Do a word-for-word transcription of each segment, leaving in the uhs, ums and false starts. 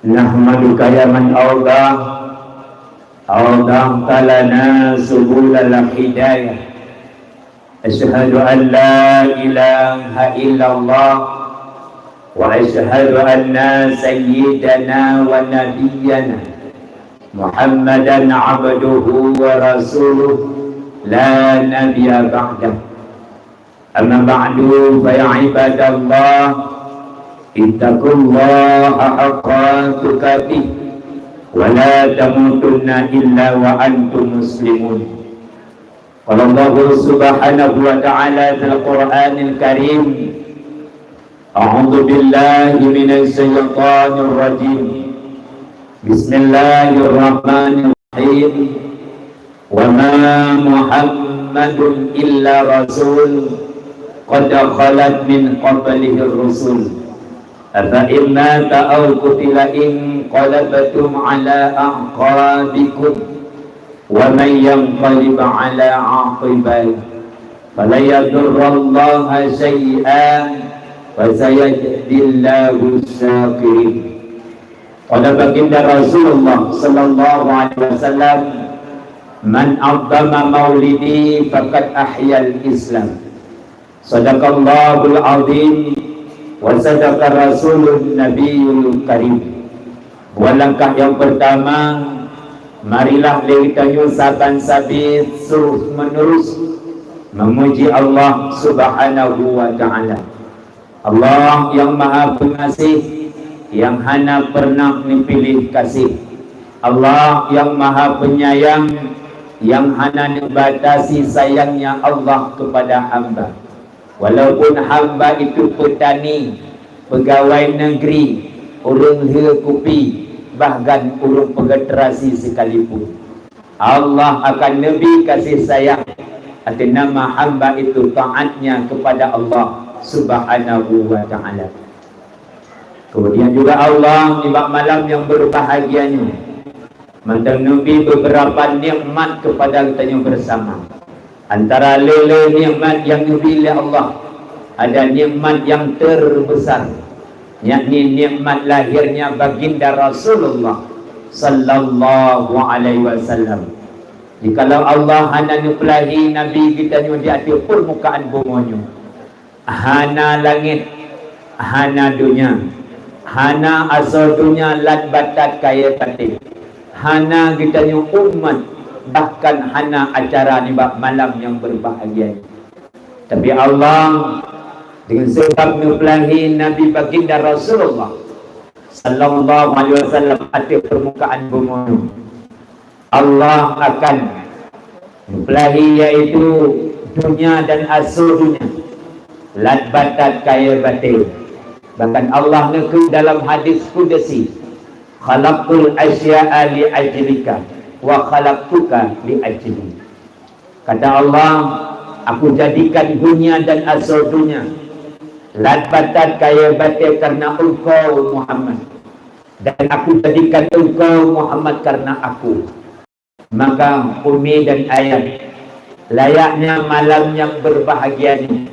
نحمدك يا من أوضحت لنا سبل الهداية. أشهد أن لا إله إلا الله، وأشهد أن سيدنا ونبينا محمدا عبده ورسوله، لا نبي بعده. أما بعد، فيا عباد الله، اتقوا الله حق تقاته ولا تموتن إلا وأنتم مسلمون. قال الله سبحانه وتعالى في القرآن الكريم: أعوذ بالله من الشيطان الرجيم. بسم الله الرحمن الرحيم. وما محمد إلا رسول قد خلت من قبله الرسل. أفإن مات أو قتل انقلبتم على أعقابكم ومن ينقلب على عقبيه فلن يضر الله شيئا وسيجزي الله الشاكرين. Qala baginda Rasulullah sallallahu alaihi wasallam, "Man 'azzama maulidi faqad ahyal Islam." Sadaqallahul azim wa sadaqa rasulun nabiyul karim. Buat langkah yang pertama, marilah lé geutanyoe saban sabe terus menerus memuji Allah Subhanahu wa Ta'ala. Allah yang Maha Pengasih, yang hana pernah neupiléh kasih. Allah yang Maha Penyayang, yang hana neubatasi sayangnya Allah kepada hamba. Walaupun hamba itu petani, pegawai negeri, ureuëng lhée kupi, bahkan ureuëng peugét terasi sekalipun, Allah akan neubi kasih sayang ateueh nama hamba itu taatnya kepada Allah Subhanahu wa Ta'ala. Kemudian juga Allah di bak malam yang berbahagia nyoe mantong neubi beberapa nikmat kepada geutanyoe bersama. Antara lé-lé nikmat yang neubi lé Allah, ada nikmat yang terbesar, yakni nikmat lahirnya baginda Rasulullah sallallahu alaihi wasallam. Jikalau Allah hana neupeulahi Nabi geutanyoe di ateueh peurmukaan bumoe nyoe, hana langét, hana donya, hana asoe donya lat batat kayée baté, hana geutanyoe umat, bahkan hana acara nibak malam nyang beurbahagia nyoe. Tapi Allah, deungon sabab neupeulahi Nabi Baginda Rasulullah sallallahu alaihi wasallam ateueh peurmukaan bumoe nyoe, Allah akan neupeulahi, yaitu donya dan asoe donya, lat batat kayée baté. Bahkan Allah neukheun dalam hadis kudusi, "Khalaqtul asya'a li ajlika wa khalaqtuka li ajli." Kata Allah, "Aku jadikan donya dan asoe donya, lat batat kayée baté kareuna engkau, Muhammad, dan Aku jadikan engkau, Muhammad, kareuna Aku." Maka umi dan ayah, layaknya malam nyang beurbahagia nyoe,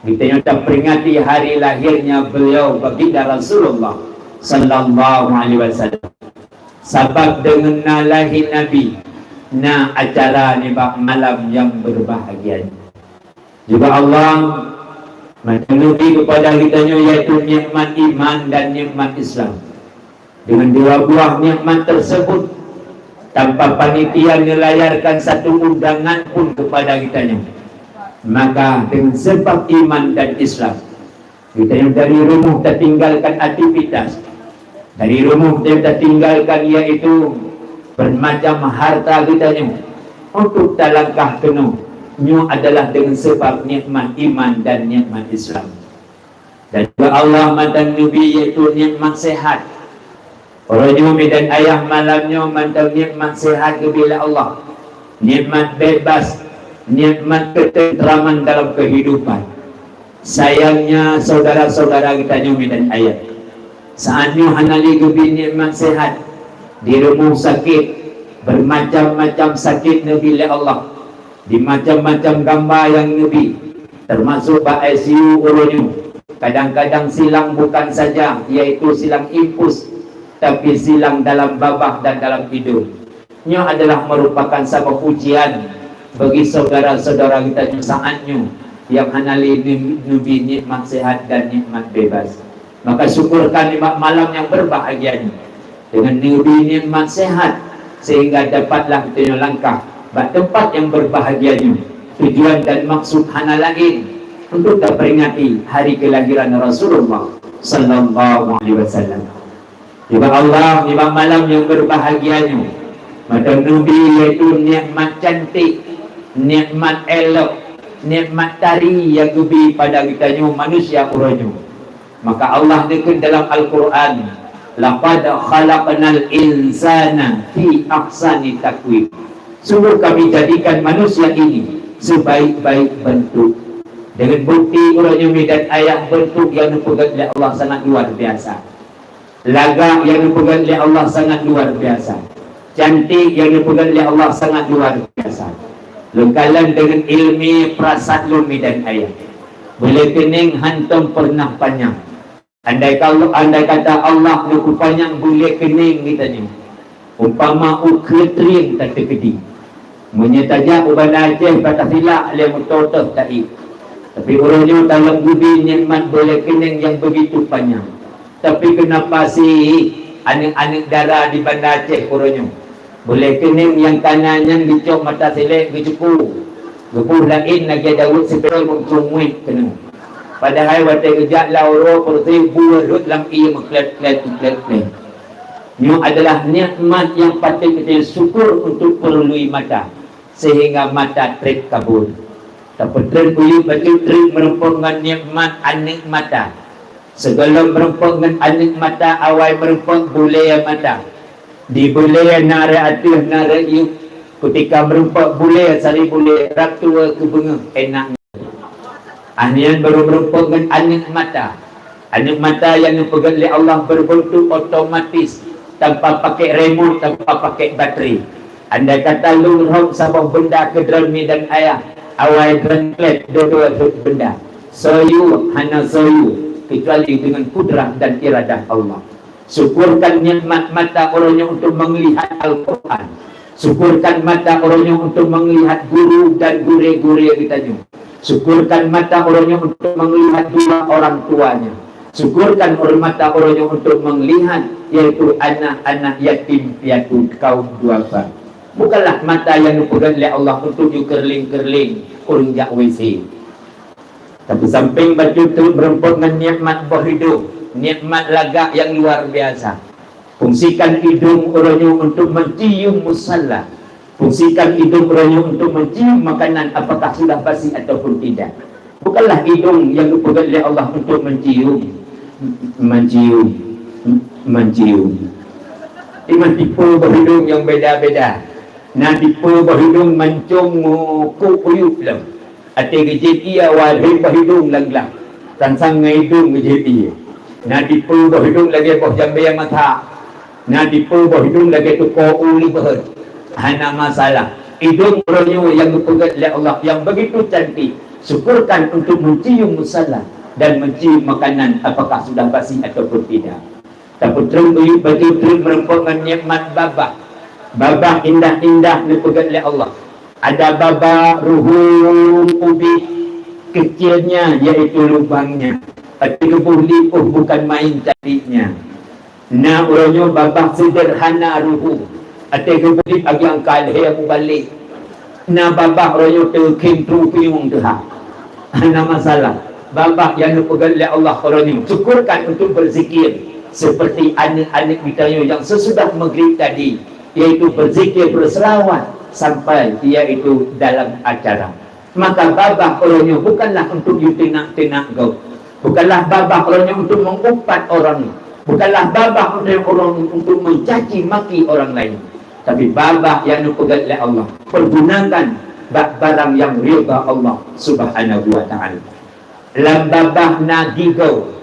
geutanyoe taperingati hari lahirnya beliau Baginda Rasulullah sallallahu alaihi wasallam. Sabab deungon na lahé Nabi, na acara nibak malam nyang beurbahagia nyoe. Juga Allah mantong neubi keupada geutanyoe, yaitu nikmat iman dan nikmat Islam. Dengan dua buah nikmat tersebut, tanpa panitia neulayarkan satu undangan pun kepada geutanyoe, maka dengan sebab iman dan Islam, geutanyoe dari rumoh tatinggalkan aktivitas, dari rumoh geutanyoe tatinggalkan, yaitu bermacam harta geutanyoe, untuk talangkah keunoe. Nyoe adalah dengan sebab nikmat iman dan nikmat Islam. Dan juga Allah mantong neubi, yaitu nikmat sehat. Uroe nyoe, umi dan ayah, malam nyoe mantong nikmat sehat geubri lé Allah, nikmat bebas, nikmat ketentraman dalam kehidupan. Sayangnya, saudara-saudara geutanyoe, umi dan ayah, saat nyoe hana lé geubri nikmat sehat, di rumoh sakét, bermacam-macam sakét neubi lé Allah, di macam-macam gamba nyang neubi, termasuk bak I C U uroe nyoe. Kadang-kadang silang bukan saja, yaitu silang infus, tapi silang dalam babah dan dalam idong. Nyoe adalah merupakan saboh ujian bagi saudara-saudara geutanyoe saat nyoe nyang hana lé neubi nikmat sehat dan nikmat bebas. Maka syukurkan nikmat malam yang berbahagia nyoe dengan neubi nikmat sehat, sehingga dapatlah geutanyoe langkah bak tempat yang berbahagia nyoe. Tujuan dan maksud hana laén untuk taperingati hari kelahiran Rasulullah sallallahu alaihi wasallam. Nibak Allah, nibak malam nyang berbahagia nyoe, meuteumeubi yaitu nikmat cantik, nikmat elok, nikmat tari nyang geubi pada geutanyoe manusia uroe nyoe. Maka Allah neukheun dalam Al-Qur'an, "Laqad khalaqnal insana fi ahsani taqwim." Sungguh Kami jadikan manusia ini sebaik-baik bentuk. Dengan bukti uroe nyoe mi dan ayah bentuk nyang neupeugét lé Allah sangat luar biasa. Lagak nyang neupeugét lé Allah sangat luar biasa. Cantik nyang neupeugét lé Allah sangat luar biasa. Leukalan dengan ilmi perasaan lumi dan ayah. Boleh kening hantom pernah panyang. Andai kalau andai kata Allah neupanyang boleh kening geutanyoe. Umpama ukheut rieng tateukeudi. Meunyoe tajak u Banda Aceh, bak tasilak lé meutotoh taék. Tapi uroe nyoe taleueng geubi nikmat boleh keuneng nyang begitu panyang. Tapi keunapa sih aneuëk-aneuëk dara di Banda Aceh uroe nyoe? Boleh keuneng nyang kana nyang geucok mata silek geucuku. Geuboh laén lagée Daud sipél meucunguet keunoe. Padahai watée geujak lam uroe peureuseh buet rhot lam ié meuklét-klét, meuklét-klét. Nyoe adalah nikmat nyang patut geutanyoe syukur untuk peurlui mata, sehingga mata treb kabur. Tapeutreb kuyup bacut treb meurumpok ngon nikmat aneuëk mata. Sigohlom meurumpok ngon aneuëk mata awai meurumpok bulée mata. Di bulée na rot ateueh na rot yup. Keutika meurumpok bulée sari bulée rab tuwoe keu beungoh enak. Aneuk baru meurumpok ngon aneuëk mata. Aneuëk mata nyang neupeugét lé Allah beureubeuntuk otomatis, tanpa pakai remote, tanpa pakai batri. Andai kata lôn rhom saboh beunda keu droeneuh dan ayah, awai droeneuh klét dua-dua rhot beunda. Soe yue hana soe yue, kecuali dengan kudrah dan iradah Allah. Syukurkan nikmat mata uroe nyoe untuk melihat Al-Quran. Syukurkan mata uroe nyoe untuk melihat guru dan gurée-gurée geutanyoe. Syukurkan mata uroe nyoe untuk melihat dua orang tuanya. Syukurkan ur-, mata uroe nyoe untuk melihat, yaitu anak-anak yatim piatu kaum duafa. Bukanlah mata nyang neupeugét lé Allah untuk yue keureuléng-keureuléng ureuëng jak W C. Tapi sampéng bacut treb meurumpok ngon nikmat boh hidong, nikmat lagak nyang luar biasa. Fungsikan idong uroe nyoe untuk mencium musalla. Fungsikan idong uroe nyoe untuk mencium makanan apakah sudah basi ataupun tidak. Bukanlah idong nyang neupeugét lé Allah untuk mencium, mencium, mencium. Iman tipe boh hidong nyang beda-beda. Na tipe boh hidong mancong meukuek uyueb lom. Até geujép ié awai lheueh boh hidong lam glah, sang-sang ngon idong geujép ié. Na tipe boh hidong lagée boh jambée mata. Na tipe boh hidong lagée tuko u leubeh. Hana masalah. Idong uroe nyoe nyang geupeugét lé Allah nyang begitu cantik, syukurkan untuk mencium musalla dan mencium makanan apakah sudah basi ataupun tidak. Tapeutreb buyuek baju treb meurumpok ngon nikmat babah. Babah indah-indah neupeugét lé Allah. Ada babah ruhuem ubit, kecilnya yaitu lubangnya. Tapi geuboh lipoh bukan main cantiknya. Na uroe nyoe babah sederhana ruhuem. Até geuboh lip agiang ka lhée mubalek. Na babah uroe nyoe teukhém trupiung teuha. Hana masalah. Babah nyang neupeugét lé Allah uroe nyoe, syukurkan untuk berzikir seperti aneuëk-aneuëk geutanyoe nyang sesudah maghrib tadi, yaitu berzikir berselawat sampai yaitu dalam acara. Maka babah uroe nyoe bukanlah untuk yue teunak-teunak gob. Bukanlah babah uroe nyoe untuk mengupat orang. Bukanlah babah uroe nyoe untuk mencaci maki orang lain. Tapi babah nyang neupeugét lé Allah, pergunakan bak barang nyang ridha Allah Subhanahu wa Ta'ala. Lam babah na gigoe.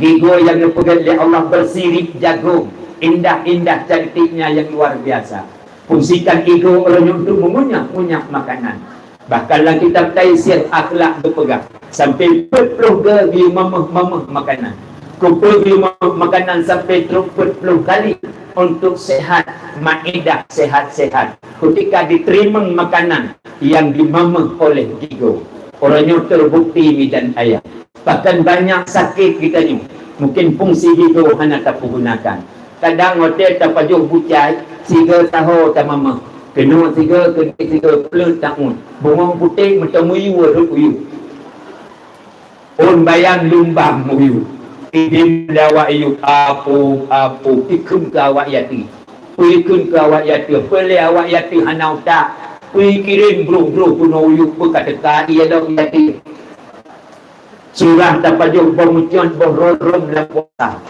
Gigoe nyang neupeugét lé Allah bersirip jagong, indah-indah cantiknya yang luar biasa. Fungsikan gigoe uroe nyoe untuk mengunyah-ngunyah makanan. Bahkan lam kitab Taisir Akhlak geupeugah, sampai peuet ploh goe geumeuh-meuh makanan. Kupeugeumeung makanan sampai trok peuet ploh kali untuk sehat, maedah sehat-sehat. Kutika jiteurimong makanan nyang jimamah oleh gigoe, uroe nyoe teubukti midan ayah. Bahkan banyak sakét geutanyoe, mungken fungsi gigoe hana tapeugunakan. Kadang watée tapajoh bucai, sigoe taho tamamah, keunoe sigoe, keudeh sigoe, pleuet taun, bungong putéh meuteumiyue rhot uyuek. Ôn bayan lumbang muyuek. Idin lé awak iyuek, apôh, apôh, ikheun keu awak yateueh. Peue ikheun keu awak yateueh, peue lé awak yateueh hana utak. Peue ikirém broh-broh peunoh uyuek, peue ka teuka ié lom yateueh. Surah tapajoh boh meucon, boh rom-rom lam puasa.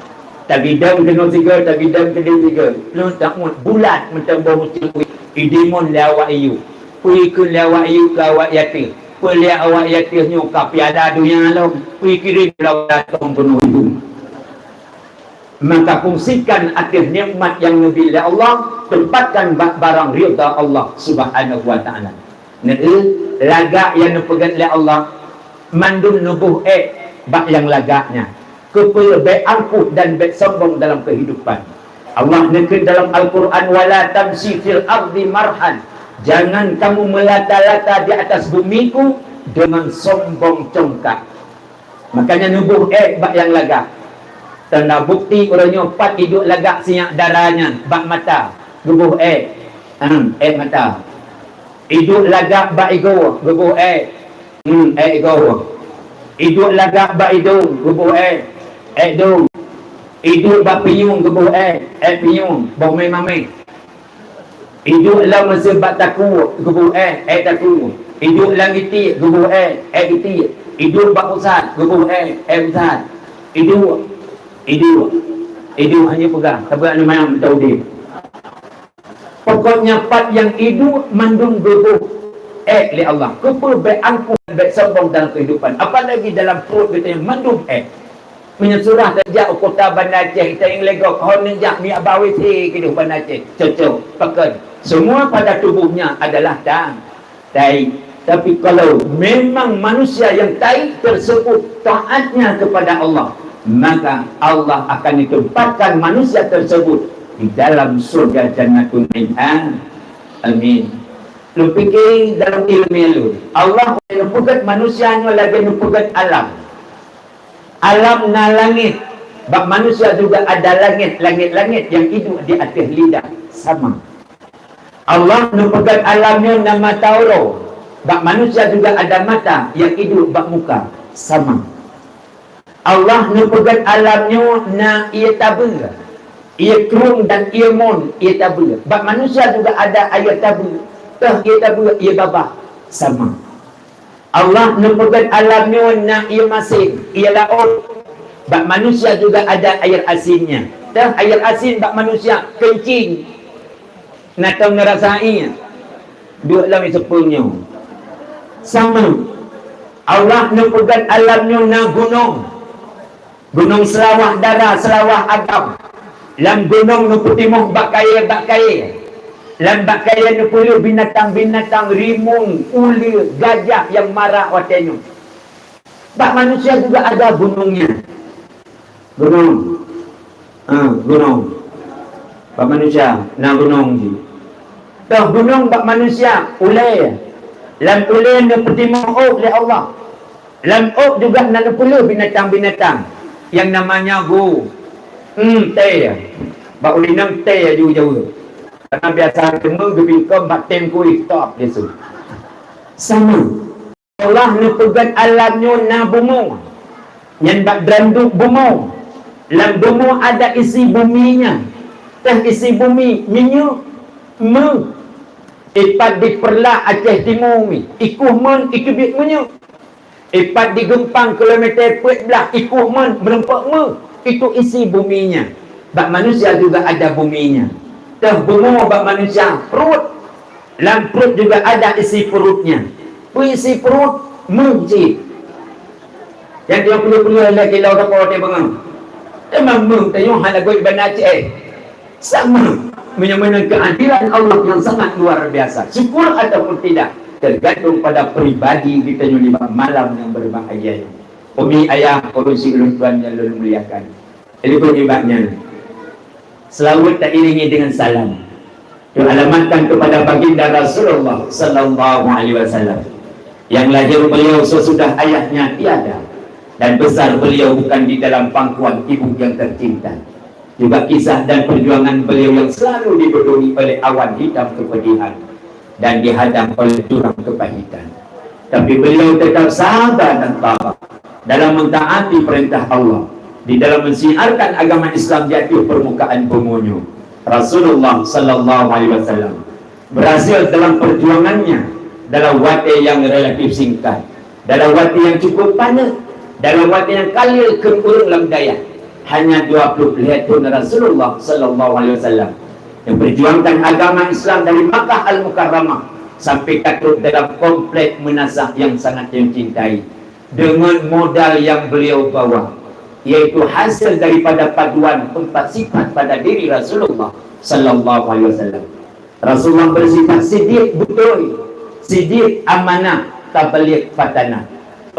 Tagidang keunoe sigoe, tagidang keudeh sigoe. Pleuet taun bulat mantong boh meucon uyuek. Idimon lé awak iyuek. Peue ikheun lé awak iyuek keu awak yateueh. Peue lé awak yateueh nyoe ka piala donya lom, peue ikirém lom datong peunoh ibu. Maka fungsikan ateueh nikmat nyang neubri lé Allah, tempatkan bak barang ridha Allah Subhanahu wa Ta'ala. Neueu, lagak nyang neupeugét lé Allah, mandum neuboh ék bak nyang lagak nyan. Keupeue bék angkuh dan bék sombong dalam keuhidupan. Allah neukheun dalam Al-Quran, "Wala tamshi fil ardi marhan." Jangan kamu melata-lata di atas bumiku dengan sombong congkak. Makanya neuboh ék bak nyang lagak. Tanda bukti uroe nyoe pat iduek lagak sinyak dara nyan bak mata, geuboh ék. Hmm, ék mata. Iduek lagak bak igoe, geuboh ék. Hmm, ék igoe. Iduek lagak bak idong, geuboh ék. Ék dong. Iduek bak pinyueng, geuboh ék. Ék pinyueng, boh mé mamé. Iduek lam meuseu bak takue, geuboh ék, ék takue. Iduek lam gitiek, geuboh ék, ék gitiek. Iduek bak pusat, geuboh ék, ék pusat. Iduek, iduek, iduek hana peugah, tapi hana mangat meuteudeh. Pokoknya pat nyang iduek mandum geuboh ék lé Allah. Keupeue bék angkuh, bék sombong dalam kehidupan. Apalagi dalam pruet geutanyoe mandum ék. Meunyoe surah tajak u kota Banda Aceh, geutanyoe lé gob, hon neujak miak bak WC keudeh Banda Aceh. Cocok, pakon. Semua pada tubuhnya adalah ta-, tahi. Tapi kalau memang manusia yang tahi tersebut taatnya kepada Allah, maka Allah akan ditempatkan manusia tersebut di dalam surga Jannatul Naim. Amin. Lôn pike dalam ileumé lôn, Allah neupeugét manusia nyoe lagée neupeugét alam. Alam na langét, bak manusia juga ada langét, langét-langét nyang iduek di ateueh lidah sama. Allah neupeugét alam nyoe na mata uroe, bak manusia juga ada mata nyang iduek bak muka sama. Allah neupeugét alam nyoe na ié tabeue, ié krueng dan ié mon, ié tabeue. Bak manusia juga ada ié tabeue, toh ié tabeue, ié babah sama. Allah neupeugét alam nyoe na ié masin, ié laôt. Bak manusia juga ada air asinnya. Toh air asin bak manusia keuncing. Na tom neurasa ié. Duek lam ié seupeu nyoe. Sama. Allah neupeugét alam nyoe na gunong. Gunong Seulawah Dara, Seulawah Agam. Lam gunong neupeutimoh bak kayée, bak kayée. Lam bak kayée neupeulheueh binatang-binatang, rimueng, uleue, gajah nyang marak watée nyoe. Bak manusia juga ada gunongnya. Gunong. Ha, gunong. Bak manusia na gunong jih. Toh gunong bak manusia, ulée. Lam ulée neupeutimoh ôk lé Allah. Lam ôk juga na neupeulheueh binatang-binatang nyang namanya gu-, hmm, tée. Bak ureueng inong tée aju jaweueb. Karena biasa teuma geubingkong bak tem kueh top biasa. Sama. Allah neupeugét alam nyoe na bumoe. Nyan bak dram duek bumoe. Lam bumoe ada isi bumi nyan. Teuh isi bumi, minyeuk, meu. Ipat di Peureulak Aceh Timu mi, ikueh mon, ikeubiet minyeuk. Ipat di Geumpang kilometer peuet blaih, ikueh mon, meurumpok meu. Itu isi bumi nyan. Bak manusia juga ada bumi nyan. Teuh bumoe bak manusia, pruet. Lam pruet juga ada isi pruetnya. Peue isi pruet? Meuh cit. Nyang tiga puluh puluh lé kilo teuko teuh beungoh. Teuma meuh tanyoe hana gét banda Aceh. Sama. Meunyoe meunan keuadilan Allah yang sangat luar biasa. Syukur ataupun tidak, tergantung pada pribadi geutanyoe nibak malam nyang berbahagia nyoe. Umi ayah, ureuëng syiek ulôn tuan nyang lôn muliakan. Jadi, nibak nyan, seulaweuet tairingi deungon salam teualamatkan kepada Baginda Rasulullah sallallahu alaihi wasallam, yang lahir beliau sesudah ayahnya tiada dan besar beliau bukan di dalam pangkuan ibu yang tercinta. Juga kisah dan perjuangan beliau yang selalu dibedungi oleh awan hitam kepedihan dan dihadang oleh jurang kepahitan. Tapi beliau tetap sabar dan tabah dalam mentaati perintah Allah, di dalam mensiarkan agama Islam di atas permukaan bumi nyoe. Rasulullah sallallahu alaihi wasallam berhasil dalam perjuangannya dalam watée yang relatif singkat, dalam watée yang cukup paneuk, dalam watée yang ka lheueh keu ureuëng lam dayah. Hanya dua puluh lhée thon Rasulullah sallallahu alaihi wasallam memperjuangkan agama Islam dari Makkah Al-Mukarramah sampai ka trok dalam komplek meunasah yang sangat dicintai, dengan modal yang beliau bawa, yaitu hasil daripada paduan empat sifat pada diri Rasulullah sallallahu alaihi wasallam. Rasulullah bersifat siddiq, beutôi, siddiq, amanah, tabligh, fatanah.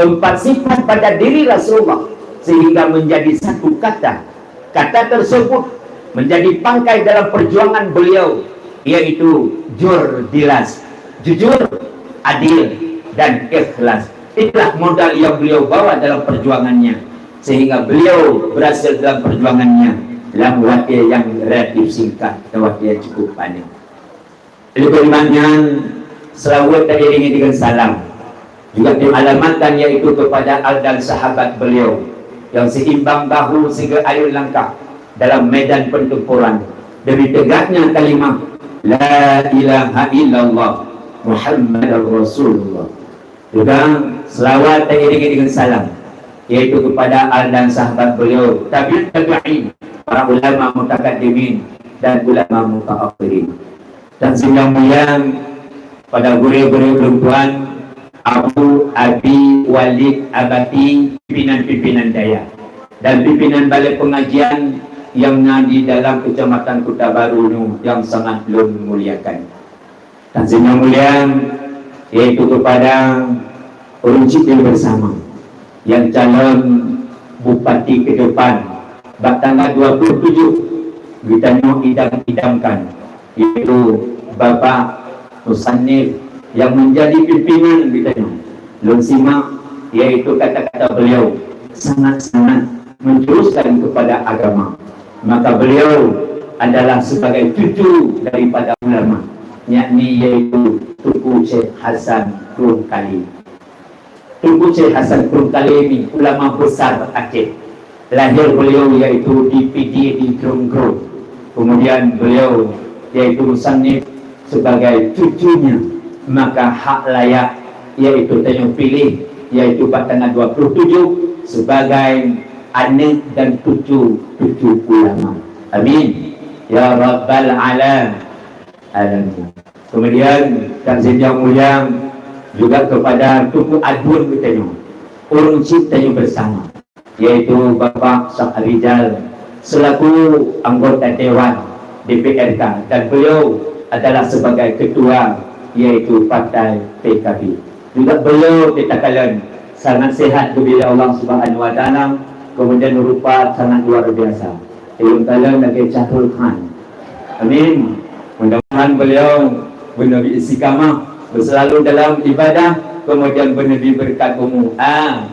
Empat sifat pada diri Rasulullah sehingga menjadi satu kata. Kata tersebut menjadi pangkai dalam perjuangan beliau, yaitu jur, dilas, jujur, adil, dan ikhlas. Itulah modal yang beliau bawa dalam perjuangannya, sehingga beliau berhasil dalam perjuangannya dalam watée yang relatif singkat dan watée yang cukup paneuk. Oleh karena nyan, seulaweuet tairingi deungon salam juga dialamatkan, yaitu kepada al dan sahabat beliau yang seimbang bahu sigeuyue langkah dalam medan pertempuran demi tegaknya kalimah La ilaha illallah Muhammadar Rasulullah. Juga seulaweuet tairingi deungon salam, yaitu kepada al dan sahabat beliau, tabi'ut tabi'in, para ulama mutakaddimin dan ulama mutaakhirin. Dan sidang mulia pada gurée-gurée ulôn tuan, Abu, Abi, Walid, Abati, pimpinan-pimpinan dayah, dan pimpinan balai pengajian yang na di dalam Kecamatan Kuta Baru nyoe yang sangat lôn muliakan. Dan sidang mulia, yaitu kepada ureuëng syiek bersama yang calon bupati ke depan bak tanggal dua puluh tujuh geutanyoe idam-idamkan, yaitu Bapak Musannif yang menjadi pimpinan geutanyoe. Lôn simak, yaitu kata-kata beliau sangat-sangat menjuruskan kepada agama. Maka beliau adalah sebagai cucu daripada ulama, yakni yaitu Teungku Syekh Hasan Krueng Kali. Teungku Syekh Hasan Krueng Kali ni ulama besar Aceh. Lahir beliau yaitu di Pidie di Grong-Grong. Kemudian beliau yaitu musannif sebagai cucunya, maka hak layak yaitu tanyoe pilih, yaitu bak tanggal dua puluh tujuh sebagai aneuk dan cucu-cucu ulama. Amin ya rabbal alam-, alamin. Kemudian, dan sidang mulia juga kepada Teungku Adun geutanyoe, ureuëng syiek tanyoe bersama, yaitu Bapak Syahrizal selaku anggota Dewan D P R K, dan beliau adalah sebagai ketua, yaitu Partai P K B. Juga beliau di takalon sangat sehat geubri lé Allah Subhanahu Wa Taala, kemudian rupa sangat luar biasa. Ilôn kalon lagée Syahrul Khan. Amin. Mudah-mudahan beliau beuneubi istiqamah, beuselalu dalam ibadah, kemudian beuneubi beureukat umu. Ah.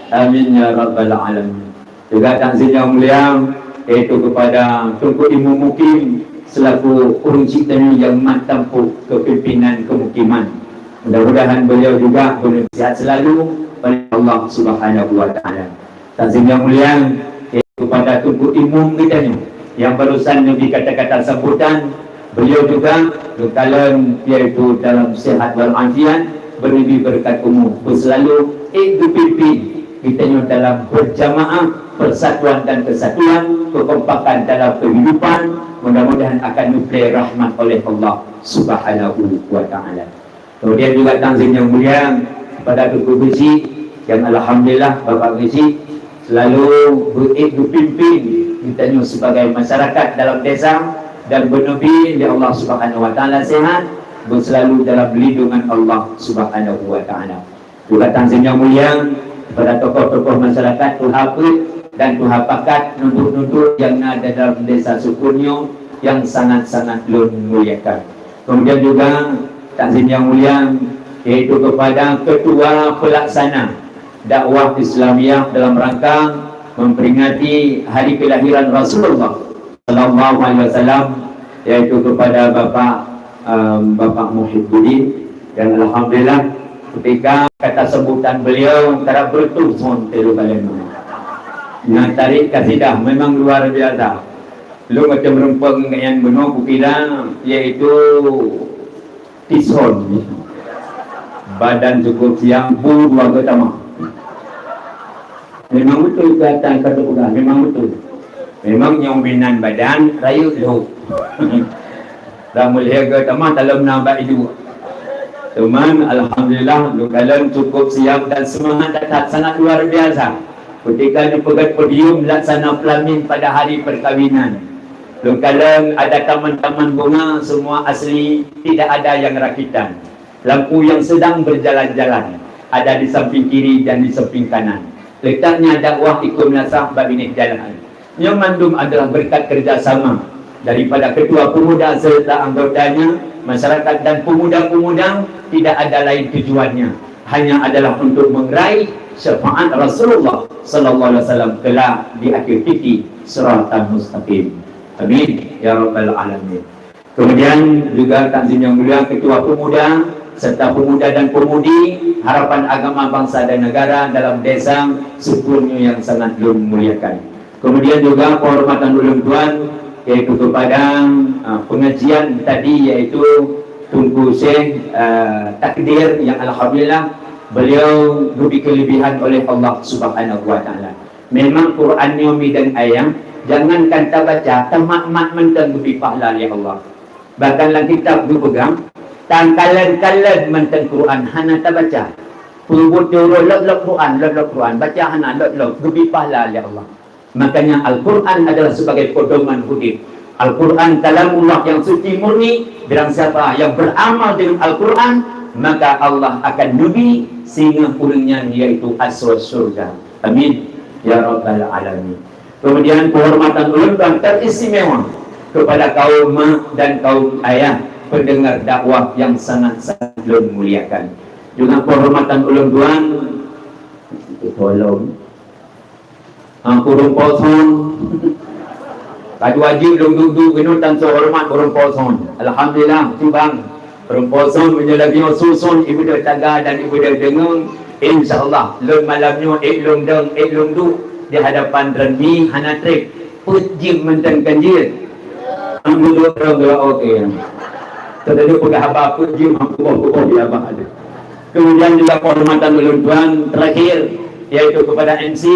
Amin ya rabbal alamin. Juga dan sidang mulia, yaitu kepada Teungku Imum Mukim selaku ureuëng syiek tanyoe nyang mat tampôk kepimpinan kemukiman. Mudah-mudahan beliau juga beuneubi sehat selalu oleh Allah Subhanahu Wa Taala. Dan sidang mulia, yaitu kepada Teungku Imum geutanyoe nyang barusan neubi kata-kata sambutan, beliau juga geukalon yaitu dalam sehat wal afiat, beuneubi beureukat umu, beuselalu ék geupimpin geutanyoe dalam berjamaah, persatuan dan kesatuan, kekompakan dalam kehidupan. Mudah-mudahan akan neuplé rahmat oleh Allah Subhanahu Wa Taala. Kemudian juga dan sidang mulia kepada Teungku Geuchik, yang alhamdulillah Bapak Geuchik selalu beuék geupimpin geutanyoe sebagai masyarakat dalam desa dan beuneubi lé Allah Subhanahu Wa Taala sehat, beuselalu dalam lindungan Allah Subhanahu Wa Taala. Juga dan sidang mulia Kepada tokoh-tokoh masyarakat, tuha peuet dan tuha pakat, nunduk-nunduk nyang na di dalam desa Sukun nyoe nyang sangat-sangat lôn muliakan. Kemudian juga takzim yang mulia, yaitu kepada ketua pelaksana dakwah Islamiyah dalam rangka memperingati hari kelahiran Rasulullah sallallahu alaihi wasallam, yaitu kepada Bapak, em, Bapak Muhibbuddin, dan alhamdulillah ketika kata sambutan beliau karab beureutoh son teuh lôn kalon. Nyang tarik kasidah memang luar biasa. Lôn macam rumpok ngon nyan bunoe kukira, yaitu tison. Badan cukup siang, bu dua geutamah. Memang betul kata kata udah, memang betul. Memang nyang minan badan rayeuk lhok. Dah meulihe geutamah dalam nambah idu. Teman, alhamdulillah, lôn kalon cukup siap dan semangat that sangat luar biasa. Ketika dipeugét podium laksana pelamin pada hari perkawinan. Lôn kalon ada taman-taman bunga, semua asli, tidak ada yang rakitan. Lampu yang sedang berjalan-jalan, ada di samping kiri dan di samping kanan. Letaknya dakwah ikon meunasah bak binéh jalan. Nyoe mandum adalah berkat kerjasama daripada ketua pemuda serta anggotanya, masyarakat dan pemuda-pemuda, tidak ada lain tujuannya, hanya adalah untuk meraih syafaat Rasulullah sallallahu alaihi wasallam kelak di akhir titi siratal mustaqim. Amin ya rabbal alamin. Kemudian juga takzim yang mulia ketua pemuda serta pemuda dan pemudi Harapan Agama Bangsa dan Negara dalam desa Sukun nyoe yang sangat lôn muliakan. Kemudian juga penghormatan ulôn tuan, yaitu kepada, ah, pengajian tadi, yaitu Teungku Syekh, ah, Takdir, yang alhamdulillah beliau diberi kelebihan oleh Allah Subhanahu wa Taala. Memang Quran nyoe mi dan ayah, jangankan tabaca, tamat-mat mantong geubri pahala lé Allah. Bahkan lam kitab geupeugah, tangkalon-kalon mantong Quran hana tabaca. Peubuet uroe lop-lop Quran, lop-lop Quran, baca hana lop-lop, geubri pahala lé Allah. Makanya Al-Quran adalah sebagai pedoman hidup. Al-Quran kalamullah yang suci murni, barang siapa yang beramal dengan Al-Quran, maka Allah akan neubri singoh ureuëng nyan, yaitu asoe syurga. Amin ya rabbal alamin. Kemudian penghormatan ulôn tuan teristimewa kepada kaum mak dan kaum ayah pendengar dakwah yang sangat-sangat lôn muliakan. Juga penghormatan ulôn tuan, tolong, ah, ureuëng po son. Ka dua jeuet lôn duek-duek keunoe tan soe horeumat ureuëng po son. Alhamdulillah, cubang. Ureuëng po son meunyoe lagée nyoe suson ibeudôh taga dan ibeudôh deungon, insya Allah lôn malam nyoe ék lôn dong, ék lôn duek di hadapan droeneuh hana treb. Peuet jeuem mantong kan jeuet. Am duek droe oke. Teudeungoe peugah haba peuet jeuem, am kuboh-kuboh di abah ada. Kemudian juga penghormatan ulôn tuan terakhir, yaitu kepada M C,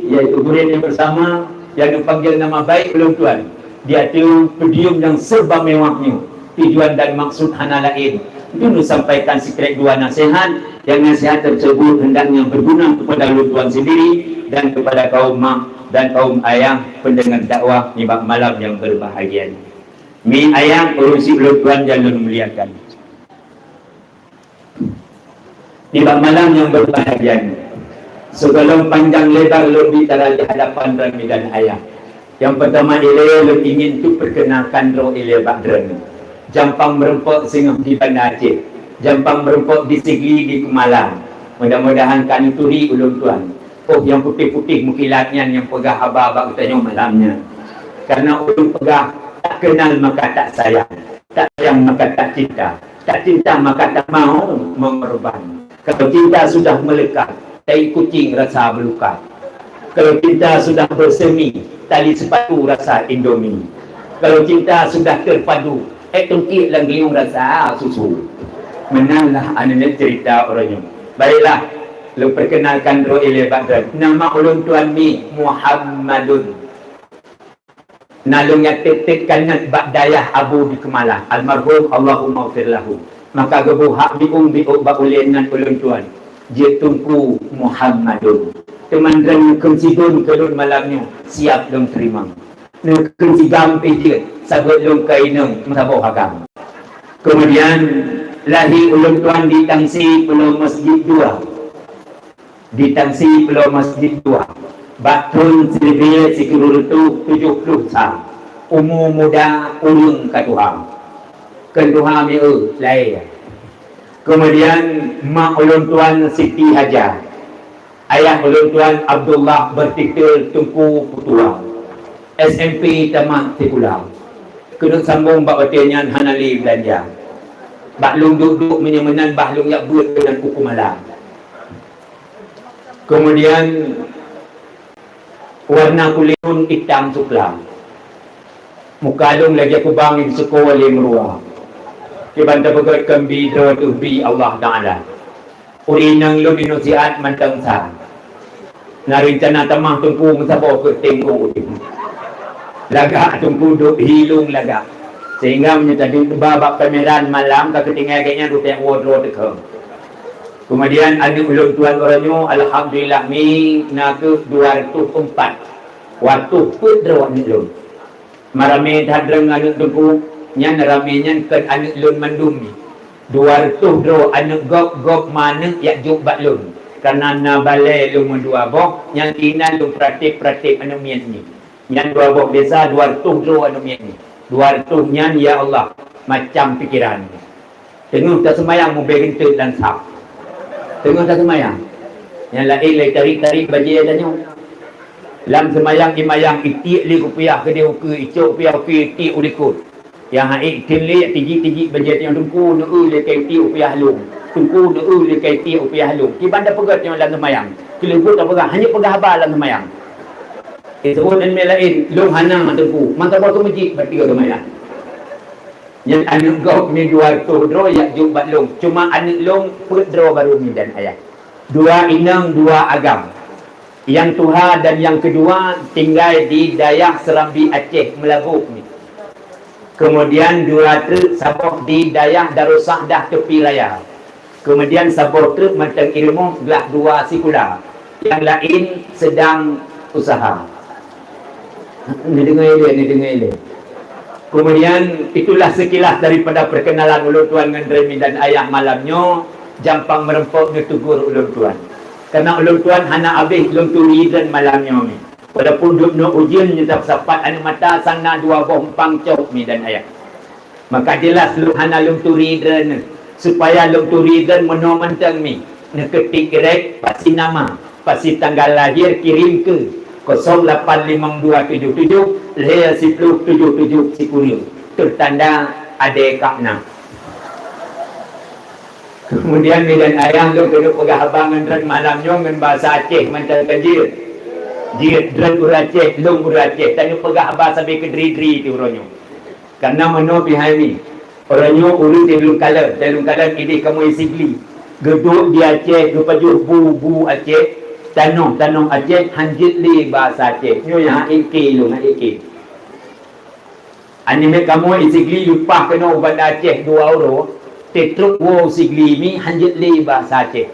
yaitu murid yang bersama, yang dipanggil nama baik ulôn tuan di ateueh podium yang serba mewah nyoe. Tujuan dan maksud hana laén. Untuk sampaikan sikrék dua nasihat, yang nasihat tersebut hendaknya berguna kepada ulôn tuan sendiri dan kepada kaum mak dan kaum ayah pendengar dakwah nibak malam yang berbahagia nyoe. Mi ayah, ureuëng si ulôn tuan nyang lôn muliakan. Nibak malam nyang berbahagia nyoe, sigohlom panjang lebar lôn bicara di hadapan droeneuh mi dan ayah. Nyang pertama ilée lôn ingin tupeurkenalkan droe ilée bak droeneuh. Jampang meureumpok singoh di Banda Aceh, jampang meureumpok di Sigli di Keumala. Mudah-mudahan ka neuturi ulôn tuan. Oh, nyang putéh-putéh meukilat nyan nyang peugah haba bak geutanyoe malam nyan. Karena ulôn peugah, tak kenal maka tak sayang, tak sayang maka tak cinta, tak cinta maka tak mau mengorban. Kalau cinta sudah melekat, tai kucing rasa melukat. Kalau cinta sudah bersemi, tali sepatu rasa Indomie. Kalau cinta sudah terpadu, ék teungkiek lam geuliong rasa susu. Meunan lah aneuk cerita uroe nyoe. Baiklah, lôn perkenalkan droe ilée bak droe. Nama ulôn tuan mi Muhammadun. Na lôn nyang tieb-tieb kanot bak dayah Abu di Keumala, almarhum, Allahumma ghfir lahu. Maka geuboh hak biung-biôk bak ulée nan ulôn tuan, jeuet Teungku Muhammadun. Teuma droeneuh kheun sidon keu lôn malam nyoe, siab lôn teurimong. Neukheun sigam pih jeuet, saboh lôn ka inong meusaboh agam. Kemudian, lahé ulôn tuan di Tangsi, Pulo Masjid dua. Di Tangsi Pulo Masjid Dua, bak thon siribee sikureueng reutôh tujoh ploh sa, umu muda ureuëng ka tuha. Keu tuha mieu laée. Keumudian, mak ulôn tuan Siti Hajar, ayah ulôn tuan Abdullah beurtitel Teungku Putua, S M P tamat sikula. Keuneuk sambong bak watée nyan hana lé beulanja. Bak lôn duek-duek meunyoe meunan bah lôn jak beuet keunan uku malam. Keumudian, warna kulét lôn itam sukla. Muka lôn lagée kubang nyang seuko lé meurua. Kiban tapeugét keu bi droe teuh bi Allah Taala. Ureuëng inong lôn inong siat mantong sa. Na reuncana tamah teungku meusaboh keu teungku. Lagak teungku duek hi lôn lagak. Sehingga meunyoe tadi ba bak pameran malam ka keutinggai gét nyan rutek woe droe teuka. Keumudian, aneuëk ulôn tuan uroe nyoe, alhamdulillah, mi na kheueh dua reutôh empat. Watôh peuet droe aneuëk lôn. Maramé that droe aneuëk teungku, nyan ramé nyan kon aneuëk lôn mandum mi. Dua reutôh droe aneuëk gob, gob ma aneuëk jak jok bak lôn. Kareuna na balée lôn meudua boh, nyang inan lôn peuratéb-peuratéb aneuëk miet nyoe. Nyan dua boh desa dua reutôh droe aneuëk miet nyoe. Dua reutôh nyan, ya Allah, macam pikeran. Teungoh taseumayang mubée geunteut lam saf. Teungoh taseumayang. Nyang laén lé tarék-tarék bajée tanyoe. Lam seumayang imayang itiek lé kupiah keudeh ukeue, icok kupiah ukeue itiek u likot. Nyang haiek kheun lé tijik-tijik bajée tanyoe, teungku neu-eu lé ka itiek kupiah lôn. Teungku neu-eu lé ka itiek kupiah lôn. Kiban tapeugét nyoe lam seumayang. Keuleubot tapeugah, hana peugah haba lam seumayang. Disebut ilmu laén, lôn hana teungku. Mantong boh keu meujieb bak tiga seumayang. Nyan aneuëk gob mi dua reutôh droe jak jok bak lôn. Cuma aneuëk lôn peuet droe barô mi dan ayah. Dua inong, dua agam. Nyang tuha dan nyang keudua tinggai di dayah Serambi Aceh Meulaboh mi. Keumudian dua treuk saboh di dayah Darussadah Tepi Raya. Keumudian saboh treuk mantong i rumoh glah dua sikula. Nyang laén seudang useuha. Neudeungoe lé, neudeungoe lé. Keumudian, itulah seukilas daripada peurkeunalan ulôn tuan ngon droe mi dan ayah malam nyoe, jampang meureumpok neuteugor ulôn tuan. Kareuna ulôn tuan hana habéh lôn turi droe malam nyoe mi. Walaupun duek nyoe ujeuen nyang sapat aneuëk mata sang na dua boh umpang cok mi dan ayah. Maka jeulaih lôn hana lôn turi droeneuh, supaya lôn turi droeneuh meunoe mantong mi, neukeutik rek pasi nama, pasi tanggal lahé kirém keu kosong lapan limong dua tujoh tujoh lhèe siploh tujoh tujoh sikureueng, teutanda Ade Kak Na. Keumudian mi dan ayah lôn keuneuk peugah haba ngon droeneuh malam nyoe ngon bahasa Aceh mantong ka jeuet. Jeuet droeneuh ureuëng Aceh, lôn ureuëng Aceh, tanyoe peugah haba sabe keudri-dri ti uroe nyoe. Kareuna meunoe pih hai mi, uroe nyoe ureuëng di lôn kalon, di lôn kalon idéh kamoe Sigli. Geuduek di Aceh, geupajoh bu-bu Aceh, tanoh-tanoh Aceh, hanjeuet lé bahasa Aceh. Nyoe nyang hana ék lôn, hana ék. Aneuk miet kamoe Sigli leupah keunoe u Banda Aceh dua uroe, teutrok woe Sigli mi hanjeuet lé bahasa Aceh.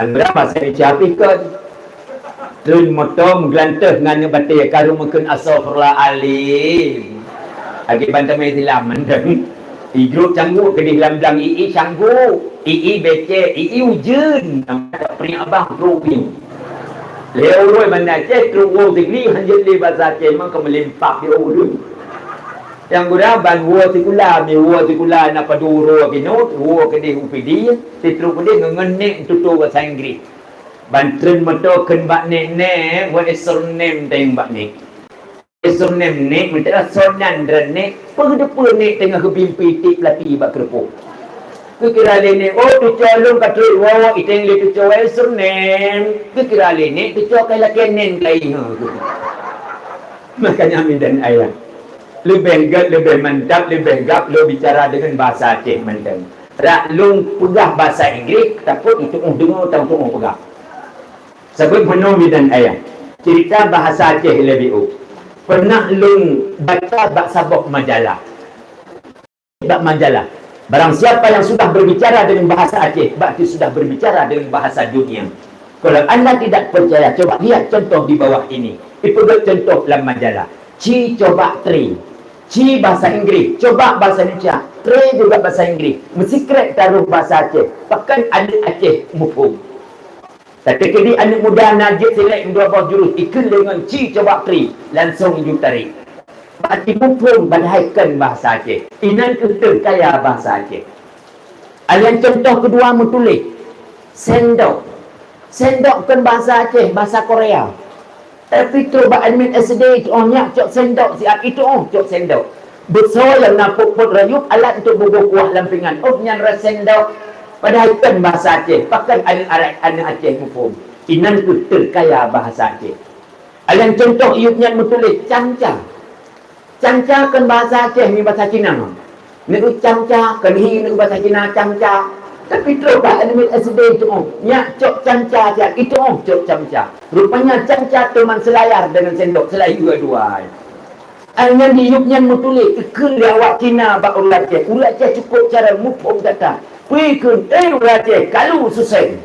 Anggra bahasa Indonesia pih kon. Treun moto meugeulanteh ngon aneuk batée, ka rhot meukheun, "Astagfirullahalazim." Lagée bantamé silam mantong. I grup cangguek keudeh lam blang, i, i cangguek, i, i becek, i, i ujeuen. Nama tak peri abang grup ni. Lhèe uroe Banda Aceh, trok woe Sigli, hanjeuet lé bahasa Aceh, memang ka meulimpah di ureuëng. Nyang gura ban woe sikula, mi woe sikula na padub uroe keunoe, woe keudeh U P D, sitrok keudeh ngon, ngon nek tutoe bahasa Inggris. Ban treun moto kheun bak nek, "Nek, what is your name?" tanyong bak nek. "What is your name, nek?" Meuteura sonan droe nek, peue teupeue nek teungoh geubimpi tiek peulati bak keureupok. Geukira lé nek, "Oh, tucoe lôn ka trok woe, iteng lé tucoe, what is your name?" Geukira lé nek, tucoe ka lakée nen kai nyoe. Makanya mi dan ayah. Leubeh gét, leubeh mantap, leubeh gab lôn bicara deungon bahasa Aceh mantong. Rak lôn peugah bahasa Inggris, takot meutuoh deungoe, tang tuoh peugah. Sabab meunoe mi dan ayah, cerita bahasa Aceh lebih u. Pernah lôn baca bak saboh majalah. Bak majalah. Barang siapa yang sudah berbicara dengan bahasa Aceh, berarti sudah berbicara dengan bahasa dunia. Kalau anda tidak percaya, coba lihat contoh di bawah ini. Ipeugét contoh lam majalah. Ci coba tri. Ci bahasa Inggris, coba bahasa Indonesia, tri juga bahasa Inggris. Meusikrek taroh bahasa Aceh. Pakon aneuk Aceh muphom. Tateukeudi aneuk muda na jeuet silek dua boh jurus, ikheun lé ngon ci coba pri, langsong ju tarek. Bak jimuphom padahai kon bahasa Aceh. Inan kheueh teukaya bahasa Aceh. Alian contoh keudua meutuléh, sendok. Sendok kon bahasa Aceh, bahasa Korea. Tapi trok bak admin S D itu oh nyak cok sendok siat itu oh cok sendok. Beusoe nyang na pok-pot rayup alat untuk bugoe kuah lam pingan. Oh nyan ra sendok. Padahai kon bahasa Aceh, pakon aneuk arai aneuk Aceh muphom. Inan kheueh teukaya bahasa Aceh. Alian contoh iyup nyan meutuléh camca. Camca kon bahasa Aceh ngon bahasa Cina. Neuk camca, kon hi neuk bahasa Cina camca. Tapi trok bak admin S D itu oh, nyak cok camca siat itu oh cok camca. Rupanya camca teuma seulayar dengan sendok seulayeue dua. Ai nyan di yup nyan meutuléh, ikheun lé awak Cina bak ureuëng Aceh. Ureuëng Aceh cukôp cara muphom gata. Peue ikheun, eh ureuëng Aceh, kalu suseng.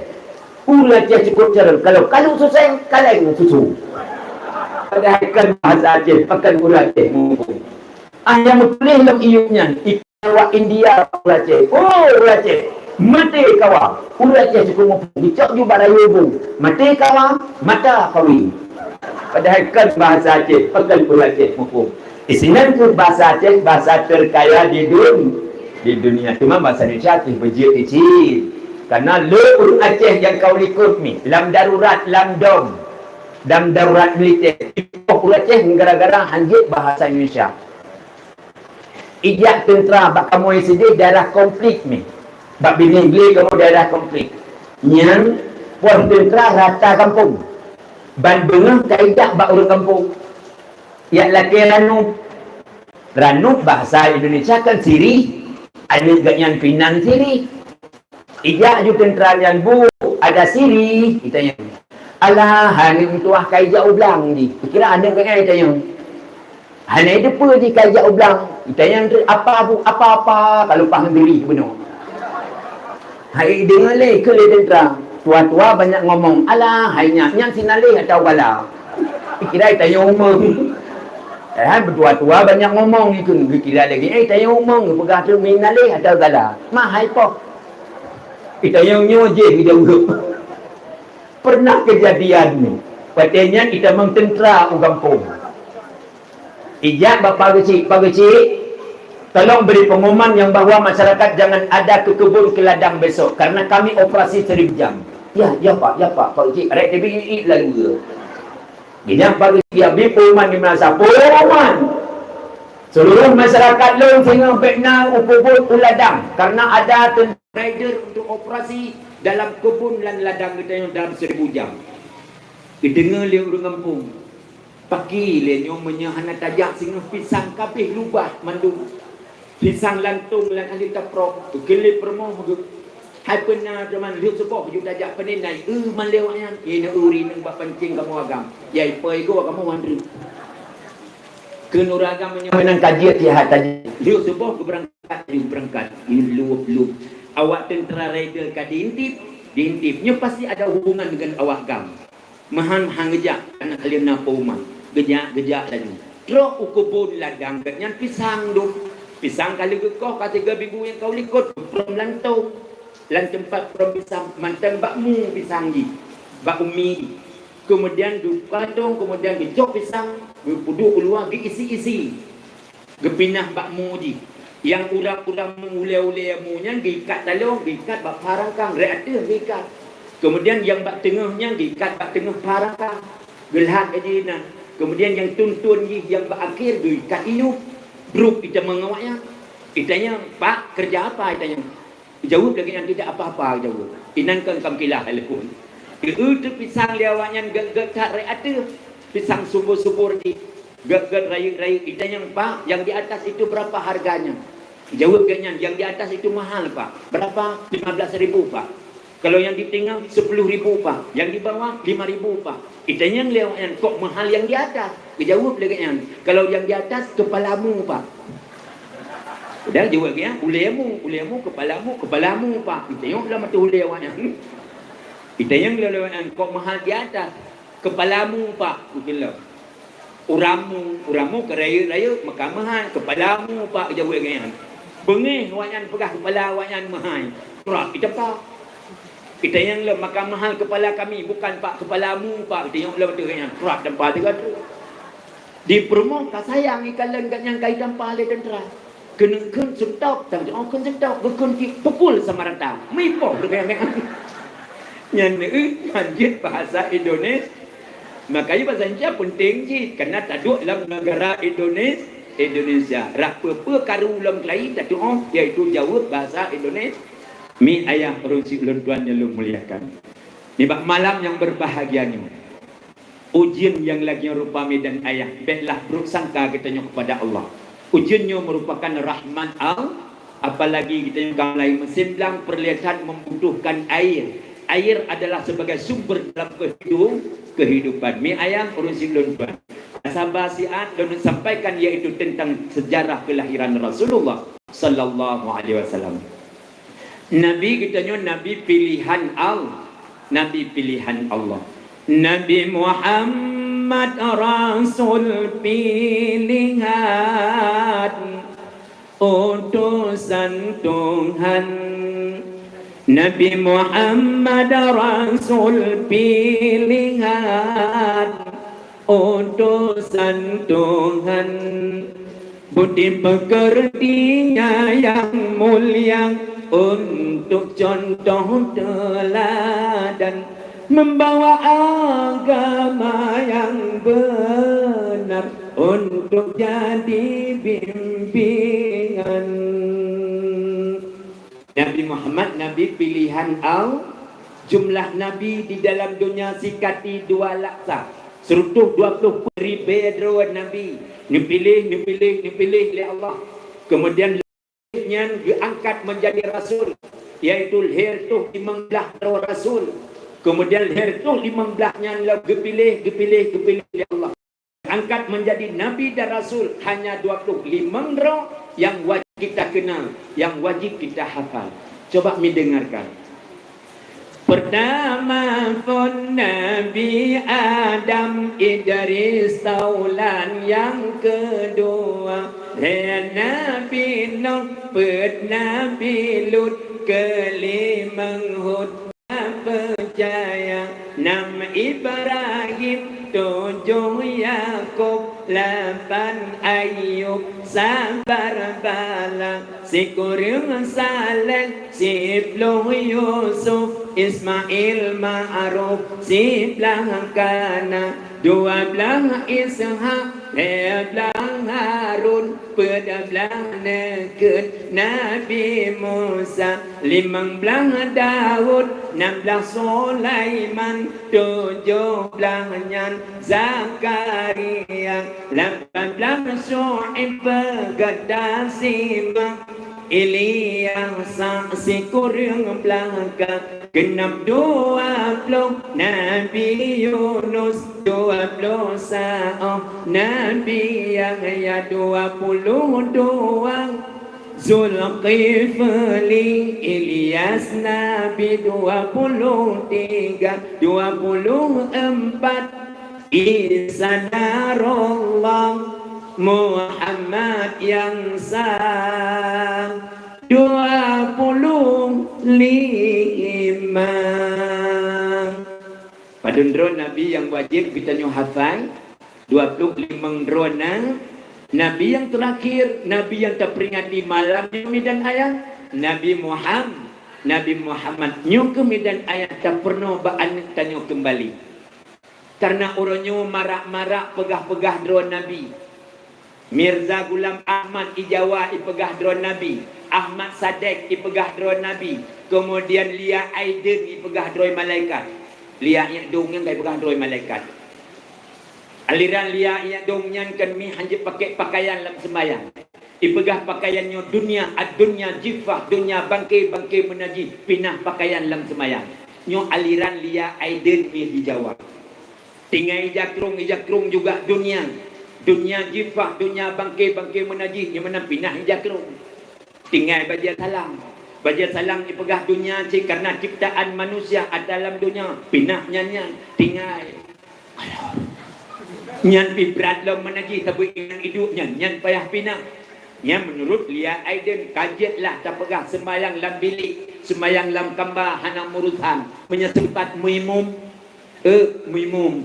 Ureuëng Aceh cukôp cara, kalau kalu suseng, kaleng susu. Padahai kon bahasa Aceh, pakon ureuëng Aceh muphom. Ah nyang meutuléh lom iyup nyan, ikheun awak India bak ureuëng Aceh. Oh ureuëng Aceh, maté kawa. Ureuëng Aceh cukôp muphom, geucok ju bak rayeuk bu. Maté kawa, mata kawi. Padahai kon bahasa Aceh, pakon ureuëng Aceh muphom. Isinan kheueh bahasa Aceh, bahasa terkaya di dun-, di dunia. Cuma bahasa Indonesia kheueh beujeuet cit. Karena le ureuëng Aceh nyang ka u likot mi, lam darurat, lam dom, lam darurat militer. Ureuëng Aceh gara-gara hanjeuet bahasa Indonesia. Ijak teuntera bak kamoe sideh daerah konflik mi. Bak binéh glé kamoe daerah konflik. Nyan poh teuntera rata kampung. Ban beungoh ka ijak bak ureuëng kampung. Yak lakée ranup. Ranup bahasa Indonesia kan sirih. Aneuk geuh nyan pinan sirih. Ijak ju teuntera nyan, "Bu, ada sirih?" Itanyong. "Alah, hai aneuk meutuah ka ijak u blang jih." Kira aneuk geuh nyan itanyong. Hana ideupeue jih ka ijak u blang. Itanyong, "Apa, Bu? Apa-apa?" Ka leupah ngon sirih bunoe. Hai ideungoe lé keu lé teuntera. Tua-tua banyak ngomong. Alah, hai nyak, nyan sinaleh atau gala? Kira itanyong umong. Eh, beutua-tua banyak ngomong itu. Geukira lagi, eh, itanyong umong, geupeugah tu sinaleh atau gala? Mah hai poh. Itanyong nyoe jih geujaweueb. Pernah kejadian ni. Watée nyan itamong teuntera u gampông. Ijak bak Pak Geuchik, "Pak Geuchik, tolong beri pengumuman yang bahwa masyarakat jangan ada ke kebun, ke ladang besok, karena kami operasi seribu jam." "Ya, ya Pak, ya Pak." Pak Geuchik, rek tebi iit lalu. Geujak Pak Geuchik, ya, beri pengumuman di madrasah. Pengumuman! Seluruh masyarakat lôn singoh bék na u kebun, u ladang, karena ada tentara raider untuk operasi dalam kebun dan ladang geutanyoe dalam seribu jam. Geudeungoe lé ureuëng gampông. Paki lé nyoe meunyoe hana tajak singoh pisang kabeh lubah mandum. Pisang lantong lam ahli taprok, keu lé peurumoh geuh. Hai peuna teuma lheueh suboh ju tajak peuninai, eu man lé awaknyan, ngieng uri nang bak pancing kamoe agam. Yai poi goe kamoe wan reuek. Keu nuragam meunyoe meunan ka jeuet sihat tajak. Lheueh suboh geubeurangkat, lheueh beurangkat. Lheueh lheueh. Awak teuntara raider ka diintip, diintip. Nyoe pasti ada hubungan dengan awak gam. Meuhan han geujak, aneuk lheueh na peurumoh. Geujak, geujak laju. Trok u keubon ladang geuh nyan pisang dum. Pisang ka lheueh geukoh ka tiga minggu nyang ka u likot, prom lantong. Lam teumpat prom pisang, mantong bak mu pisang jih, bak umi jih. Keumudian geupeukantong, keumudian geucok pisang, geupeuduek u luwa, geuisi-isi. Geupinah bak mu jih. Nyang urap-urap mu, ulée-ulée mu nyan geuikat taloe, geuikat bak pha rangkang, rek ateueh geuikat. Keumudian nyang bak teungoh nyan geuikat bak teungoh pha rangkang, geulhat laju inan. Keumudian nyang tun-tun jih nyang bak akhé geuikat iyub, brok itamong awaknyan. Itanyong, "Pak, kerja apa?" itanyong. Jaweueb lagée nyan, "Tidak apa-apa," jaweueb. Inan kon kam kilah hai leupeue. Geu-eu teuk pisang lé awaknyan gét-gét that rek ateueh. Pisang subur-subur jih. Gét-gét rayeuk-rayeuk. Itanyong, "Pak, yang di atas itu berapa harganya?" Jaweueb geuh nyan, "Yang di atas itu mahal, Pak." "Berapa?" "Lima belas ribu, Pak." "Kalau yang di tengah, sepuluh ribu, Pak. Yang di bawah, lima ribu, Pak." Itanyong lé awaknyan, "Kok mahal yang di atas?" Geujaweueb lé geuh nyan, "Kalau yang di atas, kepalamu, Pak." Udah jaweueb geuh nyan, "Ulée mu, ulée mu, kepalamu, kepalamu, Pak." Itanyong lam ateueh ulée awaknyan. Itanyong lé awaknyan, "Kok mahal di atas?" "Kepalamu, Pak." Udah lom. "Uram mu, uram mu ka rayeuk-rayeuk, maka mahal, kepalamu, Pak," geujaweueb geuh nyan. Beungéh awaknyan peugah kepala awaknyan mahal. Trok itapa. Itanyong lom, "Maka mahal kepala kami, bukan pak kepalamu, pak." Itanyong lom, tu nyan, prap, tampa teuka tu. Di peurumoh ka sayang ikalon gobnyan ka itampa lé teuntra. Keuneuk kheun seutôk, tang oh kheun seutôk, geukheun cit pukul sama rata. Meuipoh teuka nyan. Nyan neu hanjeuet bahasa Indonesia. Makanya bahasa Indonesia penting cit, karena taduek lam negara Indonesia. Indonesia. Rak peue-peue karu lom keulayi tatuoh, yaitu jaweueb bahasa Indonesia. Mi ayah ureueng si ulôn tuan nyang lôn muliakan. Nibak malam nyang berbahagia nyoe, ujeuen nyang lagée rupa mi dan ayah, béklah brok sangka geutanyoe kepada Allah. Ujeuen nyoe merupakan rahmat Allah, apalagi geutanyoe ka mulai musim blang, perlihatan membutuhkan air. Air adalah sebagai sumber dalam kehidup-, kehidupan. Mi ayah ureueng si ulôn tuan. Saba siat lôn sampaikan, yaitu tentang sejarah kelahiran Rasulullah sallallahu alaihi wasallam. Nabi geutanyoe nabi pilihan Allah, nabi pilihan Allah. Nabi Muhammad rasul pilihan, utusan Tuhan. Nabi Muhammad rasul pilihan, utusan Tuhan. Budi pekertinya yang mulia untuk contoh teladan, membawa agama yang benar untuk jadi bimbingan. Nabi Muhammad, nabi pilihan Allah. Jumlah nabi di dalam dunia sikati dua laksa, seratus dua puluh ribée droe nabi. Neupiléh, neupiléh, neupiléh lé Allah. Kemudian nyan geuangkat menjadi rasul, yaitu lhée reutôh limong blaih droe rasul. Kemudian lhée reutôh limong blaih nyan lom geupiléh, geupiléh, geupiléh lé Allah. Angkat menjadi nabi dan rasul hanya dua puluh limong droe yang wajib kita kenal, yang wajib kita hafal. Coba mi dengarkan. Pertama phon Nabi Adam, Idris, Taulan, nyang keudua lhée Nabi Nuh, peuet Nabi Lut, keulimong Hud. Peucaya, nam Ibrahim, tujoh Yakub, lapan Ayub sabar bala, sikureueng Saleh, siploh Yusuf, Ismail, Ma'ruf, siblaih Kana, dua blaih Ishak, lhée blaih Harun, peuet blaih neukheun Nabi Musa, limong blaih Daud, nam blaih Sulaiman, tujoh blaih nyan Zakaria, lapan blaih Syu'aib, peugah tasimak Ilyas, sikureueng blaih ka, geunab dua ploh Nabi Yunus, dua ploh saôh Nabi Yahya, dua puluh dua Zulkifli, Ilyas Nabi, dua puluh tiga, dua puluh empat Isa Nasrullah, Muhammad nyang sa, dua puluh lima. Padum droe nabi nyang wajéb geutanyoe hafai? Dua ploh limong droe na. Nabi nyang teurakhir, nabi nyang taperingati malam nyoe mi dan ayah, Nabi Muham-, Nabi Muhammad. Nyoe kheueh mi dan ayah tapeurunoe bak aneuk tanyoe keumbali. Kareuna uroe nyoe marak-marak peugah-peugah droe nabi. Mirza Ghulam Ahmad i Jawa ipeugah droe nabi, Ahmad Sadek ipeugah droe nabi, keumudian Lia Aiden ipeugah droe malaikat. Lia Nyek Dong nyan ka ipeugah droe malaikat. Aliran Lia Nyek Dong nyan kan mi hanjeuet pakai pakaian lam seumayang. Ipeugah pakaian nyoe dunia, ad-dunya jifah, dunia bangke, bangke meunajih, pinah pakaian lam seumayang. Nyoe aliran Lia Aiden mi di Jawa. Tinggai ija krong, ija krong juga dunia. Dunia jifah, dunia bangke, bangke meunajih, nyoe meunan pinah ija krong. Tinggai bajée salang. Bajée salang ipeugah dunia cit kareuna ciptaan manusia ata lam dunia, pinah nyan-nyan. Tinggai. Nyan pih brat lom meunajih, sabe inong iduek nyan, nyan payah pinah. Nyan meunurot Lia Aiden, ka jeuet lah tapeugah seumayang lam bilék. seumayang lam kamba hana meurusan. Meunyoe seumpat meuimum, eh, meuimum.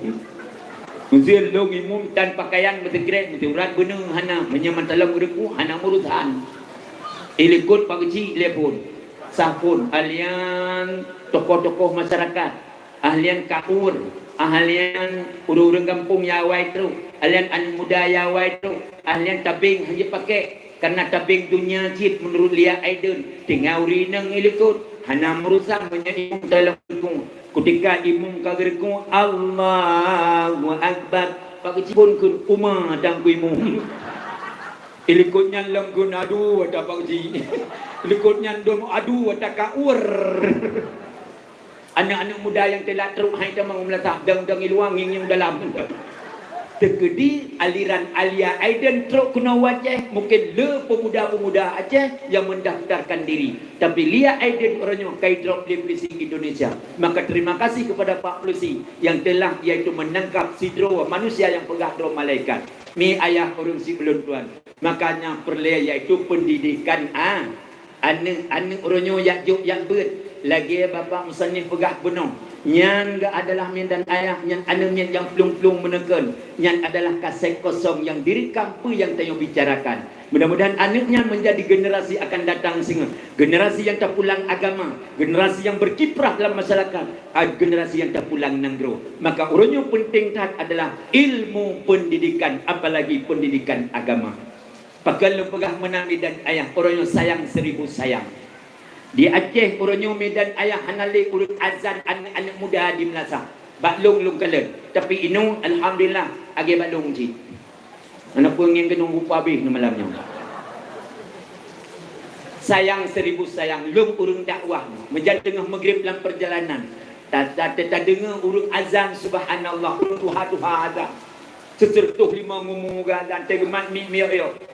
Meuseu lôn imum tan pakaian meusikrek, meusiurat beuneue hana. Meunyoe mantong lam reuku hana meurusan. Ilikot Pak Geuchik lé phon. Sah phon, ahlian tokoh-tokoh masyarakat. Ahlian kaur, ahlian ureuëng-ureuëng gampông nyang awai trok, ahlian aneuëk muda nyang awai trok, ahlian tabeng hana jipakék, kareuna tabeng donya cit meunurot Lia Aiden, tinggai ureuëng inong ilikot, hana meurusan meunyoe imum teulam geureuku. Kutika imum ka geureuku, Allahu Akbar, Pak Geuchik phon kheun uma dan ku imum. Ilikot nyan lom kheun adu ata Pak Geuchik. Ilikot nyan dum adu ata kaur. Aneuëk-aneuëk muda nyang teulat trok hai tamong meulatah dang-dang i luwa ngieng-ngieng dalam. Teukeudi aliran Alia Aiden trok keunoe u Aceh, mungken le pemuda-pemuda Aceh nyang mendaftarkan diri. Tapi Lia Aiden uroe nyoe ka idrop lé polisi Indonesia. Maka terima kasih kepada Pak Polisi yang telah iaitu menangkap sidroe manusia nyang peugah droe malaikat. Mi ayah ureuëng sibeulon tuan. Makanya peureulée iaitu pendidikan a Aneuëk-aneuëk uroe nyoe jak jok jak beuet, lagée bapak musannif peugah bunoe, nyan geuh adalah miet dan ayah, nyan aneuëk miet nyang plueng-plueng meuneukon, nyan adalah kaset kosong nyang direkam peue nyang tanyoe bicarakan. Mudah-mudahan aneuëk nyan menjadi generasi akan datang singoh, generasi nyang tapulang agama, generasi nyang berkiprah dalam masyarakat, a, generasi nyang tapulang nanggroe. Maka uroe nyoe penting that adalah ilmu pendidikan, apalagi pendidikan agama. Pakon lôn peugah meunan miet dan ayah, uroe nyoe sayang seribu sayang. Di Aceh uroe nyoe miet dan ayah hana lé ureuëng azan aneuëk-aneuëk muda di meulasah. Bak lôn lôn kalon, tapi inoe alhamdulillah lagée bak lôn cit. Hana peue ngieng keunong rupa bih nyoe malam nyoe. Sayang seribu sayang, lôn ureuëng dakwah, meujan teungoh meugreb lam peurjalanan. Ta-, ta-, ta-, tadeungoe ureuëng azan, subhanallah, ureuëng tuha-tuha azan. Seuseureutoh limong umu geuazan, teumat miet miyok-yok.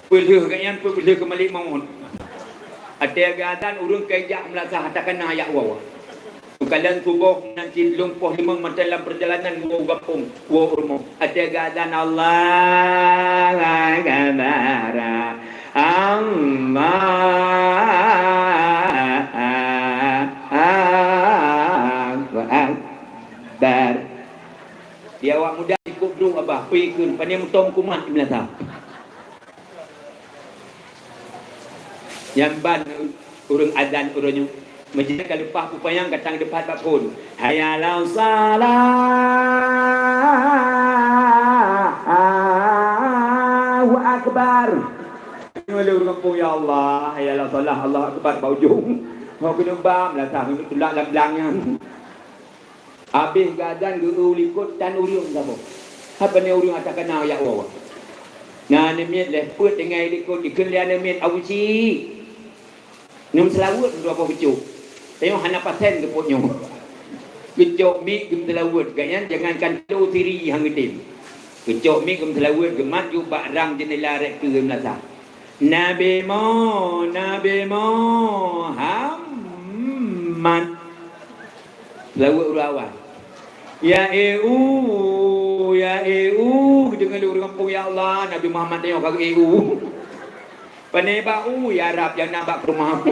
Peulheueh geuh nyan, peulheueh keu malik mawöt. Watée geuazan ureuëng ka ijak meulasah, takana jak woe. Meukalon suboh nan cit lôn poh limong mantong lam peurjalanan woe u gampông, woe u rumoh. Watée geuazan, Allahu Akbar, Allahu Akbar. Di awak muda jikôb droe babah, peue kheun, pane meutom kumat di meulasah. Nyan ban ureuëng azan uroe nyoe. Meujih ka leupah peupanyang, ka tang deupat bak phon. Hayya 'alas shalah. Allahu Akbar. Nyoe lé ureuëng gampông, ya Allah, hayya 'alas shalah, Allahu Akbar bak ujong. Ho keuneuk bam lah, tah tulak lam blang nyan. Habéh geuazan geu-eu likot tan ureuëng saboh. Haba nyan ureuëng ata kana jak woe. Na aneuk miet lhée peuet tinggai likot, dikheun lé aneuk miet, "Abusyik, neuseulaweuet dua boh keucok." Tanyoe hana pasen keu pok nyoe. Keucok miet geumeuseulaweuet, gobnyan jangankan talo siri han geutem. Keucok miet geumeuseulaweuet, geumat ju bak rang jeundela rek keu meulasah. Nabi Mo-, Nabi Muhammad. Laweuek ureuëng awai. Ya eu, ya eu, geudeungoe lé ureuëng gampông, ya Allah, Nabi Muhammad nyoe ka eu. Pane bak u, ya Rab, nyang na bak rumoh.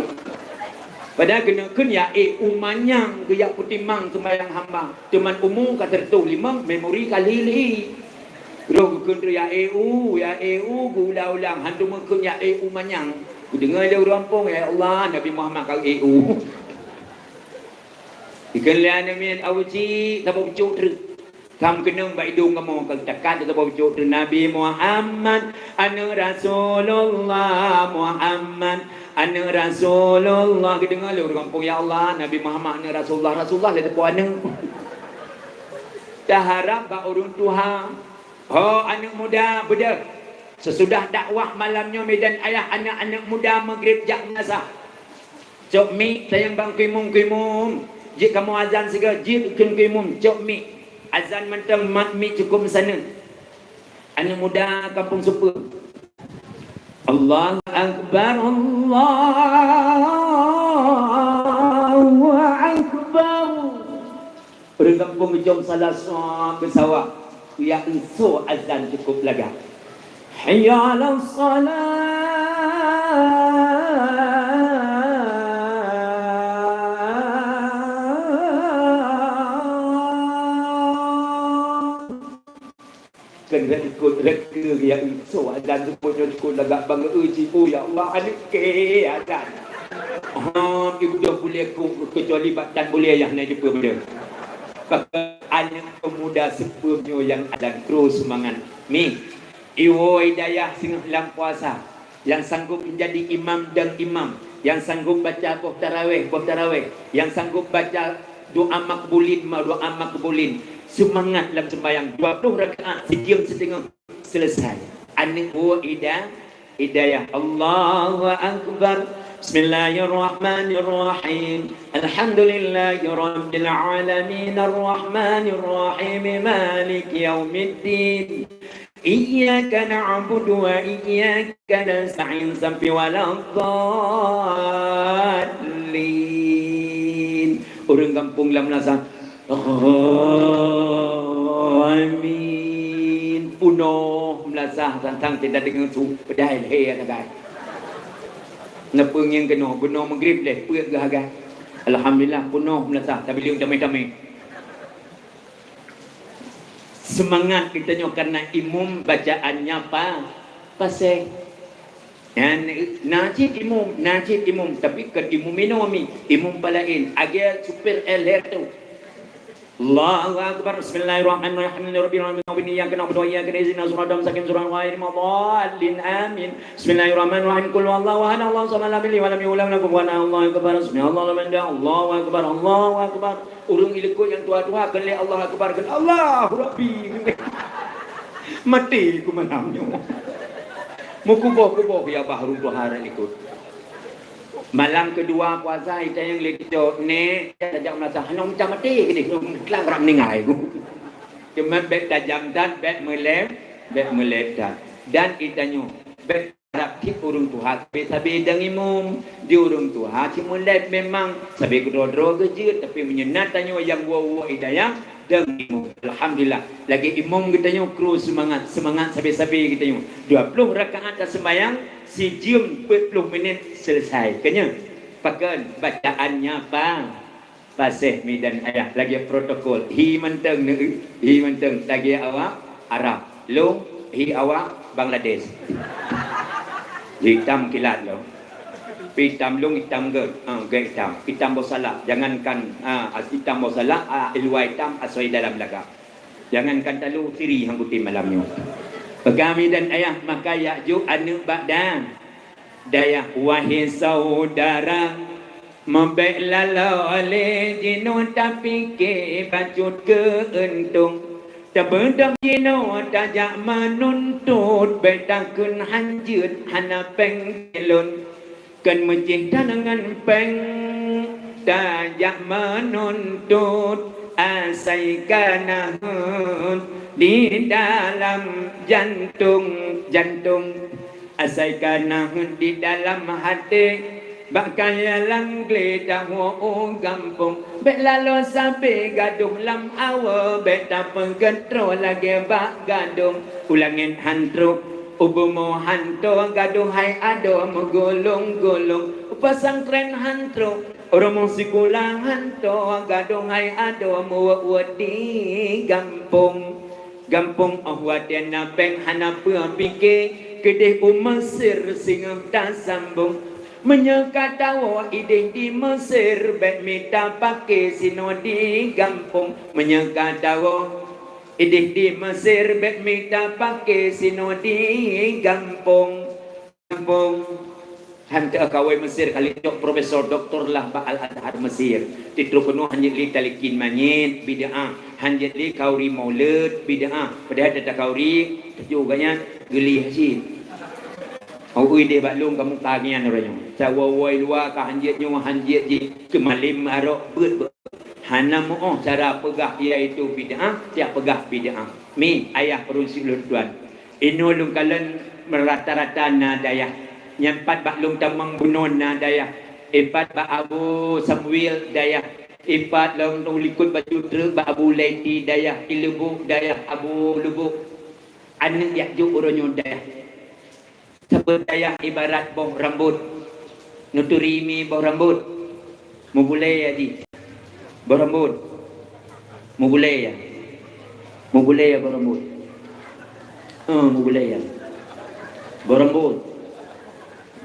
Padahai keuneuk kheun ya eu manyang geujak peutimang seumayang hamba. Teuma umu ka sireutoh limong, memori ka lhi-lhi. Roh geukheun ya eu, ya eu, geuulang-ulang, hantom geukheun ya eu manyang. Geudeungoe lé ureuëng gampông, ya Allah, Nabi Muhammad ka eu. Dikheun lé aneuk miet, "Abusyik, saboh pucok treuk." Kam keunong bak idong kamoe, ka takat saboh pucok treuk, Nabi Muhammad, aneuk Rasulullah, Muhammad, aneuk Rasulullah. Geudeungoe lé ureuëng gampông, ya Allah, Nabi Muhammad, aneuk Rasulullah, Rasulullah lé teupeu aneuk. Taharab bak ureuëng tuha. Ho aneuk muda, beudôh. Seusudah dakwah malam nyoe, miet dan ayah, aneuk-aneuk muda Maghrib jak meunasah. Cok mic, sayang bang kuimum-kuimum. Jeuet kamoe azan sigoe, jeuet kheun kuimum, cok mic. Azan mantong mat mic cukôp meusaneut. Aneuk muda Kampung Super. Allahu Akbar, Allahu Akbar. Ureuëng gampông geujom salah soe beusawak, ya euso azan cukôp lagak. Hayya 'alas shalah. Rot ikot, rot keu, ya, so, azan suboh nyoe cukôp lagak bangga, eu, ci, oh, ya Allah, aneuk kèe azan. Ha, ibeudôh bulèe kôk, keucuali bak tan bulèe yah na jeupeue beudôh. Pakon aneuk peumuda seupeu nyoe nyang azan, kru seumangat. Mi, iwoe dayah singoh lam puasa. Nyang sanggup menjadi imam dan imam, nyang sanggup baca boh taraweh, boh taraweh, nyang sanggup baca doa makbulin, ma-, doa makbulin, seumangat lam seumbahyang dua ploh rakaat sijeuem siteungoh selesai. Aneuk woe ida-, idayah. Allahu Akbar. Bismillahirrahmanirrahim. Alhamdulillahirabbil alamin. Arrahmanirrahim. Maliki yaumiddin. Iyyaka na'budu wa iyyaka nasta'in sampai waladdallin. Ureueng gampông lam meunasah, amin. Peunoh meunasah, tantang tidak dengan su, pedai lé ya nagai. Nepeungieng keunoe, bunoe Maghrib lé, peuet geuh hagai. Alhamdulillah, peunoh meunasah, tabiling tamé-tamé. Seumangat geutanyoe karena imum bacaannya pa-, paséh. Nyan, na cit imum, na cit imum, tapi kon imum inoe mi, imum palaén, lagèe supir L R tu. Allahu Akbar, Bismillahirrahmanirrahim, Alhamdulillahi Rabbil Alamin, iyyaka na'budu wa iyyaka nasta'in, ihdinas siratal mustaqim, siratal ladzina an'amta 'alaihim, ghairil maghdubi 'alaihim waladdallin, amin. Bismillahirrahmanirrahim, qul huwallahu ahad, Allahus samad, lam yalid walam yulad, walam yakul lahu kufuwan ahad, Allahu Akbar, Allahu Akbar, Allahu Akbar. Ureueng ilikot nyang tuha-tuha kheun lé Allahu Akbar, kheun, "Allahu Rabbi." Maté ku malam nyoe. Meukuboh-kuboh ya bah ureueng tuha rot likot. Malam keudua puasa, itanyong lé keucok, "Nèk, tajak meunasah, hana macam maté keudéh, klang rab meuninggai." Teuma bèk tajam that, bèk meulép, bèk meulép that. Dan itanyong, bèk Harab cit ureueng tuha sabe-sabe dang imum. Di ureueng tuha cit meulép memang, sabe keudroe-droe geujeuet, tapi meunyoe na tanyoe nyang woe-woe hidayah dang imum. Alhamdulillah, lagèe imum geutanyoe kru seumangat, seumangat sabe-sabe geutanyoe. Dua ploh rakaat taseumbahyang, sijeuem peuet ploh minét selesai. Keunyoe, pakon bacaannya apa? Paséh mi dan ayah lagèe protokol. Hi mantong neu, hi mantong lagèe awak Arab. Lôn hi awak Bangladesh. Hitam kilat lôn. Hitam lôn hitam gèt. Ha, gèt hitam. Hitam boh salak. Jangankan, ha, hitam boh salak, ha, luwa hitam, asoe dalam lagak. Jangankan talu, siri hang kutem malam nyoe. Peugah mi dan ayah, maka yak jok aneuk bak dan dayah. Wahé syedara, meubèk laloe lé jinoe tapike bacut keuntông. Tabeudôh jinoe tajak meununtut, bèk takheun hanjeuet hana péng lôn. Kon meucéh tanangan péng tajak meununtut, asai ka na heuet di dalam jantông, jantông, asai ka na heuet di dalam até. Bak kayèe lam glé tawoe u gampông, bèk laloe sabe gadôh lam awa, bèk tapeugét droe lagèe bak gadông. U langét han trôk, u bumoe han toe, gadôh hai adoe meugulong-gulong. U pesantren han trôk, u rumoh sikula han toe, gadôh hai adoe meuweuet-weuet di gampông. Gampông 'oh watèe na péng hana peue pike, keudéh u Mesir singoh tasambông. Meunyoe ka tawoe idéh di Mesir, bèk mita pake sinoe di gampông. Meunyoe ka tawoe idéh di Mesir, bèk mita pake sinoe di gampông. Gampông. Han teuka woe Mesir, ka lheueh cok profesor doktor lah bak Al-Azhar Mesir. Titrôk keunoe han jeuet lé talikin manyét, bid'ah. Han jeuet lé khauri maulud, bid'ah. Padahai tata khauri, teuju gobnyan, geulih cit. Ui deh bak lôn kamoe ka ngian uroe nyoe. Sawoe-woe luwa ka han jeuet nyoe, han jeuet jih. Keumalém arok beuet-beuet. Hana meu'oh cara peugah iaitu bid'ah, tiak peugah bid'ah. Mi, ayah peureusi ulôn tuan. Inoe lôn kalon meurata-rata na dayah. Nyan pat bak lôn tamong bunoe na dayah. Ipat bak Abu Samuel dayah. Ipat lôn likot baju treuk bak Abu Laiti dayah. Ilubuk dayah Abu Lubuk. Aneuk yak jok uroe nyoe dayah. Sapeue dayah ibarat boh rambot. Neuturi mi boh rambot. Meubulée ya jih. Boh rambot. Meubulée ya. Meubulée ya boh rambot. Eh, mubulée ya. Boh rambot.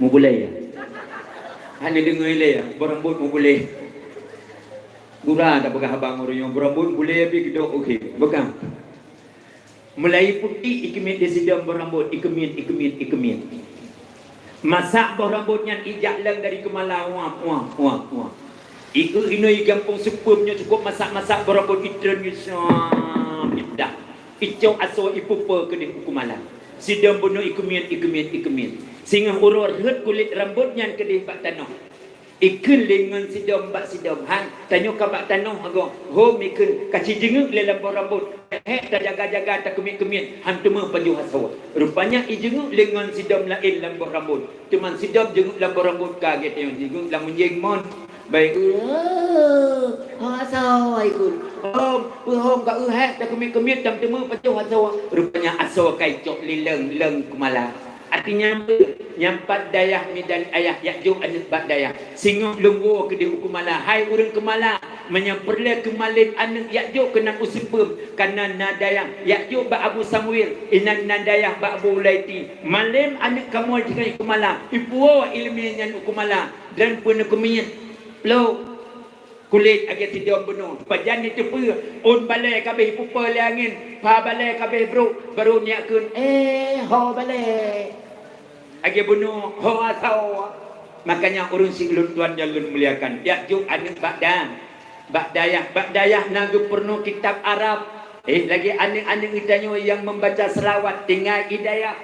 Mubulée ya. Hana deungoe lé ya, boh rambot mubulée. Gura tapeugah abang ureuëng nyoe, boh rambot mubulée ya, pi geudok, oke. Bukan. Mulai putéh ikeumiet di sidom boh rambot, ikeumiet, ikeumiet, ikeumiet. Masak boh rambot nyan ijak leng dari keumala, wah, wah, wah, wah. Ieu inoe gampông seupeuem nyoe cukup masak-masak boh rambot itreun nyoe sam idah. Icok asoe ipupe keudeh u keumala. Sidom bunoe ikeumiet, ikeumiet, ikeumiet. Singoh uroe rhot kulét rambot nyan keudeh bak tanoh. Ikheun lé ngon sidom bak sidom, "Hai, tanyoe ka bak tanoh agoe." "Hom," ikheun, "ka ci jeungeuk lé lam boh rambot. Hék tajaga-jaga takeumiet-keumiet, han teumé pajoh asoe." Rupanya ijeungeuk lé ngon sidom laén lam boh rambot. Teuma sidom jeungeuk lam boh rambot ka gét nyoe, jeungeuk lam meunjéng mon. Bai, "Eu, ho asoe," ikheun. "Hom, peu hom ka eu hék takeumiet-keumiet, han teumé pajoh asoe." Rupanya asoe ka icok lé leng, leng keumala. Artinya, nyang pat dayah midan ayah yak jok aneuëk bak dayah. Singoh lôn woe keudeh u keumala, hai ureuëng keumala, meunyoe peureulée keu malém aneuëk yak jok keunan u seupeuem, kana na dayah yak jok bak Abu Samuel, inan na dayah bak Abu Ulaiti. Malém aneuëk kamoe jih ngon keumala, ipuwoe iéleumé nyan u keumala, dan peuneukeumiet. Plok. Kulét lagée sidom bunoe, pajan jiteupeue, ôn balée kabeh ipupe lé angén, pha balée kabeh brok, barô nyak kheun, "Eh, ho balée." Lagée bunoe, ho asoe. Makanya ureuëng sigeulon tuan nyang lôn muliakan, yak jok aneuëk bak da-, bak dayah, bak dayah na geupeurunoe kitab Arab. Eh, lagée aneuëk-aneuëk geutanyoe nyang membaca selawat tinggai di dayah.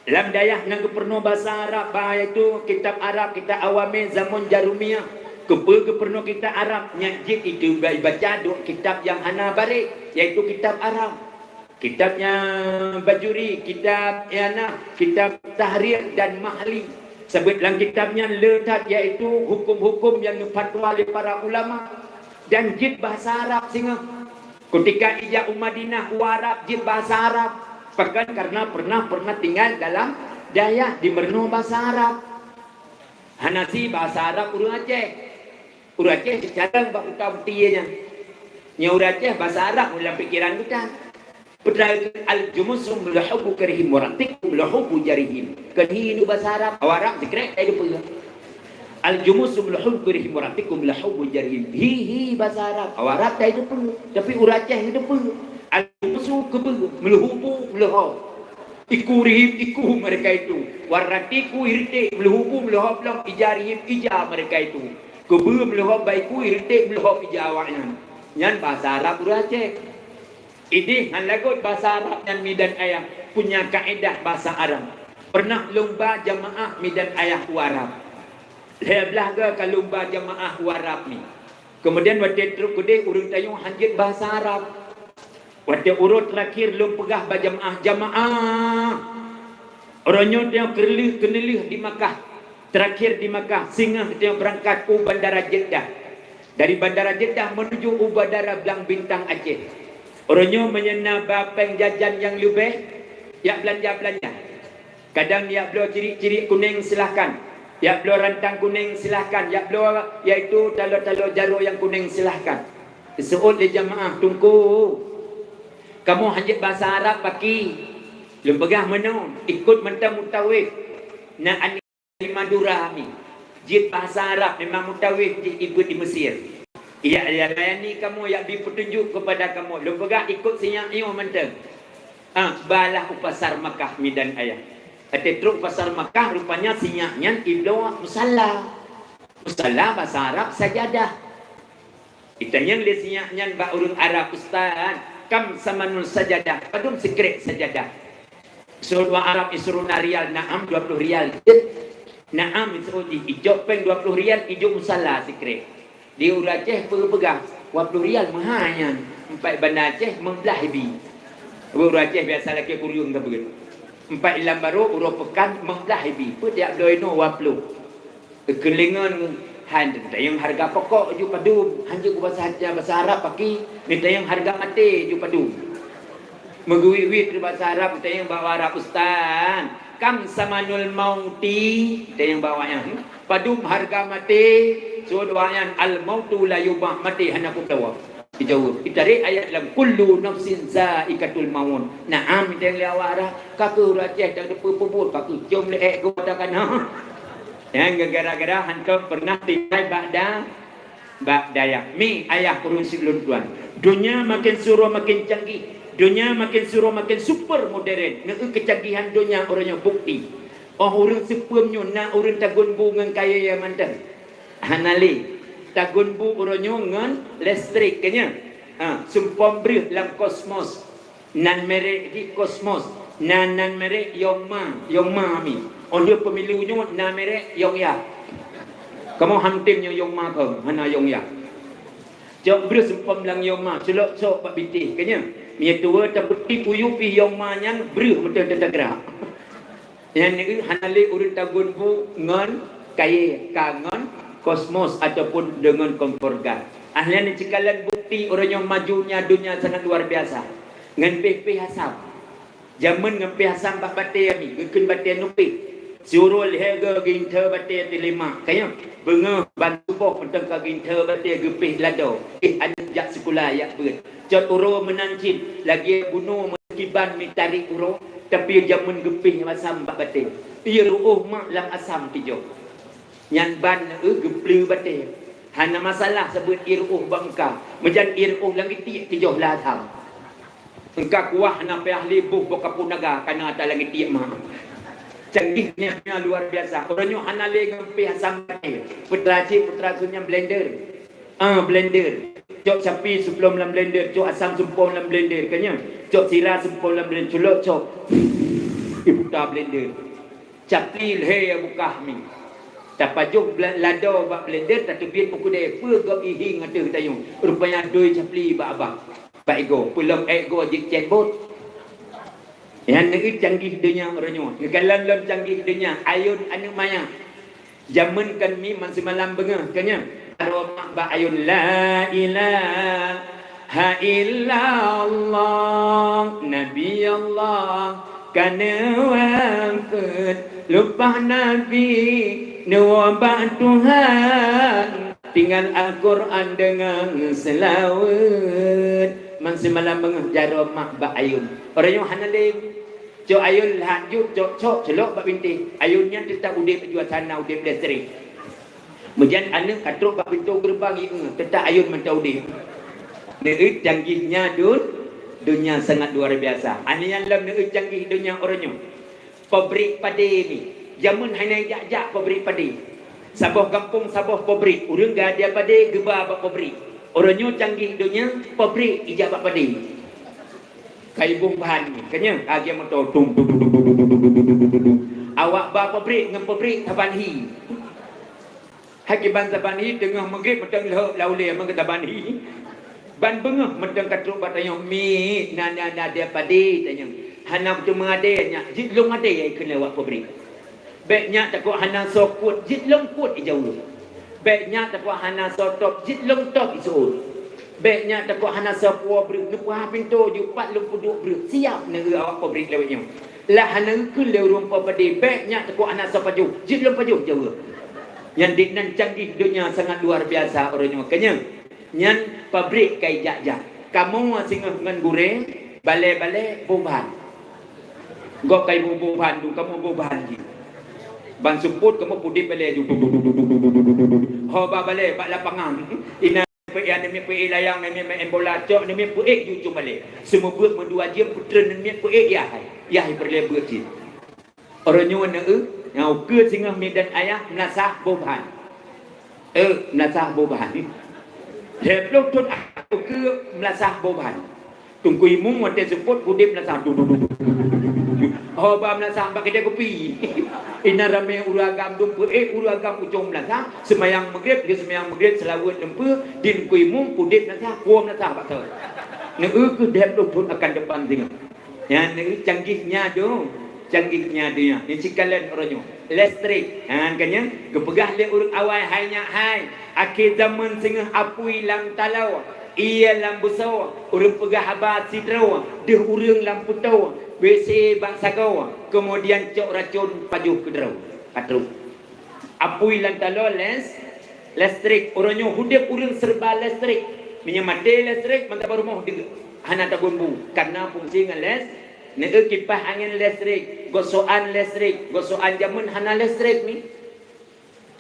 Lam dayah na geupeurunoe basa Arab, yaitu kitab Arab, kitab awamé zaman Jarumiyah. Keupeue geupeurunoe kitab Arab? Nyan jeuet itu ba-, ibaca duek kitab nyang hana bareh, yaitu kitab Arab. Kitab nyang Bajuri, kitab I'anah, kitab Tahrir dan Mahli. Sabab lam kitab nyan le that, yaitu hukum-hukum nyang geufatwa lé para ulama dan jeuet bahasa Arab singoh. Keutika ijak u Madinah, u Arab jeuet bahasa Arab. Pakon? Karena pernah, pernah tinggai dalam dayah di meurunoe bahasa Arab. Hana si bahasa Arab ureuëng Aceh. Ureuëng Aceh seucalong bak uta buti nyan. Nyoe ureuëng Aceh bahasa Arab lam pikeran geutan. Peudahai al-jumusum lahubbu karihim wa ratikum lahubbu jarihim. Kan hi nu bahasa Arab, awak Arab sikrek tai depan. Al-jumusum lahubbu karihim wa ratikum lahubbu jarihim. Hi, hi bahasa Arab, awak Arab tai depan. Tapi ureuëng Aceh depan. Al-jumusu keubeue, meuleuhubu, meuleuhob. Iku rihim, iku mereka itu. Waratiku irtik, meuleuhubu, meuleuhob lom, ija rihim, ija mereka itu. Keubeue meuleuhob bak iku irtik, meuleuhob ija awaknyan. Nyan bahasa Arab ureuëng Aceh. Ideh ngon lagot bahasa Arab nyan midan ayah punya kaedah bahasa Arab. Pernah lomba jamaah midan ayah u Arab. Lhée blaih goe ka lomba jamaah u Arab ni. Kemudian watée trok keudeh ureuëng tanyoe han jeuet bahasa Arab. Watée uroe teurakhir lôn peugah bak jamaah, "Jamaah, uroe nyoe tanyoe keureuleue keuneulheueh di Makkah." Terakhir di Makkah, singoh tanyoe beurangkat u Bandara Jeddah. Dari Bandara Jeddah menuju u Bandara Blang Bintang Aceh. Uroe nyoe meunyoe na ba péng jajan nyang leubeh, yak beulanja-beulanja. Kadang yak bloe cirik-cirik kunéng, silahkan. Yak bloe rantang kunéng, silahkan. Yak bloe, yaitu taloe-taloe jaroe nyang kunéng, silahkan. Geuseuôt lé jamaah, "Teungku, kamoe han jeuet bahasa Arab paki." Lôn peugah meunoe, ikot mantong mutawéh. Na Di Madura mi. Jeuet bahasa Arab memang mutawéh jih ibuet di Mesir. Yak, yak layani kamoe, yak bri peutunjuk keupada kamoe. Lôn peugah ikot sinyak nyoe mantong. Ah, balah u pasar Makkah midan ayah. Watée trok pasar Makkah, rupanya sinyak nyan ibloe musalla. Musalla bahasa Arab sajadah. Itanyong lé sinyak nyan bak ureuëng Arab, "Ustaz, kam samanul sajadah?" Padum sikrek sajadah? Seuôt wak Arab isruna rial, "Na'am, dua puluh rial." Jeuet. "Na'am," iseuôt jih, icok péng dua puluh rial, ijok musalla sikrek. Di ureuëng Aceh peugah, "Dua puluh rial meuhai nyan, empat Banda Aceh meublah ibi." Ureuëng Aceh biasa lakée kureueng ka beuet. Empat ilam barô uroe peukan meublah ibi. Peue tiap bloe inoe dua puluh. Keulingon han tanyong hareuga pokok ju padum, han jeuet keu bahasa, bahasa Arab paki, neutanyong hareuga maté ju padum. Meugeuwiet-wiet keu bahasa Arab, tanyong bak Arab, "Ustaz, kam samanul mauti?" Tanyong bak awak nyan, "Padum hareuga maté?" Seuôt awak nyan, "Al mautu la yubah," maté hana kupeulawa. Jaweueb. Itarek ayat lam, "Kullu nafsin zaikatul maut." Naam, ideng lé awak arah. Ka keuh ureuëng Aceh tak teupeu peubuet, ka keuh ciom lé ék geuh takana. Nyang gara-gara hantom pernah tinggai bak da-, bak dayah. Mi ayah ureuëng sileuen tuan. Donya makin suro makin canggih. Donya makin suro makin super modern. Neu keucanggihan donya uroe nyoe bukti. Oh ureuëng seupeuem nyoe na ureuëng tagun bu ngon kayée mantong. Hana lé. Tagun bu uroe nyoe ngon listrik, ka nyan. Ha, sumpom breuh lam Cosmos. Nan merek di Cosmos. Nan, nan merek Yongma, Yongma mi. Oh lheueh pemilu nyoe na merek Yongya. Kamoe hantom nyoe Yongma kong, hana Yongya. Cok breuh sumpom lam Yongma, culok cok bak bitéh, ka nyan. Mie tuwoe tapeuti uyu pih Yongma nyan breuh meuteun teuteugrak. Nyan neu hana lé ureuëng tagun bu ngon kayée ka ngon Cosmos ataupun deungon kompor gas. Ahli nyan cikalon bukti uroe nyoe majunya donya sangat luar biasa. Ngon péh-péh asam. Jameun ngon péh asam bak batée ami, geukheun batée nupéh. Siuroe lhée goe geuintheu batée teulimak. Ka nyan, beungoh ban suboh mantong ka geuintheu batée geupéh lado. Eh, aneuk jak sikula jak beuet. Cot uroe meunan cit, lagée bunoe meukiban mitarik uroe, tapi jameun geupéh asam bak batée. Ié ruôh mak lam asam tijoh. Nyan ban neu geupleue batée. Hana masalah sabeut ié ruôh bak muka. Meujan ié ruôh lam gitiek tijoh lam asam. Engka kuah hana payah lé boh boh kapon naga kana ata lam gitiek mak. Canggih nyan luar biasa. Uroe nyoe hana lé ngon péh asam batée. Putra cit, putra su nyan blender. Ah, blender. Cok sapi suplom lam blender, cok asam sumpom lam blender, ka nyan. Cok sira sumpom lam blender, culok cok. Iputa blender. Capli lhée bukah mi. Tapajoh bla-, lado bak blender, tateubiet u keudée, peue gob ihieng ateueh tanyoe. Rupanya doi capli bak abah. Bak igoe, peulom ék goe jeuet cét bot. Nyan neu canggih donya uroe nyoe. Geukalon lom canggih donya, ayôn aneuk manyak. Jameun kan mi man simalam beungoh, ka nyan. Aroh mak bak ayôn, "La ilaha illallah, Nabi Allah, ka neuwafeuet, leupah Nabi, neuwoe bak Tuhan, tinggai Al-Quran deungon seulaweuet." Man simalam beungoh jaroe mak bak ayôn. Uroe nyoe hana lé. Cok ayôn lhah jeuet, cok-cok, culok bak bintéh. Ayôn nyan teutap udeb, jua sana udeb listrik. Meujan aneuk ka trok bak pintoe geureubang, ié, teutap ayôn mantong udeb. Neu canggihnya dun-, donya sangat luar biasa. Aneuk nyan lom neu canggih donya uroe nyoe. Pabrik padé mi. Jameun hana jak-jak pabrik padé. Saboh gampông saboh pabrik. Ureuëng geuhadiah padé geuba bak pabrik. Uroe nyoe canggih donya, pabrik ijak bak padé. Ka iboh bahan, ka nyan, ka agiah moto, tung, tung, tung. Awak ba pabrik ngon pabrik saban hi. Hai kiban saban hi, teungoh meugrib mantong lhok lam ulée meukeue saban hi. Ban beungoh mantong ka trok bak tanyoe, "Mi, na, na, na, dé padé," tanyoe. "Hana kuteumé adé nyak, jeuet lôn adé," kheun lé awak pabrik. "Bék nyak takot hana soe kuet, jeuet lôn kuet ijaweueb. Bék nyak takot hana soe top, jeuet lôn top iseuôt. Bék nyak takot hana soe puwoe breueh, neupeuhah pintoe jeuet pat lôn peuduek breueh, siab," neu awak pabrik lawét nyoe. Lah hana geukheun lé ureuëng po padé, "Bék nyak takot hana soe pajoh, jeuet lôn pajoh ijaweueb." Nyan diknan canggih donya sangat luar biasa uroe nyoe, ka nyan. Nyan pabrik ka ijak-jak. Kamoe singoh ngon gurée, balée-balée boh ban. Gob ka iboh boh ban tu, kamoe boh ban jih. Ban seupôt kamoe pudeb balée ju. Ho ba balée bak lapangan. Inan peuék, aneuk miet peuék layang, aneuk miet main bola, cok aneuk miet peuék ju ujong balée. Seumeubeuet meudua jeuem peutreun aneuk miet peuék yah hai. Yah hai peureulée beuet jih. Uroe nyoe neu, nyang ukeue singoh midan ayah meulasah boh ban. Eh, meulasah boh ban. Lhée ploh thon ukeue meulasah boh ban. Teungku Imum watée seupôt udeb meulasah. Du, du, du, du. Ho ba meulasah bak keudée kupi. Inan ramé ureuëng agam dum peuék, ureuëng agam ujong meulasah, seumayang meugrib, lheueh seumayang meugrib seulaweuet leumpeu, di Teungku Imum udeb meulasah, puwoe meulasah bak soe. Neu keuh lhée ploh thon akan depan singoh. Nyan neu canggihnya do, canggihnya donya. Nyan sikalon uroe nyoe. Listrik. Ha, ka nyan geupeugah lé ureuëng awai hai nyak hai. Akhé zaman singoh apui lam taloe, ié lam beusoe, ureuëng peugah haba sidroe, deuh ureuëng lam peutoe, WC bak sagoe, keumudian cok racon pajoh keu droe. Ka trok. Apui lam taloe les, listrik. Uroe nyoe udeb ureuëng serba listrik. Meunyoe maté listrik, mantong bak rumoh deuek, hana tabumbu, karena fungsi ngon les-, neueu kipah angén listrik, gosokan listrik, gosokan jameun hana listrik ni.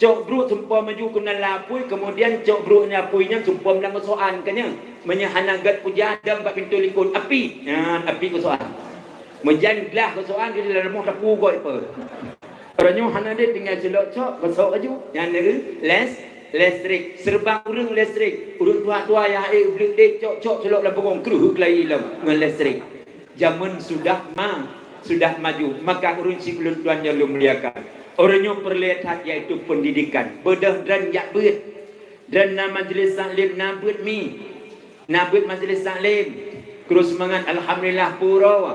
Cok brok seumpom maju keunan lam apui, kemudian cok brok nyan apui nyan seumpom lam gosokan, kan nyan. Meunyoe hana gét puja, dong bak pintoe likot, api. Nyan, api gosokan. Meujan glah gosokan, di dalam rumoh tapu gok ipe. Uroe nyoe hana deh tinggai cilok cok, gosok laju. Nyan neueu les-, listrik. Seureubang ureueng listrik. Ureueng tuha-tuha nyang hase bleuk deh cok-cok cilok lam bungong, kreuh keulayi lom ngon listrik. Jameun sudah ma-, sudah maju, maka ureueng siulôn tuan nyang lôn muliakan, uroe nyoe peureulée that, yaitu peundidikan. Beudôh droen jak beuet. Droen na majlis taklim, na beuet mi. Na beuet majlis taklim. Kreuh seumangat, alhamdulillah, pue uroe.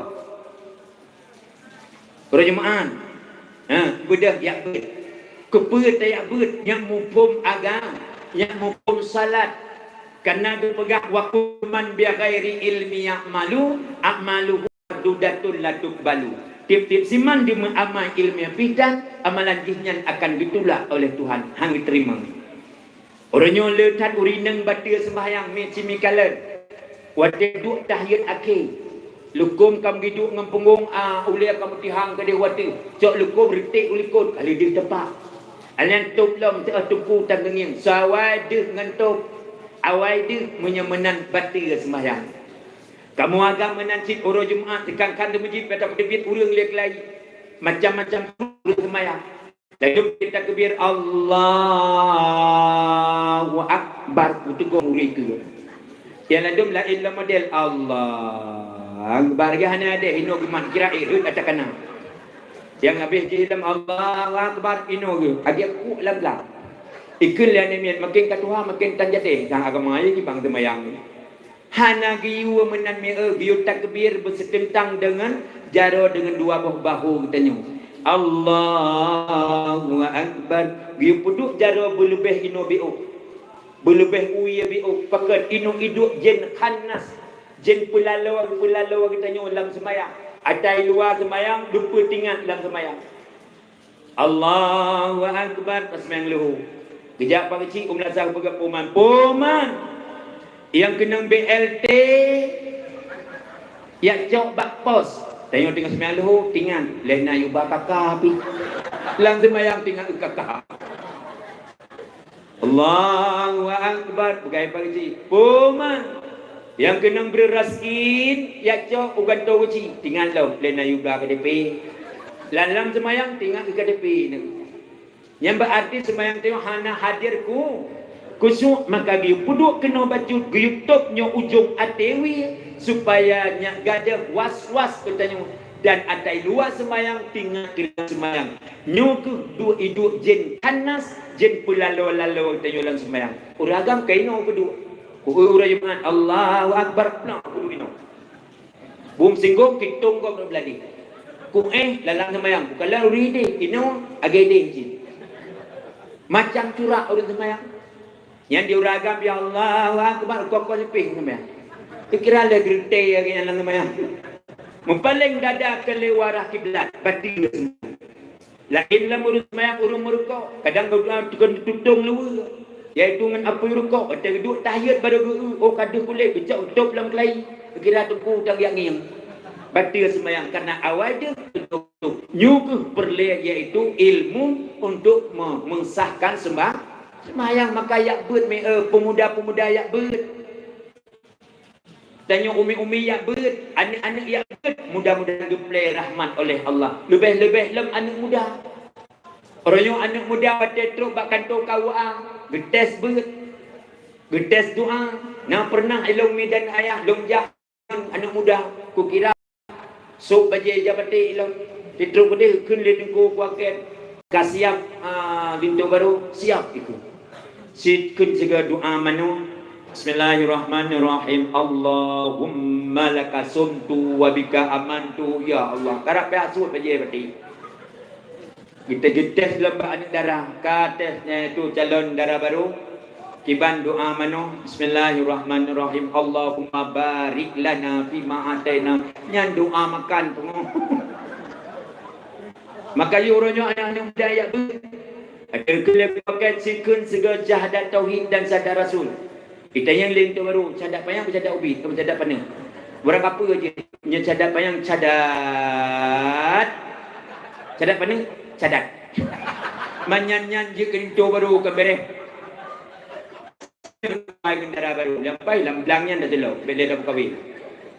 Uroe Jumat. Ha, beudôh jak beuet. Keupeue tajak beuet? Nyang muphom agama, nyang muphom salat. Karena geupeugah, "Wa kullu man bi ghairi ilmi ya'malu, a'maluhu mardudatun la tuqbalu." Tieb-tieb siman di meuamai ileumé pih dan amalan jih nyan akan geutulak oleh Tuhan, han geuteurimong. Uroe nyoe le that ureueng inong bateue seumbahyang miet simikalon. Watée duek tahiyat akhé, lukôm ka meugiduek ngon punggong a, ulée ka meutihang keudeh watée, cok lukôm reutek u likot, ka lheueh deuh teumpat. Alèh nyan tôb lom teuh teungku tangeungieng, sawai deuh ngon tôb, awai deuh meunyoe meunan bateue seumbahyang. Kamoe agam meunan cit uroe Jumat, teukan khan teumeujieb, peta peuteubiet ureueng lé keulayi, macam-macam ureueng seumbahyang. Ladôm geutakbir, "Allahu Akbar," geuteugong ureueng keu. Nyang ladôm laén lom model, "Allahu Akbar," geuh hana deh, inoe geumat kira éh rhot ata kana. Nyang habéh jih lom, "Allahu Akbar," inoe geuh, agiek kuk lam glam. Ikheun lé aneuk miet, makin ka tuha, makin tan jadeh, sang agama ayé jibang seumayang. Hana geuyue meunan mieu, geuyue takbir beuseuteuntang deungon jaroe deungon dua boh bahu geutanyoe. Allahu Akbar. Geuyue peuduek jaroe beuleubeh inoe biôh. Beuleubeh u ie biôh. Pakon? Inoe iduek jén khannas, jén peulaloe-peulaloe geutanyoe lam seumayang. Ata i luwa seumayang, lupeue tingat lam seumayang. Allahu Akbar, taseumayang leuhô. Geujak Pak Keuchik u meulasah geupeugah, "Poman, Poman, nyang keunong B L T jak cok bak pos." Tanyoe teungoh seumayang leuhô, tingat, lé na yuba kaka pih. Lam seumayang tingat kaka. Allahu Akbar, peugah Pak Keuchik, "Poman, nyang keunong beureuras in jak cok u gantoe Keuchik." Tingat lom, lé na yuba K T P. Lam-lam seumayang tingat keu K T P nyoe. Nyan beuarti seumayang tanyoe hana hadir khu-, khusyuk, maka geuyue peuduek keunoe bacut, geuyue tôb nyoe ujong até wie, supaya nyak gadôh was-was geutanyoe dan ata i luwa seumayang tingat keu seumayang. Nyoe kheueh duek iduek jén khannas, jén peulaloe-laloe geutanyoe lam seumayang. Ureueng agam ka inoe peuduek. Ku uroe Jumat, Allahu Akbar, ploh peuduek inoe. Bum singgong, kitong gob rot beuladeh. Ku éh, lalang seumayang. Bukan lôn ri deh, inoe agée deh cit. Macam curak ureueng seumayang. Nyan di ureueng agam, ya Allahu Akbar, kok-kok leupeh seumayang. Teukira lé geureuté lagée nyan lam seumayang. Meupaleng dada keu lé arah kiblat, bateue seumayang. Laén lam ureueng seumayang ureueng meurukok, kadang geudoa tukang tutong luweue, yaitu ngon apui rukok, watée geuduek tahiyat barô geu-eu, oh ka deuh kulét, geucok geutob lam keulayi, geukira teungku tang jak ngieng. Bateue seumayang, karena awai deuh tutong. Nyoe kheueh peureulée, yaitu ilmu untuk me-, meusahkan seumba-, seumayang. Maka jak beuet, mi-, eh, peumuda-peumuda jak beuet. Tanyoe umi-umi jak beuet, aneuk-aneuk jak beuet, mudah-mudahan geuplé rahmat oleh Allah. Leubeh-leubeh lom aneuk muda. Uroe nyoe aneuk muda watée trok bak kantô K U A, geutés beuet, geutés doa. Na peureunah ilôn mi dan ayah, lôn jak aneuk muda, kukira sôk bajée ija baté ilôn, titrok keudeh kheun lé teungku kuakét, ka siab, a, linto barô, siab ikheun. Sit kheun sigoe doa manoe, "Bismillahirrahmanirrahim. Allahumma laka sumtu wa bika amantu." Ya Allah, karab pih sôk bajée baté. Geuté-geutés lom bak aneuk dara, ka tés nyan itu calon dara barô. Kiban doa manoe, "Bismillahirrahmanirrahim. Allahumma barik lana fima ataina." Nyan doa makan peungeuh. Maka yôh uroe nyoe aneuk-aneuk muda jak beuet. Ada keuleuh pakai sikheun sigoe syahadat tauhid dan syahadat rasul. Itanyong lé linto barô, cadat panyang, cadat ubit, cadat paneuk. Barang apa je, nyan cadat panyang, cadat. Cadat paneuk, cadat. Manyan-nyan jeuet keu linto barô ka beureh. Pai keundara barô, lam pai lam blang nyan dah teulok, bèk lé dah meukawen.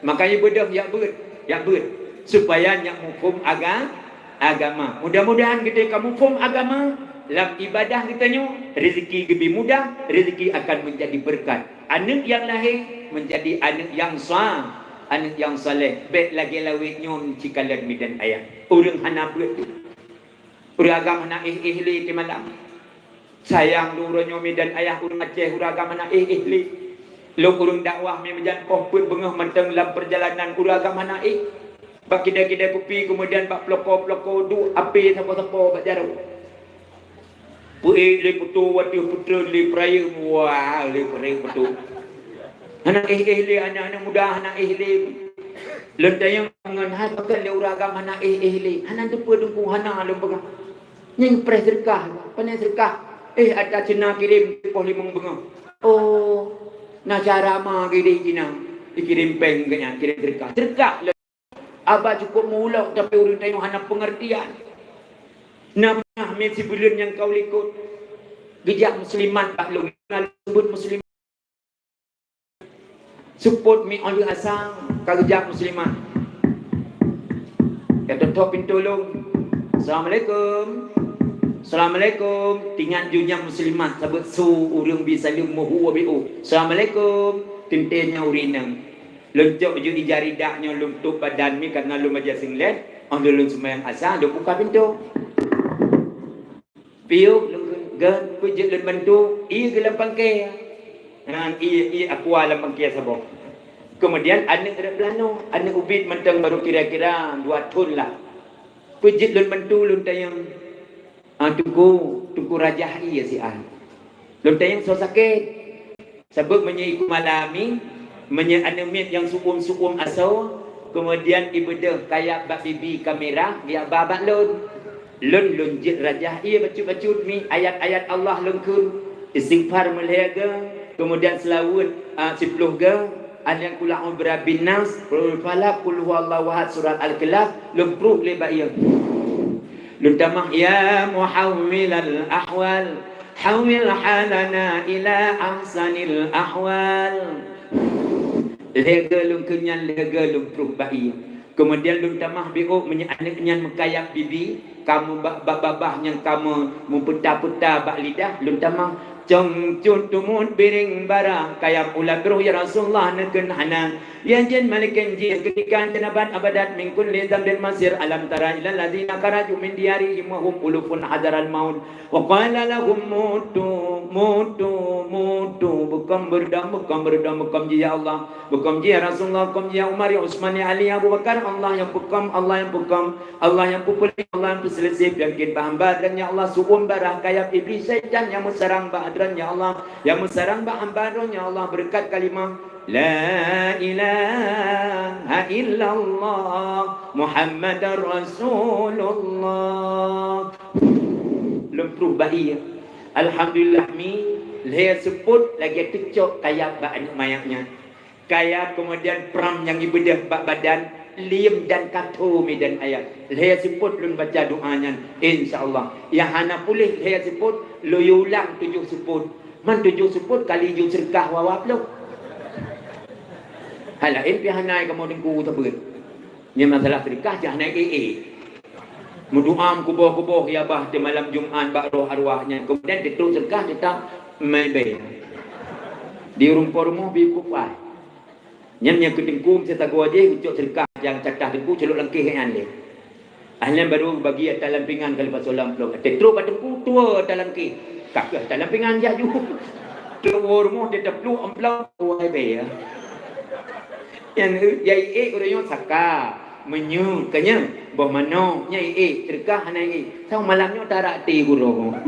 Makanya beudôh jak beuet, jak beuet, supaya nyak muphom aga-, agama. Mudah-mudahan geutanyoe ka muphom agama, lam ibadah geutanyoe, rezeki geubri mudah, rezeki akan menjadi berkat. Aneuk nyang lahé menjadi aneuk nyang sa-, aneuk nyang saleh. Bèk lagèe lawét nyoe cikalon midan ayah. Ureueng hana beuet. Ureueng agam hana éh-éh lé teumalam. Sayang lôn uroe nyoe midan ayah ureueng Aceh, ureueng agam hana éh-éh lé. Lôn ureueng dakwah mi meujan poh peuet beungoh mantong lam peurjalanan ureueng agam hana éh. Bak kidai-kidai kupi, keumudian bak peuloko-peuloko duek apé sapo-sapo bak jaroe. Peuék lé peutoe watèe peutreun lé peurayeuk, wah, lé peurayeuk peutoe. Hana éh-éh lé, aneuk-aneuk muda hana éh lé. Lôn tanyong ngon hai pakon lé ureueng agam hana éh-éh lé. Hana teupeue teungku, hana lôn peugah. Nyan preh seudeukah, pané seudeukah. Éh, ata Cina kirém sipoh limong beungoh. Oh, na cara ma geude Cina. Dikirém péng keu nyan, kirém seudeukah. Seudeukah lé. Aba cukôp meulok, tapi ureueng tanyoe hana peungeurtian. Na pernah mi sibuleuen nyang ka u likot, geujak muslimat bak lôn, na lôn seubut muslimat. Seupôt mi óh lheueh asa ka geujak muslimat. Ya, tôp-tôp pintoe lôn. "Assalamualaikum. Assalamualaikum." Tingat ju nyan muslimat, saboh su ureueng bi saleuem meuhu abéh. "Assalamualaikum." Teuntèe nyan ureueng inong. Lôn cok ju ija ridak nyoe lôn tôp badan mi karna lôn bajèe singlet. Óh lheueh lôn seumayang asa, lôn buka pintoe. Piôh lôn kheun, "Gèt, peue jeuet lôn bantu?" Ié geuh lam pangké. Nyan ié, ié aqua lam pangké saboh. Keumudian aneuk rot blah nyoe, aneuk ubit mantong barô kira-kira dua thôn lah. "Peue jeuet lôn bantu?" lôn tanyong. "Ah, Teungku, Teungku rajah ié siat." Lôn tanyong, "Soe sakét?" Sabab meunyoe iku malami, meunyoe aneuk miet nyang su'um-su'um asoe, keumudian ibeudôh kayab bak bibi ka mirah, geujak ba bak lôn. Lôn, lôn jeuet rajah ié bacut-bacut mi ayat-ayat Allah lôn kheun, istighfar meulhèe gèe, keumudian seulaweuet, a, siploh gèe, Alhamdulillah, Qul a'udzu birabbin nas, Qul falaq, Qul huwallahu ahad, surat Al-Ikhlas, lôn pruh lé bak ié. Lôn tamah, "Ya muhawwilal ahwal, hawwil halana ila ahsanil ahwal." Lhèe gèe lôn kheun nyan, lhèe gèe lôn pruh bak ié. Keumudian lôn tamah beuôk meunyoe aneuk nyan meukayab bibi, ka meu-, ba-, ba-, babah nyang ka meu-, meupeuta-peuta bak lidah, lôn tamah, "Cong cut tumut biring bara, kayab ulat roh ya Rasulullah neukheun hana." Ya jin malikin jin, ketika janaban abadat min kulli dzambin masir, alam tara ilal ladzina kharaju min diyarihim wa hum ulufun hadaral maut. Wa qala lahum mutu, mutu, mutu. Beukom beureudoh, beukom beureudoh, beukom jih ya Allah. Beukom jih ya Rasulullah, beukom jih ya Umar, ya Utsman, ya Ali, ya Abu Bakar. Allah nyang beukom, Allah nyang beukom, Allah nyang peupeuléh, Allah nyang peuseulisih penyakit bak hamba droen ya Allah. Su'um barah kayab iblis syaitan nyang meusarang bak droen ya Allah. Nyang meusarang bak hamba droen ya Allah, beureukat kalimah La ilaha illallah Muhammadar Rasulullah. Lôn pruh bak ié. Alhamdulillah mi, lhèe seupôt lagèe teucok kayab bak aneuk manyak nyan. Kayab keumudian pram nyang ibeudôh bak badan, liem dan ka tho mi dan ayah. Lhèe seupôt lôn baca doa nyan, insya Allah. Nyang hana puléh lhèe seupôt, lôn yue ulang tujoh seupôt. Man tujoh seupôt kali ju seudeukah wawa ploh. Hai laén pih hana kamoe teungku teubeuet. Nyan masalah seudeukah, jak hana ék-ék. Meudoa meukuboh-kuboh ya bah di malam Jumat bak roh arwah nyan. Keumudian teutrok seudeukah teutap meubai. Di rumpok rumoh bi kupai. Nyan nyang keu teungku meusagoe jih geucok seudeukah nyang catah teungku culok lam kéh nyan lé. Ah nyan baru bagi ata lam pingan kali pasoe lam plong. Teutrok bak teungku tuwo ata lam kéh. Ka keuh ata lam pingan jak ju. Trok woe rumoh dia teuplok amplop tuwo ai bèe ya. Nyan ya ék ureueng nyoe saka, meunyeut ka nyan, boh manok, nyan ék, seudeukah hana ék. Sang malam nyoe tarak até gurong.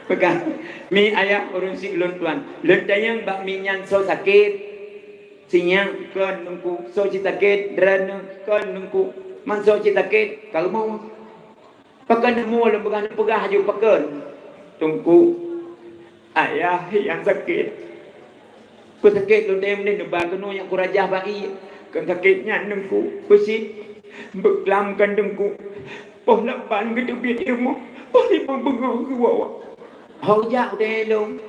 Peugah, "Mi ayah ureueng si ulôn tuan, lôn tanyong bak mi nyan soe sakét?" Sinyak kon teungku, soe cit sakét, droeneuh kon teungku, man soe cit sakét, ka rumoh. Pakon rumoh lôn peugah, neupeugah aju pakon. Teungku, ayah nyang sakét. Peusakét lôn tém neuba keunoe nyang kurajah bak ié. Kon sakét nyan Teungku, beusit, beuklam kon Teungku. Poh lapan geuteubiet i rumoh, poh limong beungoh geuwoe. Ho jak udeb lôn.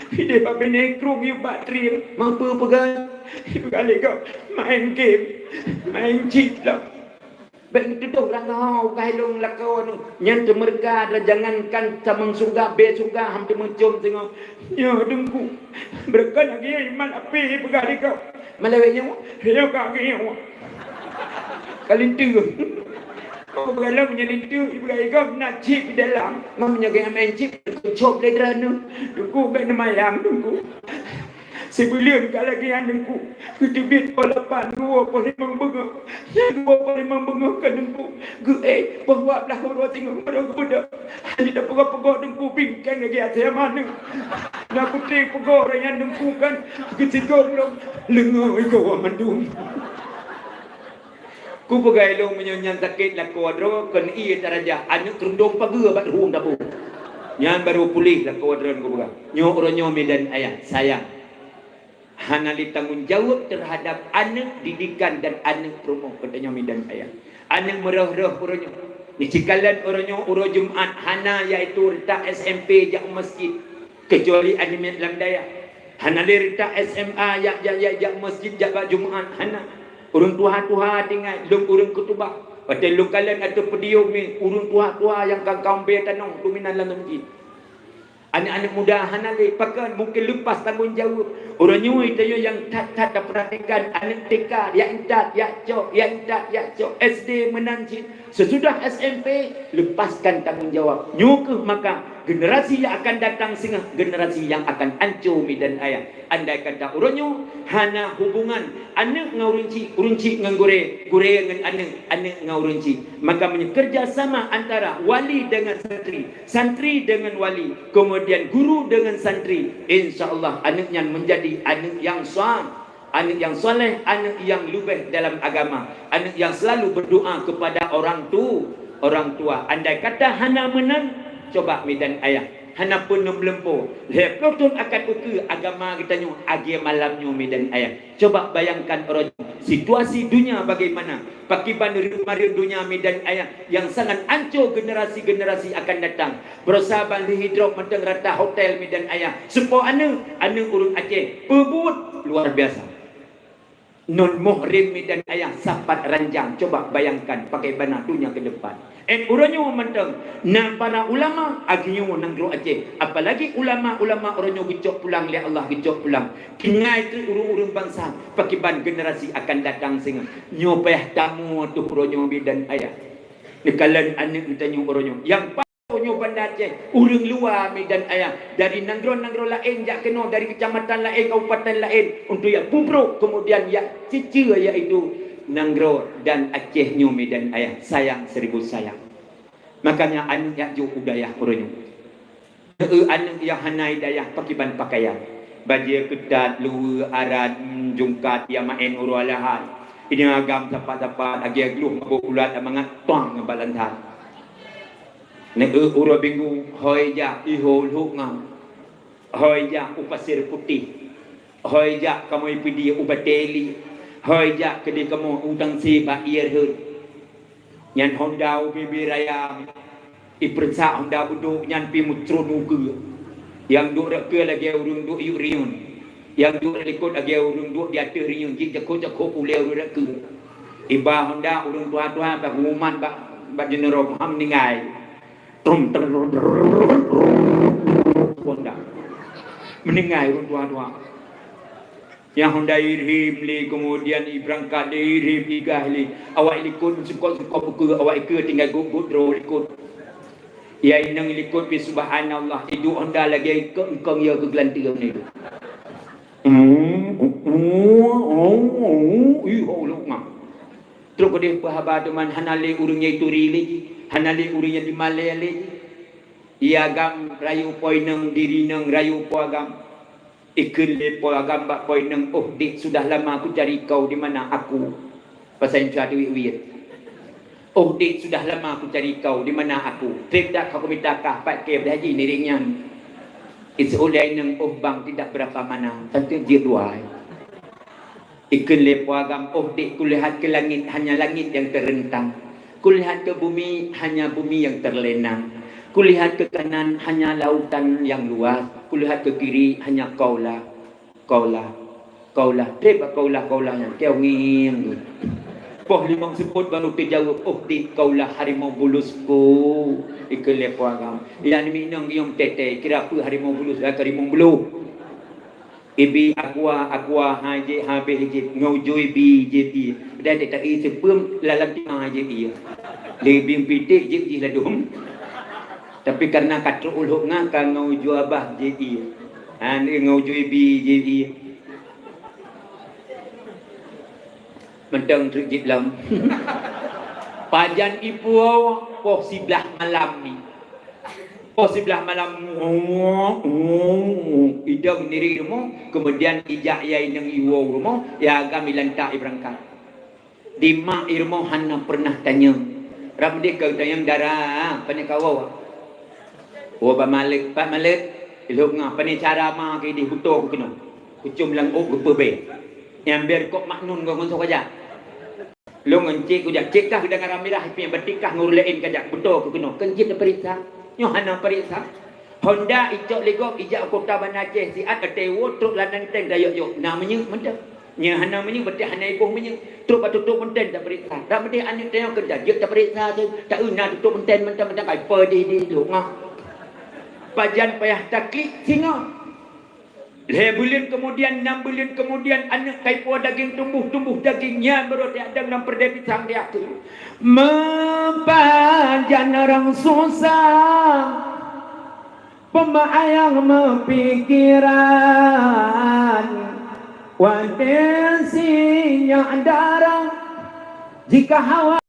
Ideh bak binéh krueng yub bak trieng, mampu peugah. Ipeugah lé gob, main game, main chip lom. Bék neutudôh rangkaho, bukai lôn lakoe nyoe. Nyan teumeureuka, dan jangankan tamong syeuruga, bée syeuruga ham teumeucom singoh. Nyoe Teungku, beureukat lagée iman api peugah lé gob. Malée nyoe, nyoe ka nyoe. Ka linteue. Oh, beuralom nyan linteue, ipeugah lé gob na chip di dalam. Ngon nyoe geumain chip, cop lé droeneuh. Teungku bék neumayang, Teungku. Sibuleuen ka lagée nyan Teungku, geuteubiet poh lapan, geuwoe poh limong beungoh, nyang geuwoe poh limong beungoh ka Teungku, geuék poh dua blaih uroe singoh baru geubeudôh. Hana tapeugah-peugah Teungku bingkeng lagée asai maneueng. Na kutem peugah ureuëng nyan Teungku kan, geusigom lom leungoe ikoe mandum. Kupeugah ilôn meunyoe nyan sakét lakoe droe, kon ié tarajah, aneuëk keurundong pageue bak ruhueng dapur. Nyan barô puléh lakoe droe kupeugah. Nyoe uroe nyoe midan ayah, sayang. Hana lé tanggong jaweueb teuhadab aneuëk didikan dan aneuëk peurumoh geutanyoe midan ayah. Aneuëk meurôh-rôh uroe nyoe. Neusikalon uroe nyoe uroe Jumat hana, yaitu reutak S M P jak u masjid. Keucuali aneuk miet lam dayah. Hana lé reutak S M A jak, jak, jak, jak masjid jak bak Jumat, hana. Ureuëng tuha-tuha tinggai, lôn ureuëng keutubah. Watée lôn kalon ateueh podium nyoe, ureuëng tuha-tuha nyang ka kaum bée tanoh dominan lam masjid. Aneuëk-aneuëk muda hana lé, pakon mungken leupah tanggong jaweueb. Uroe nyoe tanyoe nyang that-that tapeuratikan aneuëk T K, jak intat, jak cok, jak intat, jak cok, S D meunan cit. Sesudah S M P, lepaskan tanggung jawab. Nyoe kheueh maka generasi nyang akan datang singoh generasi nyang akan ancô midan ayah. Andai kata uroe nyoe hana hubungan aneuëk ngon ureuëng chik, ureuëng chik ngon gurée, gurée ngon aneuëk, aneuëk ngon ureuëng chik, maka meunyoe kerja sama antara wali dengan santri, santri dengan wali, kemudian guru dengan santri, insya Allah aneuëk nyan menjadi aneuëk nyang sa-, aneuëk nyang saleh, aneuëk nyang leubeh dalam agama, aneuëk nyang selalu berdoa kepada orang tu, orang tua. Andai kata hana meunan, coba midan ayah, hana peuneum lumpoe. Lhée ploh thon akan ukeue agama geutanyoe agie malam nyoe midan ayah. Coba bayangkan uroe nyoe situasi dunia bagaimana? Pakiban reuet-mareuet dunia midan ayah nyang sangat ancô generasi-generasi akan datang. Barosa ban lheueh hidrop mantong rata hotel midan ayah. Seupôt aneuëk, aneuëk ureuëng Aceh, peubuet luar biasa. Non muhrim midan ayah sapat ranjang, coba bayangkan bagaimana dunia ke depan. Eh, uroe nyoe mantong, na para ulama, agiyoe nanggroe Aceh. Apalagi ulama-ulama uroe nyoe geucok pulang lé Allah, geucok pulang. Tinggai teuk ureuëng-ureuëng bansa, pakiban generasi akan datang singoh. Nyoe payah tamu tuh uroe nyoe midan ayah. Neukalon aneuëk geutanyoe uroe nyoe. Nyang Nyoe Banda Aceh, ureuëng luwa midan ayah, dari nanggroe-nanggroe laén jak keunoe, dari keucamatan laén, kabupaten laén, untuk jak pubroh, kemudian jak ceucue, yaitu nanggroe dan Aceh nyoe midan ayah, sayang seribu sayang. Makanya aneuëk jak jok u dayah uroe nyoe. Neu aneuëk nyang hana i dayah pakiban pakaian. Bajée keutat, luweue arat, jungkat, nyang maén uroe Lahad. Ini agam sapat-sapat, lagée glôh mabök ulat mangat tuang ngon balantan. Neu uroe Minggu, hôi jak i Hô Lhok Ngam. Hôi jak u Pasir Putih. Hôi jak kamoe peudie u Batée Iliek. Hôi jak keudeh kamoe u Tangse bak ié rhot. Nyan honda ubé-bé raya. Ipeureusak honda beudôk nyan pih meutrôn ukeue. Nyang duek rot keue lagée ureuëng duek yub rinyueng. Nyang duek rot likot lagée ureuëng duek di ateueh rinyueng, jih jakot-jakot ulée ureuëng rot keue. Iba honda ureuëng tuha-tuha bak pengumuman bak, bak jeuneurôm, ha meuninggai. Trom, trom, trom, trom, honda. Meuninggai ureuëng tuha-tuha. Nyang honda irhim lé, kemudian ibeurangkat lé, irhim igah lé. Awak likot seukok-seukok ukeue, awak ikeue tinggai gop-gop droe likot. Ya inong likot pih subhanallah, iduek honda lagée keu engkong ya keu geulanteue nyoe. Ih, ho lok ngam. Trok keudeh peuhaba teuma hana lé ureuëng nyang ituri lé jih, hana lé ureuëng nyang dimalée lé jih. Ia agam rayu po inong, diri inong rayu po agam. Ikheun lé po agam bak po inong, "Oh dek, sudah lama kucari kau, di mana aku?" Pasai ncuat wiet-wiet. "Oh dek, sudah lama kucari kau, di mana aku?" Treb dak ka kumita kah pat kée beuhaji niring nyan. Iseuôt lé inong, "Oh bang, tidak berapa mana, teuntèe jeuet dua." Ikheun lé Po Agam, "Oh dek, kulihat ke langit hanya langit yang terentang. Kulihat ke bumi hanya bumi yang terlenang. Kulihat ke kanan hanya lautan yang luas. Kulihat ke kiri hanya kaulah, kaulah, kaulah." Trép bak kaulah-kaulah nyan, tiong ngieng. Poh limong seupôt baru teujaweueb, "Oh dek, kaulah harimau bulusku." Ikheun lé Po Agam, "Ilôn inong giom teuntèe, kira peue harimau bulus, harimau buluh." Ibi aqua, aqua, hai jép habéh jép, ngon ujui bi jép ie. Dan tak ié seupeuem lam teuma jép ie. Lé bieng piték jép jih ladôm. Tapi karena ka trok u Lhok Nga, ka ngon ujui abah jép ie. Ha, ngon ujui bi jép ie. Mantong treuk jép lom. Pajan ipuwoe poh siblaih malam ni. Poh siblaih malam, idong niri rumoh, kemudian ijak yai inong iwoe rumoh, ya agam ilantak ibeurangkat. Di mak irumoh hana pernah tanyong. Ram deh keu tanyong dara, pane kawoe. Woe bak Malek, "Pak Malek, ilôn ngah, pane cara ma keu di huto keu keunoe. Kucom lam ôk geupeubeh. Nyang biar kok maknun ngon soe kajak." Lôn ngon cek kujak, "Cek kah geudang arah mirah, ipieng batik kah ngon ureueng laén kajak, beutôi keu keunoe." Kan jeuet tapeuriksa. Nyoe hana peuriksa. Honda icok lé gob ijak u kota Banda Aceh, siat até woe trok lam nanteng dayok-yok. Na minyeuk mantong. Nyoe hana minyeuk, berarti hana iboh minyeuk. Trok bak tutoe mantong tapeuriksa. Dak meudeh aneuk tanyoe keureuja, jeuet tapeuriksa cit. Taeu na tutoe mantong, mantong-mantong kai peudeh di lôn ngah. Pajan payah taklik singoh. Lhèe buleuen keumudian, nam buleuen keumudian, aneuk ka ipuwoe dageng, tumboh-tumboh dageng, nyan baru tajak dong lam peureudèe pisang di ateueh. Meupajan ureueng susah, peumak ayah meupikiran, watèe sinyak darah, jika hawa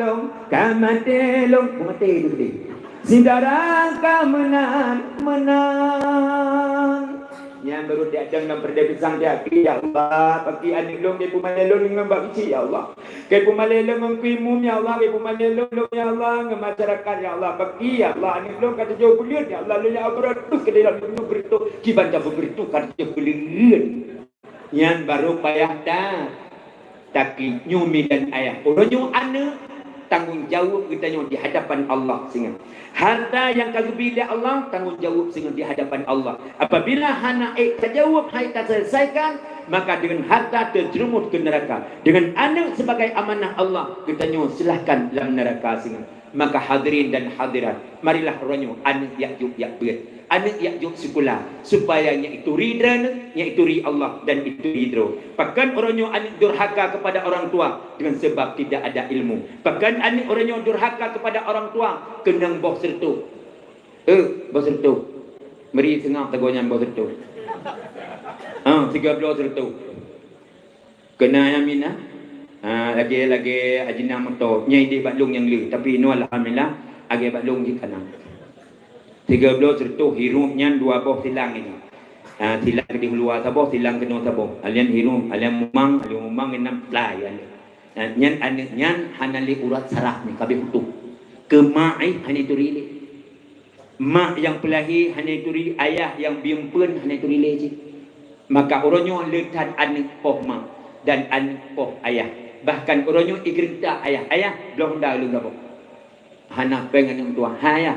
lôn, ka maté lôn, ka maté lôn deh. Syedara ka meunan, meunan. Nyan baru tajak dong lam peureudèe pisang tajak, "Ya Allah, bagi aneuk lôn, keu peumalèe lôn ngon bak bisi, ya Allah. Keu peumalèe lôn ngon keu imum, ya Allah, keu peumalèe lôn, lôn, ya Allah, ngon masyarakat, ya Allah. Bagi, ya Allah, aneuk lôn ka tujoh buleuen, ya Allah, lôn jak uroe deuh keudéh lôn nyoe beureutoh, kiban ka beureutoh ka tujoh buleuen." Nyan baru payah that. Tapi nyoe midan ayah. Uroe nyoe aneuk, tanggong jaweueb geutanyoe di hadapan Allah singoh. Harta nyang ka geubri lé Allah, tanggong jaweueb singoh di hadapan Allah. Apabila hana ék tajaweueb, han ék taselesaikan, maka deungon harta teujeurumuh keu neuraka. Deungon aneuk sebagai amanah Allah, geutanyoe silahkan lam neuraka singoh. Maka hadirin dan hadirat, marilah uroe nyoe aneuk jak jok jak beuet, aneuk jak jok sikula, supaya nyan ituri droeneuh, nyan ituri Allah dan ituri droe. Pakon uroe nyoe aneuk durhaka kepada orang tua? Dengan sebab tidak ada ilmu. Pakon aneuk uroe nyoe durhaka kepada orang tua? Keunong boh sireutôh. Eh, boh sireutôh. Meuri seungab teungoh nyan boh sireutôh. Ha, tiga belas sireutôh. Keunan Aminah, ha, lagèe, lagèe Ajinah moto, nyan idéh bak lôn nyang le, tapi inoe alhamdulillah, lagèe bak lôn jih ka na. Tiga belas sireutôh hirup nyan dua boh silang ini. Ha, silang keudéh luwa saboh, silang keunoe saboh. Alian hirup, alian mumang, alian mumang inam plai alian. Ha, nyan aneuk nyan hana lé urat saraf ni, ka abéh putôh. Keu mak jih hana ituri lé. Mak nyang peulahé hana ituri, ayah nyang bieng peuet hana ituri lé cit. Maka uroe nyoe le that aneuk poh mak dan aneuk poh ayah. Bahkan uroe nyoe igeureuntak ayah, "Ayah, bloe honda lôn saboh." Hana péng aneuk meutuah, "Hai ayah,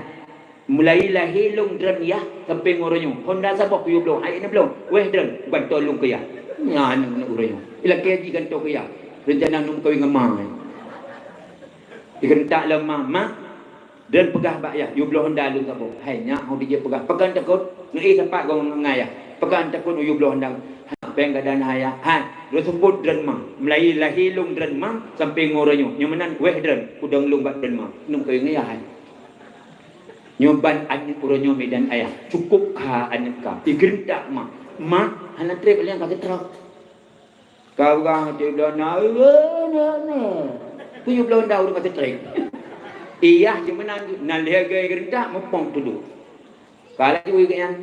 mulai lahé lôn droeneuh yah sampoe ngon uroe nyoe, honda saboh kuyue bloe, hai aneuk bloe, wéh droeneuh, gantoe lôn keu yah." Nyan aneuk-aneuk uroe nyoe. Ilakèe jih gantoe keu yah. Reuncana lôn meukawen ngon ma. Igeureuntak lom ma, "Mak, Droeneuh peugah bak yah, yue bloe honda lôn saboh." "Hai nyak, ho dijeuet peugah. Pakon takot?" Neuék sapat gong ngon ayah. "Pakon takot yue bloe honda?" "Hana péng gadan ayah." "Hai, droe seupôt droeneuh ma. Mulai lahé lôn droeneuh ma sampoe ngon uroe nyoe. Nyoe meunan wéh droeneuh, udong lôn bak droeneuh ma. Lôn keu ngon yah hai." Nyoe ban aneuk uroe nyoe midan ayah. Cukup kha aneuk ka. Igeureuntak ma. "Mak, hana trép lé nyang ka geutrok." Ka ureueng até bloe na, na, na. Kuyue bloe honda ureueng até trép. Iyah cit meunan, nan lhèe geurentak meupong teuduek. Ka laju geuh nyan.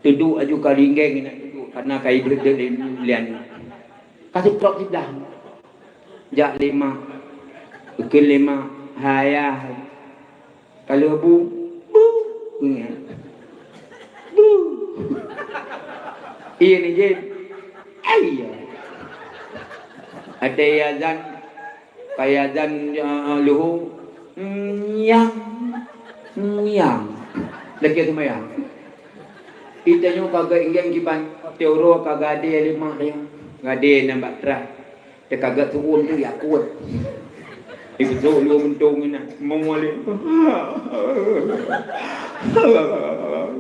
Teuduek laju ka linggeng inan teuduek, karena ka ibreuet deuek lian. Ka seutrok siblaih. Jak lé mak. Geukheun lé mak, "Hai ayah." Ka lheueh bu, bu. Nyan. Iya ni jin. Iya. Ada azan, kayak azan, eh, luhur. Nyang, nyang. Lagi tu mayang. Kita nyoe kagak inggeng kiban. Teuro kagak ada lima dia. Gade nambah terah. Teuka geutuwôm tu ya kuat. Ibeudôh lôn meuntông inan. Meuwali.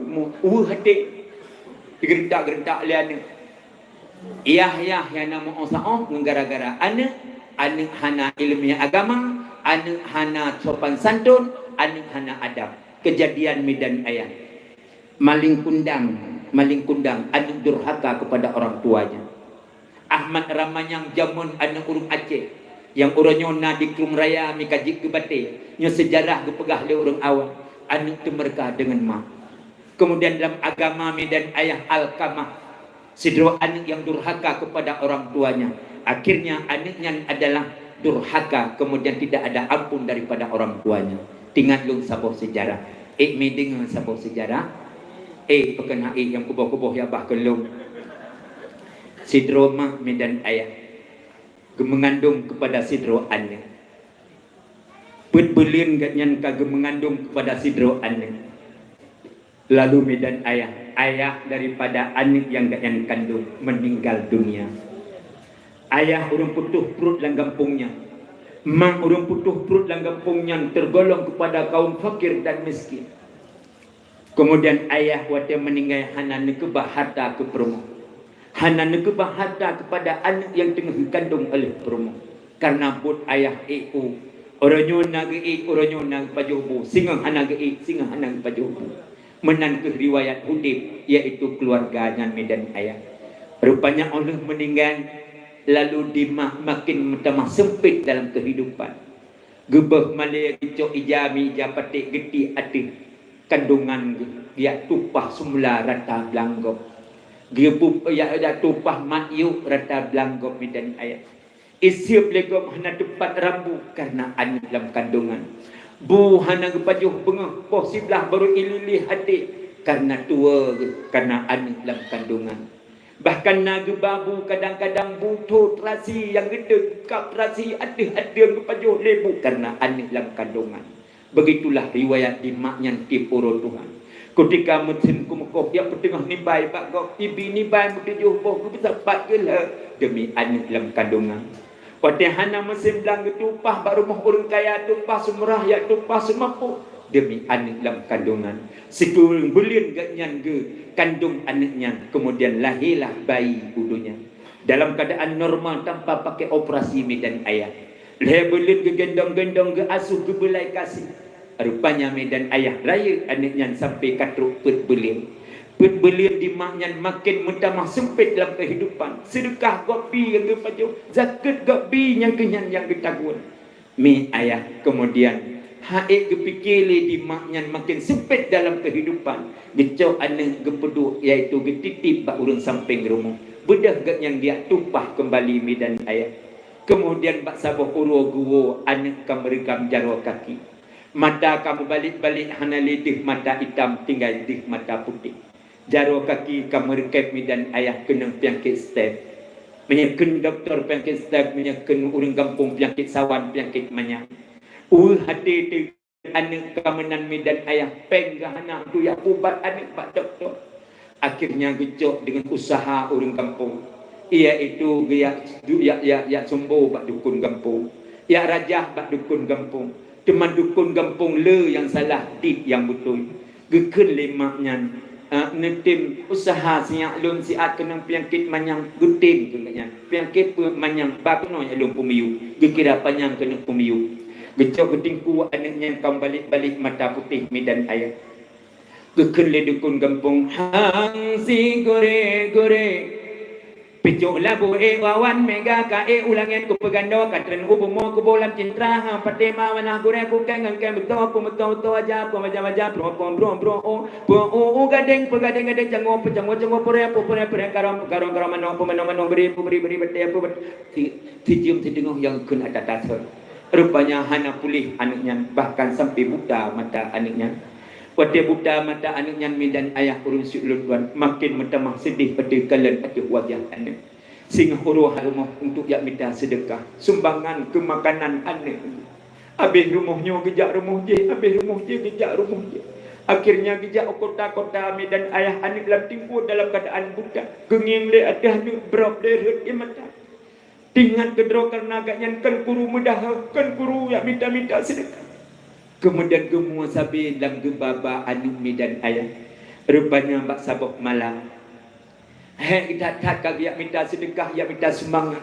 Mu-, uh, hati. Geurentak-geurentak lé aneuk. Yah, yah, nyang na meuoh saoh ngon gara-gara aneuk, aneuk hana ileumèe agama, aneuk hana sopan santun, aneuk hana adab. Kejadian Medan Ayah. Maling kundang, maling kundang, aneuk durhaka kepada orang tuanya. Ahmad Ramanyang jameun aneuk ureueng Aceh, nyang uroe nyoe na di Krueng Raya meukaji geubaté, nyoe seujarah geupeugah lé ureueng awai, aneuk teumeureuka deungon mak. Kemudian dalam agama Medan Ayah Alkamah, sidroe aneuk nyang durhaka kepada orang tuanya. Akhirnya aneuk nyan adalah durhaka, kemudian tidak ada ampun daripada orang tuanya. Tingat lôn saboh seujarah. Ék mi deungoe saboh seujarah? Eh, peukeunan eh nyang kuboh-kuboh ya bah keulong. Sidroe mak Medan Ayah geumeungandong kepada sidroe aneuk. Peuet buleuen gobnyan ka geumeungandong kepada sidroe aneuk. Lalu Medan Ayah, ayah daripada aneuk nyang gobnyan kandong, meninggal dunia. Ayah ureueng putôh pruet lam gampông nyan. Mak ureueng putôh pruet lam gampông nyan tergolong kepada kaum fakir dan miskin. Kemudian ayah watée meuninggai hana neukeubah harta keu peurumoh. Hana neukeubah harta keupada aneuk nyang teungoh geukandong oleh peurumoh. Karena buet ayah ék u, uroe nyoe na geuék, uroe nyoe na geupajoh bu, singoh hana geuék, singoh hana geupajoh bu. Meunan kheueh riwayat udeb, yaitu keuluwarga nyan Medan Ayah. Rupanya óh lheueh meuninggai, lalu di mak makin meutamah seumpét dalam keuhidupan. Geubeuh malée geucok ija mi ija paték geutiek ateueh kandongan geuh, geujak tumpah seumula rata blang gob. Geupeu-, jak, jak tumpah mat yôk rata blang gob Medan Ayah. Isieup lé gob hana teupat rambu karna aneuk lam kandongan. Bu hana geupajoh beungoh, poh siblaih barô ililih até karna tuwoe geuh karna aneuk lam kandongan. Bahkan na geuba bu kadang-kadang bu thô teurasi nyang geuteuk kab teurasi ateueh-ateueh geupajoh lé bu karna aneuk lam kandongan. Beugitulah riwayat di mak nyan tiep uroe tuha. Kutika musém keumeukoh jak peuteungoh nibai bak gob, ibi nibai meutujoh boh geupeusapat geulheueh deumi aneuk lam kandongan. Watée hana musém blang geutumpah bak rumoh ureuëng kaya tumpah seumurah jak tumpah seumampu deumi aneuk lam kandongan. Sikureueng buleuen gobnyan geukandong aneuk nyan, keumudian lahélah bayi u donya dalam keuadaan normal tanpa pakai operasi Medan Ayah. Lhée buleuen geugendong-gendong geuasuh geubeulai kasih. Rupanya Medan Ayah rayeuk aneuk nyan sampai ka trok peuet buleuen. Peuet buleuen di mak nyan maken meutamah seumpét lam keuhidupan. Seudeukah gob bi nyang geupajoh, zakeuet gob bi nyang keu nyan nyang geutagun. Mi ayah keumudian han ék geupike lé di mak nyan maken seumpét dalam keuhidupan. Geucok aneuk geupeuduek, yaitu geutitip bak ureuëng sampéng rumoh. Beudôh gobnyan geujak tumpah keumbali Medan Ayah. Keumudian bak saboh uroe geuwoe aneuk ka meureugam jaroe kaki. Mata ka meubalek-balek hana lé deuh mata itam tinggai deuh mata putéh. Jaroe kaki ka meureukeb Medan Ayah keunong peunyakét stroke. Meunyoe kheun dokto peunyakét stroke, meunyoe kheun ureuëng gampông peunyakét sawan, peunyakét manyang. Ueh até teuh aneuk ka meunan Medan Ayah péng geuhana tu jak peubat aneuk bak dokto. Akhirnya geucok deungon usaha ureuëng gampông, iaitu geujak, jak, jak, jak sumbo bak dukon gampông, jak rajah bak dukon gampông. Teuma dukon gampông le nyang salah, dit nyang beutôi. Geukheun lé mak nyan, "Ah, neutem usaha sinyak lôn siat keunong peunyakét manyang." Geutem keu nyan, "Peunyakét peue manyang, ba keunoe jak lôn peumiyueb." Geukira panyang keuneuk peumiyueb. Geucok geutingku aneuk nyan ka meubalek-balek mata putéh Medan Ayah. Geukheun lé dukon gampông, "Hang si gurée-gurée, picok labu ék wawan mega ka ék u langét kupeugando, ka treun u bumoe kuboh lam cintra, hang patéma manah gurée kukeng ngon keng beutôi, peumeutoe-toe aja, peumaja-maja, bro-bro, bro-bro, oh, peu-, u-, u gadeng, peugadeng-gadeng, cangoe, peucangoe-cangoe, purée, peureung-peureung, karong, peukarong-karong, manok, peumanok-manok, bri, peubri, bri, beutée, peubet-, si-, sijeuem sideungoe nyang kheun ata tasot." Rupanya hana puléh aneuk nyan, bahkan sampai buta mata aneuk nyan. Watée buta mata aneuk nyan, mi dan ayah, ureuëng siulôn tuan, maken meutamah seudeh watée kalon ateueh wajah aneuk. Singoh uroe ha rumoh untuk jak mita seudeukah, sumbangan keu makanan aneuk. Abéh rumoh nyoe geujak rumoh jéh, abéh rumoh jéh geujak rumoh jéh. Akhirnya geujak u kota-kota, mi dan ayah, aneuk lam teungku dalam keuadaan buta. Geungieng lé ateueh aneuk, brok lé rhot di mata. Teuingat keudroe kareuna gobnyan kon kuru meudahôh, kon kuru jak mita-mita seudeukah. Keumudian geumue sabe lam geuba-ba aneuk, mi dan ayah. Rupanya bak saboh malam, hék that-that ka geujak mita seudeukah, jak mita sumbangan.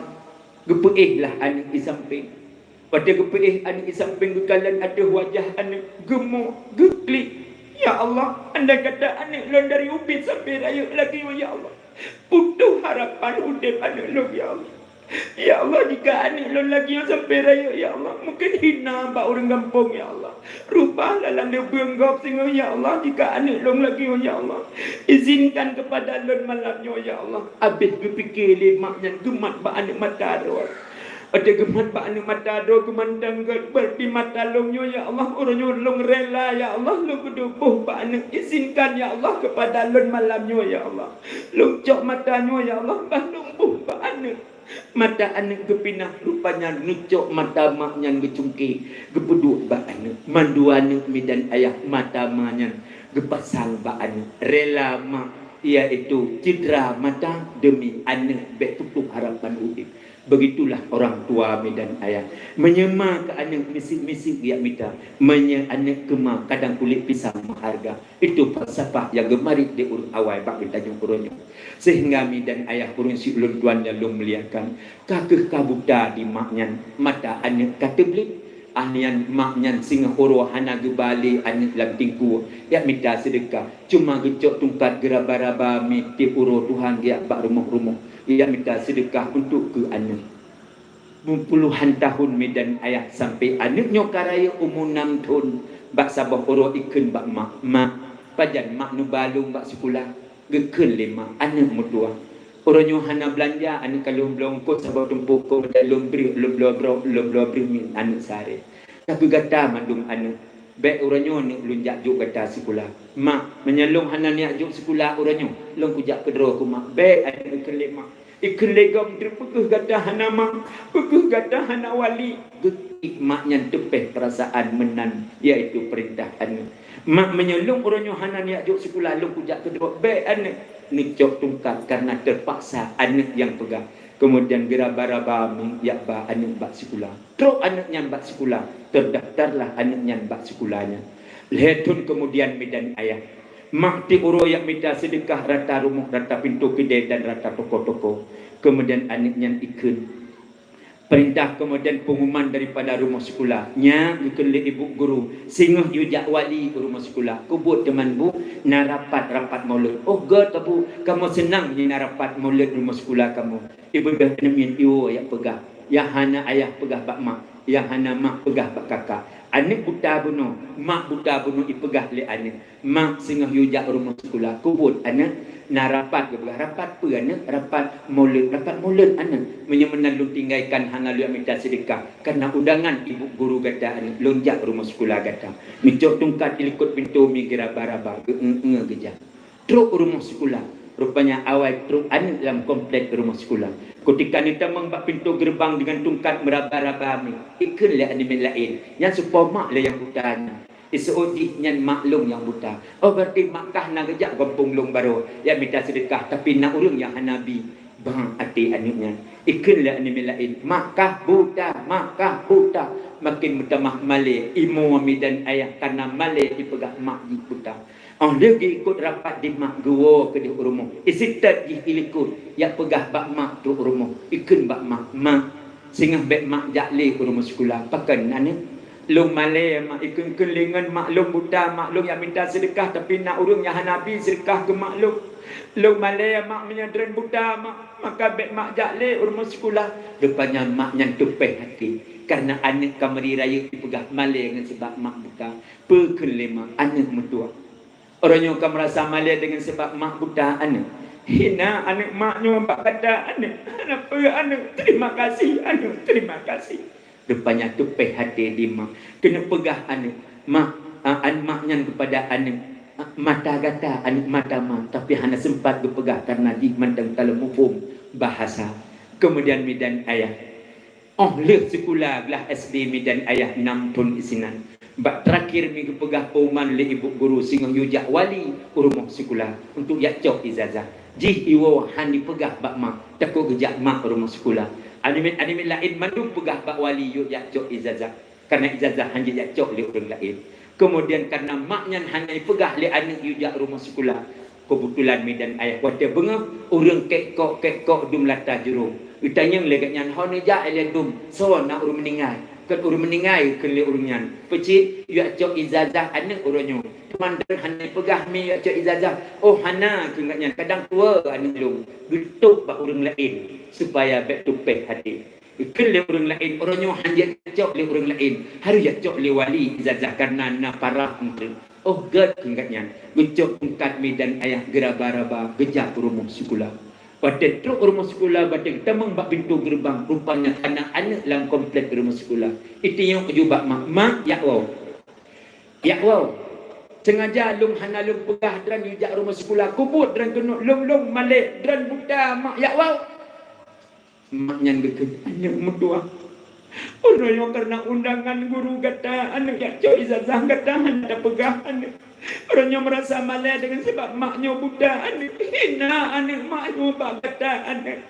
Geupeuéh lah aneuk di sampéng. Watée geupeuéh aneuk di sampéng, geukalon ateueh wajah aneuk, geumoe, geuklik. Ya Allah, andai kata aneuk lôn dari ubit sampoe rayeuk lagée nyoe, ya Allah, putôh harapan udeb aneuk lôn, ya Allah. Ya Allah, jika aneuk lôn lagée nyoe sampoe rayeuk, ya Allah, mungken hina bak ureuëng gampông, ya Allah. Rubahlah lam neubeueng gob singoh, ya Allah, jika aneuk lôn lagée nyoe, ya Allah. Izinkan keupada lôn malam nyoe, ya Allah. Abéh geupike lé mak nyan, geumat bak aneuk mata droe. Watée geumat bak aneuk mata droe, geumandang gét, "Berarti mata lôn nyoe, ya Allah, uroe nyoe lôn rela, ya Allah, lôn keuduek boh bak aneuk. Izinkan, ya Allah, keupada lôn malam nyoe, ya Allah. Lôn cok mata nyoe, ya Allah, bah lôn boh bak aneuk." Mata aneuk geupinah, rupanya neucok mata mak nyan geucungke, geupeuduek bak aneuk. Mandua aneuk, mi dan ayah, mata ma nyan geupasang bak aneuk. Rela mak, yaitu cedera mata, demi aneuk bék putôh harapan udeb. Begitulah orang tua, mi dan ayah. Meunyoe ma keu aneuk miseuk-miseuk jak mita, meunyoe aneuk keu ma kadang kulét pisang meuhareuga. Itu falsafah nyang geumarit di ureuëng awai bak geutanyoe uroe nyoe. Sehingga mi dan ayah, ureuëng siulôn tuan nyang lôn muliakan, ka kheueh ka buta di mak nyan, mata aneuk ka teubleuet. Ah nyan mak nyan singoh uroe hana geuba lé aneuk lam teungku jak mita seudeukah, cuma geucok tungkat geuraba-raba mi tieb uroe Tuhan geujak bak rumoh-rumoh jak mita seudeukah untuk keu aneuk. Beupuluhan tahun, mi dan ayah, sampoe aneuk nyoe ka rayeuk umu nam thon, bak saboh uroe ikheun bak mak, "Mak, pajan mak neuba lôn bak sikula?" Geukheun lé mak, "Aneuk meutuah, uroe nyoe hana beulanja aneuk ka lôn bloe eungkôt saboh tumpôk, kon lôn breueh, lôn bloe brok, lôn bloe breueh ngon aneuk sehari. Ka keu gata mandum aneuk. Bék uroe nyoe neuk lôn jak jok gata sikula." "Mak, meunyoe lôn hana neujak jok sikula uroe nyoe, lôn kujak keudroe keu mak." "Bék aneuk," geukheun lé mak. Ikheun lé gob, "Peue kheueh gata hana mak? Peue kheueh gata hana wali?" Geuklik mak nyan teupeh peurasaan meunan, yaitu peurintah aneuk. "Mak, meunyoe lôn uroe nyoe hana neujak jok sikula, lôn kujak keudroe." "Bék aneuk," neucok tungkat karena terpaksa aneuk nyang peugah. Keumudian geuraba-raba mi jak ba aneuk bak sikula. Trok aneuk nyan bak sikula, terdaftarlah aneuk nyan bak sikula nyan. Lhée thon keumudian, mi dan ayah, mak tieb uroe jak mita seudeukah rata rumoh, rata pintoe keudée dan rata toko-toko. Keumudian aneuk nyan ikheun. Peurintah keumudian peungumuman daripada rumoh sikula. Nyan geukheun lé ibu guru, "Singoh yue jak wali u rumoh sikula." "Keubuet teuma, Bu?" "Na rapat, rapat Maulud." "Oh göt, Bu, kamoe seunang meunyoe na rapat Maulud rumoh sikula kamoe." Ibeudôh aneuk nyan iwoe jak peugah. Nyang hana ayah peugah bak mak, nyang hana mak peugah bak kakak. Aneuk buta bunoe, mak buta bunoe ipeugah lé aneuk, "Mak, singoh yue jak u rumoh sikula." "Keubuet aneuk?" "Na rapat," geupeugah. "Rapat peue aneuk?" "Rapat Maulud." "Rapat Maulud aneuk?" "Meunyoe meunan lôn tinggaikan, hana lôn jak mita seudeukah, kareuna undangan ibu guru gata aneuk, lôn jak u rumoh sikula gata." Neucok tungkat ilikot pintoe mi geuraba-raba, geu-, nge-, nge-, geujak. Trok u rumoh sikula. Rupanya awai trok aneuk lam komplek rumoh sikula. Keutika neutamong bak pintoe geureubang deungon tungkat meuraba-raba mi, ikheun lé aneuk miet laén, "Nyan soe po mak lé nyang buta nyan?" "Iseuôt jih nyan mak lôn nyang buta." "Oh, berarti mak kah na geujak gampông lôn baroe jak mita seudeukah, tapi na ureuëng nyang hana bi." Bang até aneuk nyan. Ikheun lé aneuk miet laén, "Mak kah buta, mak kah buta." Maken meutamah malée, imoe mi dan ayah, kareuna malée ipeugah mak jih buta. Óh lheueh geuikot rapat di mak, geuwoe keudeh u rumoh, iseutôt jih ilikot, jak peugah bak mak trok u rumoh, ikheun bak mak, "Mak, singoh bék mak jak lé u rumoh sikula, pakon aneuk?" "Lôn malée mak," ikheun-kheun lé ngon mak, "lôn buta mak, lôn jak mita seudeukah, tapi na ureuëng nyang hana bi seudeukah keu mak lôn. Lôn malée mak, meunyoe droen buta mak, maka bék mak jak lé u rumoh sikula." Rupanya mak nyan teupeh até, kareuna aneuk ka meuri rayeuk ipeugah malée ngon sabab mak buta. Peue kheun lé mak, "Aneuk meutuah." Uroe nyoe ka meurasa malée deungon sabab mak buta aneuk. Hina aneuk mak nyoe bak gata aneuk. Hana peue aneuk, terima kasih aneuk, terima kasih. Rupanya teupeh até di mak. Keuneuk peugah aneuk, "Mak, Ah, an mak nyan keupada aneuk, ah, mata gata, aneuk mata ma, tapi hana seumpat geupeugah kareuna jih mantong ka lheueh muphom bahasa. Keumudian midan ayah, óh lheueh sikula glah S D midan ayah nam thon isinan, bak teurakhir mi geupeugah peuman lé ibu guru singoh yue jak wali u rumoh sikula untuk jak cok ijazah. Jih iwoe han jipeugah bak mak, takot geujak mak u rumoh sikula. Aneuk miet-aneuk miet laén mandum peugah bak wali yue jak cok ijazah. Kareuna ijazah han jijak cok lé ureuëng laén. Keumudian kareuna mak nyan hana jipeugah lé aneuk yue jak rumoh sikula, keubetulan midan ayah watée beungoh ureuëng kek-kok-kek-kok dum lata jurông. Geutanyong lé gobnyan, "Hon neujak ilée dum, soe na ureuëng meuninggai?" "Kon ureuëng meuninggai," kheun lé ureuëng nyan. "Peucit, yue jak cok ijazah aneuk uroe nyoe." Teuma droe hana jipeugah mi jak cok ijazah. "Oh hana," kheun gobnyan, "kadang tuwoe aneuk lôn." Geutôb bak ureuëng laén supaya bék tupéh até. Geukheun lé ureuëng laén, uroe nyoe han jijak cok lé ureuëng laén, harôh jak cok lé wali ijazah kareuna na parab eunteuk. "Oh gét," kheun gobnyan, geucok tungkat midan ayah geuraba-raba geujak u rumoh sikula. Watée trok u rumoh sikula, watée geutamong bak pintoe geureubang, rupanya kana aneuk lam komplek rumoh sikula. Itanyong ju bak mak, "Mak, jak woe." "Jak woe." "Seungaja lôn hana lôn peugah droen yue jak rumoh sikula, kubuet droen keunoe, lôn-lôn malée, droen buta, mak, jak woe." Mak nyan geukheun, "Aneuk meutuah, uroe nyoe kareuna undangan guru gata, aneuk jak cok ijazah gata hana tapeugah aneuk. Uroe nyoe meurasa malée deungon sabab mak nyoe buta aneuk. Hina aneuk mak nyoe bak gata aneuk.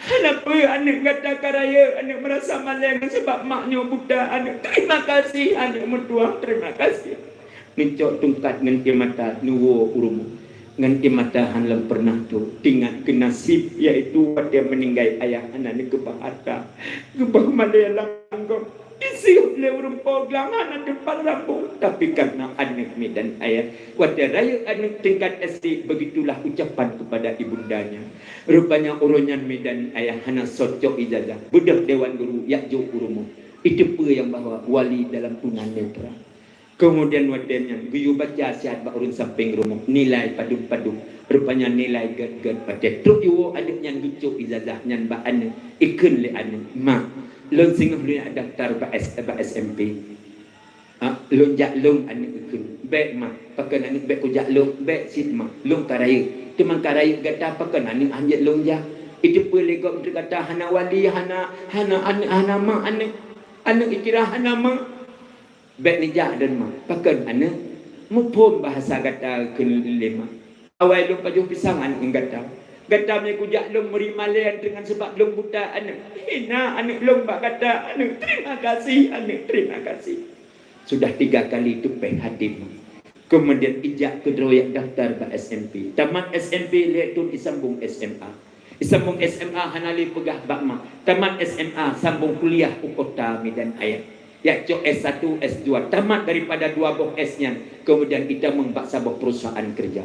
Hana peue aneuk gata ka rayeuk, aneuk meurasa malée deungon sabab mak nyoe buta aneuk. Terima kasih aneuk meutuah, terima kasih." Neucok tungkat ngon ié mata neuwoe u rumoh. Ngon ié mata han lom peureunah trok teuingat keu naseb, yaitu watée meuninggai ayah hana neukeubah hareuta, geuboh malée lam gob, disiup lé ureuëng po glam hana teumpat rambong. Tapi kareuna aneuk midan ayah, watée rayeuk aneuk tingkat S D, begitulah ucapan kepada ibundanya. Rupanya uroe nyan midan ayah hana sot cok ijazah, beudôh dewan guru jak jok u rumoh. Itu peue nyang bahwa wali dalam tunan netra. Keumudian watée nyan geuyue baca siat bak ureuëng sampéng rumoh nilai padub-padub, rupanya nilai gét-gét. Watée trok iwoe aneuk nyan geucok ijazah nyan bak aneuk, ikheun lé aneuk, "Mak, lôn singoh lôn jak daftar bak S, bak S M P. Ha, lôn jak lôn aneuk," ikheun. "Bék mak, pakon aneuk bék kujak lôn, bék cit mak, lôn ka rayeuk. Teuma ka rayeuk gata pakon aneuk han jeuet lôn jak. Itu peue lé gob gata hana wali, hana, hana aneuk, hana mak aneuk. Aneuk ikira hana mak." "Bék neujak droen mak, pakon aneuk?" "Muphom bahasa gata," kheun lé mak. "Awai lôn pajoh pisang aneuk ngon gata. Gata meunyoe kujak lôn meuri malée deungon sabab lôn buta aneuk. Hina aneuk lôn bak gata aneuk. Terima kasih aneuk, terima kasih." Sudah tiga kali tupéh até mak. Keumudian ijak keudroe jak daftar bak S M P. Tamat S M P lhée thon isambong S M A. Isambong S M A hana lé peugah bak mak. Tamat S M A sambong kuliah u kota midan ayah. Jak cok S satu, S dua, tamat daripada dua boh S nyan, keumudian itamong bak saboh perusahaan keureuja.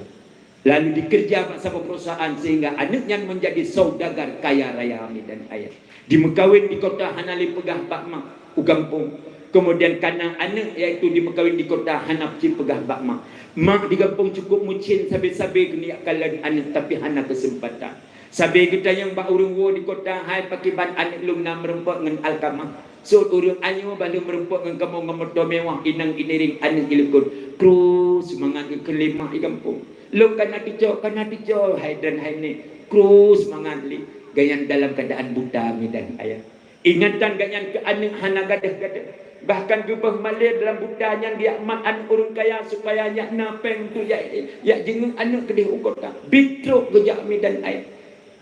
Lalu dikeureuja bak saboh perusahaan sehingga aneuk nyan menjadi saudagar kaya raya midan ayah. Dimeukawen di kota hana lé peugah bak mak u gampông. Keumudian kana aneuk yaitu dimeukawen di kota hana cit peugah bak mak. Mak di gampông cukup meucén sabe-sabe geuniyak kalon aneuk tapi hana keuseumpatan. Sabe geutanyong bak ureuëng woe di kota, "Hai pakriban aneuk lôn na meurumpok ngon Alkamah?" Sot ureuëng, "Ayo bah lôn meurumpok ngon kamoe ngon moto mewah, inong iniring aneuk ilikot." Krus mangat geukheun lé mak di gampông. "Lôn kana teucok, kana teucok, hai droen hai nèk." Krus mangat lé. Gobnyan dalam keuadaan buta midan ayah. Ingatan gobnyan keu aneuk hana gadôh-gadôh. Bahkan geuboh malée dalam buta nyan geujak mat aneuk ureuëng kaya supaya jak na péng untuk jak, jak jingieng aneuk keudeh u kota. Bitrok geujak midan ayah.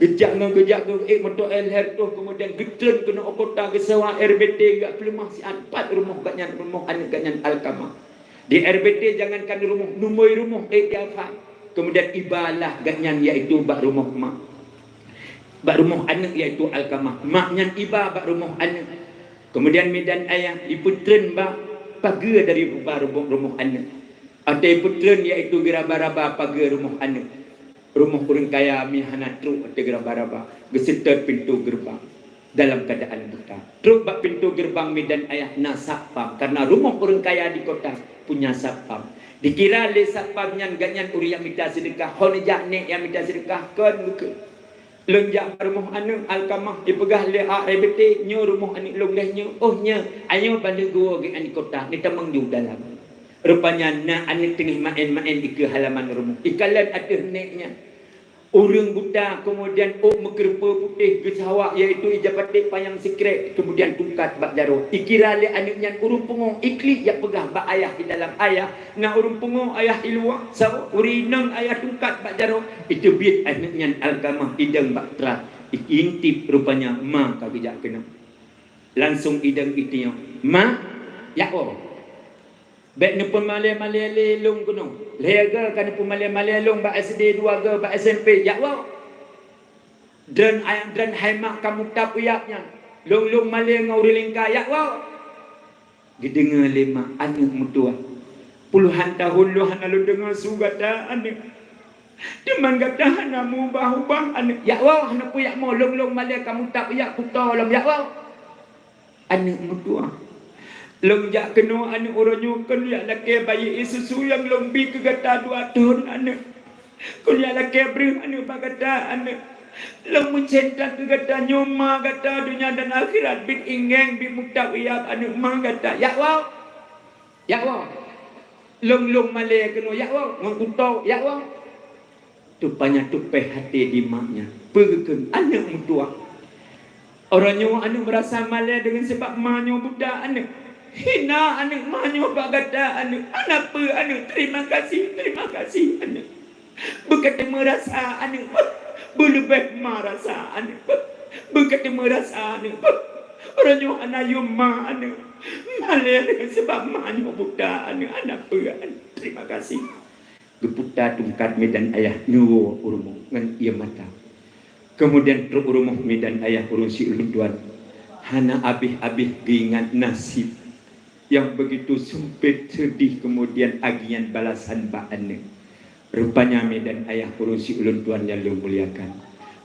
Geujak ngon geujak geuék moto L R toh, keumudian geutreun keunoe u kota geusewa R B T geujak peuleumah siat pat rumoh gobnyan, rumoh aneuk gobnyan Alkamah. Di R B T jangankan rumoh, numoi rumoh ék di Alfat. Keumudian ibalah gobnyan yaitu bak rumoh mak. Bak rumoh aneuk yaitu Alkamah. Mak nyan iba bak rumoh aneuk. Keumudian midan ayah ipeutreun bak pageue dari rupa rumoh, rumoh aneuk. Ateueh ipeutreun yaitu geuraba-raba pageue rumoh aneuk. Rumoh ureuëng kaya mi hana trok ateueh geuraba-raba, geuseutôt pintoe geureubang dalam keuadaan buta. Trok bak pintoe geureubang midan ayah na satpam, kareuna rumoh ureuëng kaya di kota punya satpam. Dikira lé satpam nyan gobnyan ureuëng nyang mita seudeukah, hon jak nèk nyang mita seudeukah, kon geukheun. Lôn jak bak rumoh aneuk Alkamah, ipeugah lé A R B T, "Nyoe rumoh aneuk lôn lheueh nyoe." "Oh nyoe, ayo bah lheueh geuwoe geuh aneuk kota, neutamong ju dalam." Rupanya na aneuk teungoh maén-maén dikeue halaman rumoh. Ikalon ateueh nék nyan. Ureuëng buta, keumudian ôk meukeureupeue putéh geusawak, yaitu ija paték panyang sikrek, keumudian tungkat bak jaroe. Ikira lé aneuk nyan ureuëng pungo, iklik jak peugah bak ayah di dalam, "Ayah, na ureuëng pungo ayah i luwa, saboh ureuëng inong ayah tungkat bak jaroe." Iteubiet aneuk nyan Alkamah idong bak trat, iintip rupanya ma ka geujak keunoe. Langsong idong itinyok, "Ma, jak woe." Bék neupeumalée-malée lé lôn keunoe. Lhée goe ka neupeumalée-malée lôn bak S D, dua goe bak S M P, jak woe. Droen ayang droen hai mak kamoe tab uyab nyan. Lôn-lôn malée ngon ureuëng lingka, jak woe. Geudeungoe lé mak aneuk meutuah. Puluhan tahun lôn hana lôn deungoe su gata aneuk. Teuma gata hana mubah-ubah aneuk. Jak woe, hana peue jak mo, lôn-lôn malée kamoe tab uyab kuto lom, jak woe. Aneuk meutuah. Lôn jak keunoe aneuk uroe nyoe kon jak lakée bayeue susu nyang lôn bi keu gata dua thon aneuk. Kon jak lakée breueh aneuk bak gata aneuk. Lôn meucinta keu gata nyoe ma gata donya dan akhirat, bit ingeng bit mutab uyab aneuk ma gata. Jak woe. Jak woe. Lôn-lôn malée keunoe jak woe, ngon kuto jak woe. Tupanya tupéh até di mak nyan. Peue geukheun aneuk meutuah. Uroe nyoe aneuk meurasa malée deungon sabab ma nyoe buta aneuk. Hina aneuk ma nyoe bak gata aneuk. Hana peue aneuk, terima kasih, terima kasih aneuk. Beuka teuma rasa aneuk, beuleubeh ma rasa aneuk. Beuka teuma rasa aneuk. Uroe nyoe hana yum ma aneuk. Malée deungon sabab ma nyoe buta aneuk. Hana peue aneuk. Terima kasih. Geuputa tungkat midan ayah neuwoe u rumoh ngon ié mata. Keumudian trok u rumoh midan ayah ureuëng siulôn tuan. Hana abéh-abéh geuingat nasib nyang beugitu sumpet, seudeh, keumudian agian balasan bak aneuk. Rupanya midan ayah ureuëng siulôn tuan nyang lôn muliakan.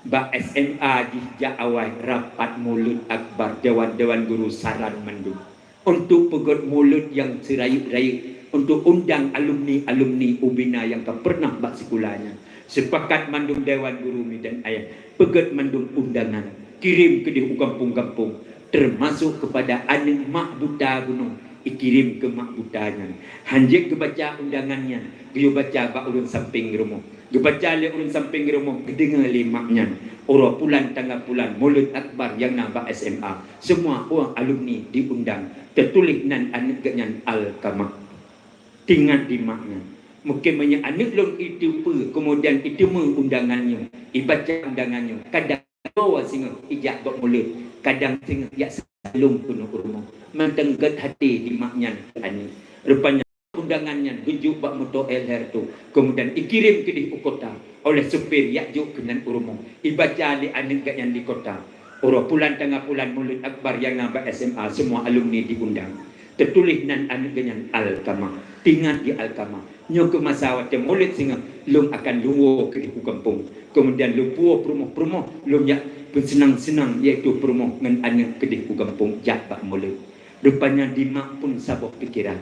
Bak S M A jih jak awai rapat Maulud Akbar, dewan-dewan guru saran mandum. Untuk peugét mulod nyang seurayeuk-rayeuk, untuk undang alumni-alumni UBINA nyang ka peureunah bak sikula nyan. Seupakat mandum dewan guru midan ayah, peugét mandum undangan, kirém keudeh u gampông-gampông, teumasok keupada aneuk mak buta gunong, ikirém keu mak buta nyan. Hanjeuet geubaca undangan nyan, geuyue baca bak ureuëng sampéng rumoh. Geubaca lé ureuëng sampéng rumoh, geudeungoe lé mak nyan. Uroe pulan tanggai pulan, mulod akbar nyang na bak S M A. Seumua ureuëng alumni diundang, teutuléh nan aneuk geuh nyan Alkamah. Teuingat di mak nyan. Mungken meunyoe aneuk lôn iteupeue, keumudian iteumé undangan nyoe, ibaca undangan nyoe, kadang dua singoh ijak bak mulod, kadang singoh jak saleuem keunoe u rumoh. Mantong gét até di mak nyan aneuk. Rupanya undangan nyan geujok bak moto L R tu, keumudian ikirém keudeh u kota oleh supir, ijak jok keunan u rumoh, ibaca lé aneuk geuh nyan di kota. Uroe pulan tanggai pulan mulod akbar nyang na bak S M A, seumua alumni diundang. Teutuléh nan aneuk geuh nyan Alkamah. Teuingat di Alkamah. Nyoe keuh masa watée mulod singoh, lôn akan lôn woe keudeh u gampông. Keumudian lôn puwoe peurumoh-peurumoh, lôn jak peuseunang-seunang, yaitu peurumoh ngon aneuk keudeh u gampông jak bak mulod. Rupanya di mak pun saboh pikeran.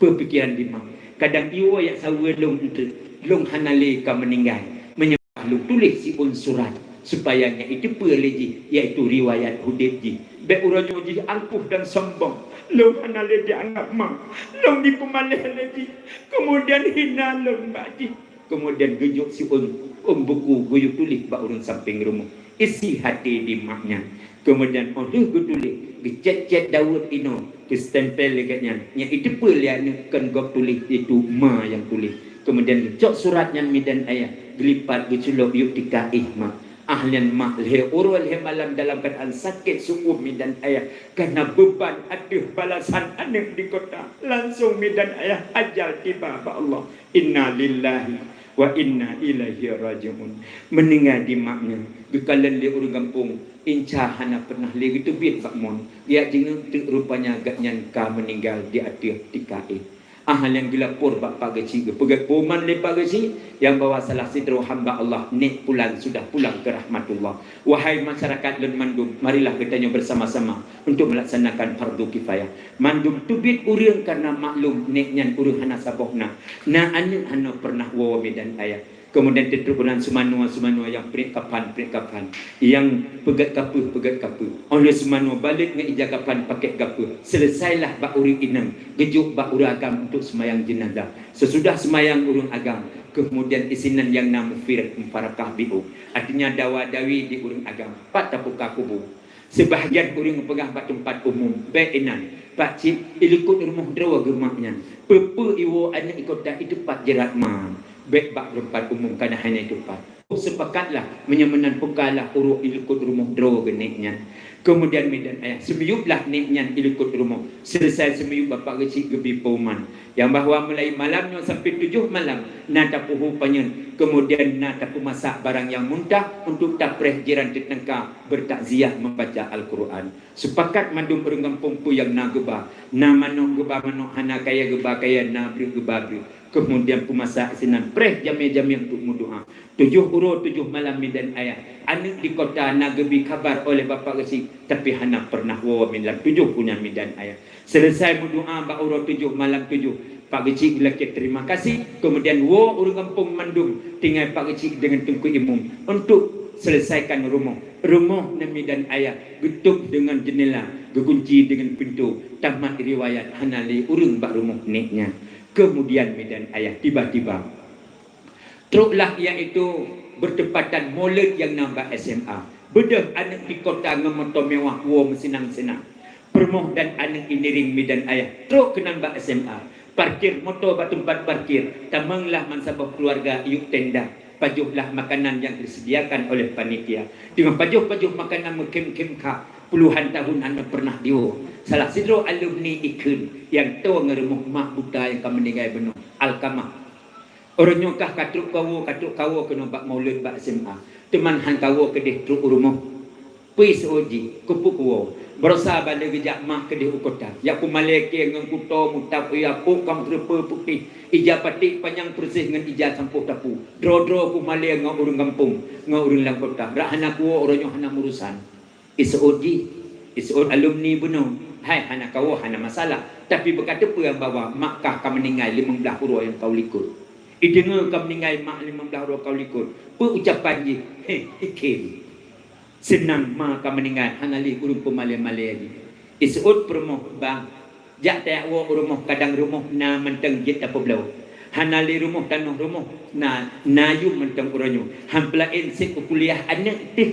Peue pikeran di mak? Kadang iwoe jak saweue lôn eunteuk, lôn hana lé ka meuninggai. Meunyoe lôn tuléh siôn surat, supaya nyan iteupeue lé jih, yaitu riwayat udeb jih. Bék uroe nyoe jih angkuh dan sombong. Lôn hana lé jianggab mak. Lôn jipeumaléh lé jih. Keumudian hina lôn bak jih. Keumudian geujok siôn, ôn buku geuyue tuléh bak ureuëng sampéng rumoh. Isi até di mak nyan. Keumudian óh lheueh geutuléh, geucét-cét daweueb inoe, geustempel lé geuh nyan. Nyang iteupeue lé aneuk kon gob tuléh, yaitu ma nyang tuléh. Keumudian geucok surat nyan midan ayah, geulipat geuculok yub tika éh mak. Ah nyan mak lhée uroe lhée malam dalam keuadaan sakét seuuem midan ayah, kareuna beuban ateueh balasan aneuk di kota. Langsong midan ayah ajal tiba bak Allah. Inna lillahi wa inna ilaihi raji'un. Meuninggai di mak nyan, geukalon lé ureuëng gampông, inca hana peureunah lé geuteubiet bak mon. Geujak jingeuk teuk rupanya geuh nyan ka meuninggai di ateueh tika éh. Ah nyan geulapor bak Pak Geuchik, geupeugét pengumuman lé Pak Geuchik nyang bahwa salah sidroe hamba Allah, nék pulan sudah pulang keu rahmatullah. Wahai masyarakat lôn mandum, marilah geutanyoe bersama-sama untuk melaksanakan fardu kifayah. Mandum teubiet ureuëng kareuna maklum nék nyan ureuëng hana saboh na. Na aneuk hana peureunah woe midan ayah. Kemudian teutrok bulan seumanoe-seumanoe nyang priek kapan-priek kapan, nyang peugét kapeuh-peugét kapeuh. Óh lheueh seumanoe balek ngon ija kapan pakét gapeuh. Seuleusailah bak ureuëng inong, geujok bak ureuëng agam untuk seumayang jeunazah. Seusudah seumayang ureuëng agam, keumudian isinan nyang na mufirat mufarakah biôh, artinya dawa-dawi di ureuëng agam, pat tapuka kubu. Seubahagian ureuëng peugah bak teumpat umum, bék inan, pakcik, ilikot rumoh droe geuh mak nyan. Peue-peue iwoe aneuëk ikota iteupat jeurat ma, bék bak teumpat umum kana hana iteupat. Seupakatlah, meunyoe meunan pukalah uroe ilikot rumoh droe geuh nék nyan. Keumudian midan ayah, seumiyublah nék nyan ilikot rumoh. Seuleusai seumiyub bapak geuchik geubri peuman, nyang bahwa mulai malam nyoe sampai tujoh malam na tapeuhu panyöt, keumudian na tapeumasak barang nyang muntah untuk tapreh jiran teutangga beutakziah membaca Al-Quran. Seupakat mandum ureuëng gampông peue nyang na geuba. Na manok geuba manok, hana kaya geuba kaya, na breueh geuba breueh. Keumudian peumasak sinan preh jamé-jamé untuk meudoá. Tujoh uroe tujoh malam midan ayah. Aneuëk di kota na geubri khabar oleh bapak geuchik, tapi hana peureunah woe midan tujoh bulan midan ayah. Seuleusai meudoá bak uroe tujoh malam tujoh, pak geuchik geulakée terima kasih, keumudian woe ureuëng gampông mandum tinggai pak geuchik deungon teungku imum untuk seuleusaikan rumoh. Rumoh nyan midan ayah geutôb deungon jeunela, geugunci deungon pintoe. Tamat riwayat hana lé ureuëng bak rumoh nék nyan. Keumudian midan ayah tiba-tiba troklah, yaitu beutepatan Maulid nyang na bak S M A. Beudôh aneuëk di kota ngon moto mewah woe meusinang-sinang. Peurumoh dan aneuëk iniring midan ayah trok keunan bak S M A. Parkir moto bak teumpat parkir, tamonglah mansaboh keuluwarga iyueb tenda. Pajohlah makanan nyang disediakan oleh panitia. Teungoh pajoh-pajoh makanan meukhém-khém kha, puluhan tahun hana peureunah diwoe. Salah sidroe alumni ikheun nyang toe ngon rumoh mak buta nyang ka meuninggai bunoe, Alkamah. Uroe nyoe kah ka trok kawoe, ka trok kawoe keunoe bak Maulid bak S M A. Teuma han kawoe keudeh trok u rumoh. Peue seuôt jih, keupeue kuwoe? Baroesa ban lé geujak mak keudeh u kota. Jak peumalée kée ngon kuto, mutab uya pok kam keureupeue putéh, ija paték panyang peureuseh ngon ija sampôh tapu. Droe-droe peumalée ngon ureuëng gampông, ngon ureuëng lam kota. Rak hana kuwoe uroe nyoe hana meurusan. Iseuôt jih, iseuôt alumni bunoe, hai hana kawoe hana masalah, tapi beuka teupeu nyang bahwa mak kah ka meuninggai limong blaih uroe nyang ka u likot. Ideungoe ka meuninggai mak limong blaih uroe ka u likot, peue ucapan jih? Heh, ikhém. Seunang ma ka meuninggai, hana lé ureuëng peumalée-malée jih. Iseuôt peurumoh bang, jak tajak woe u rumoh, kadang rumoh na mantong jeuet tapeubloe. Hana lé rumoh tanoh rumoh, na, na yum mantong uroe nyoe. Han peulaén seb keu kuliah aneuëk teuh.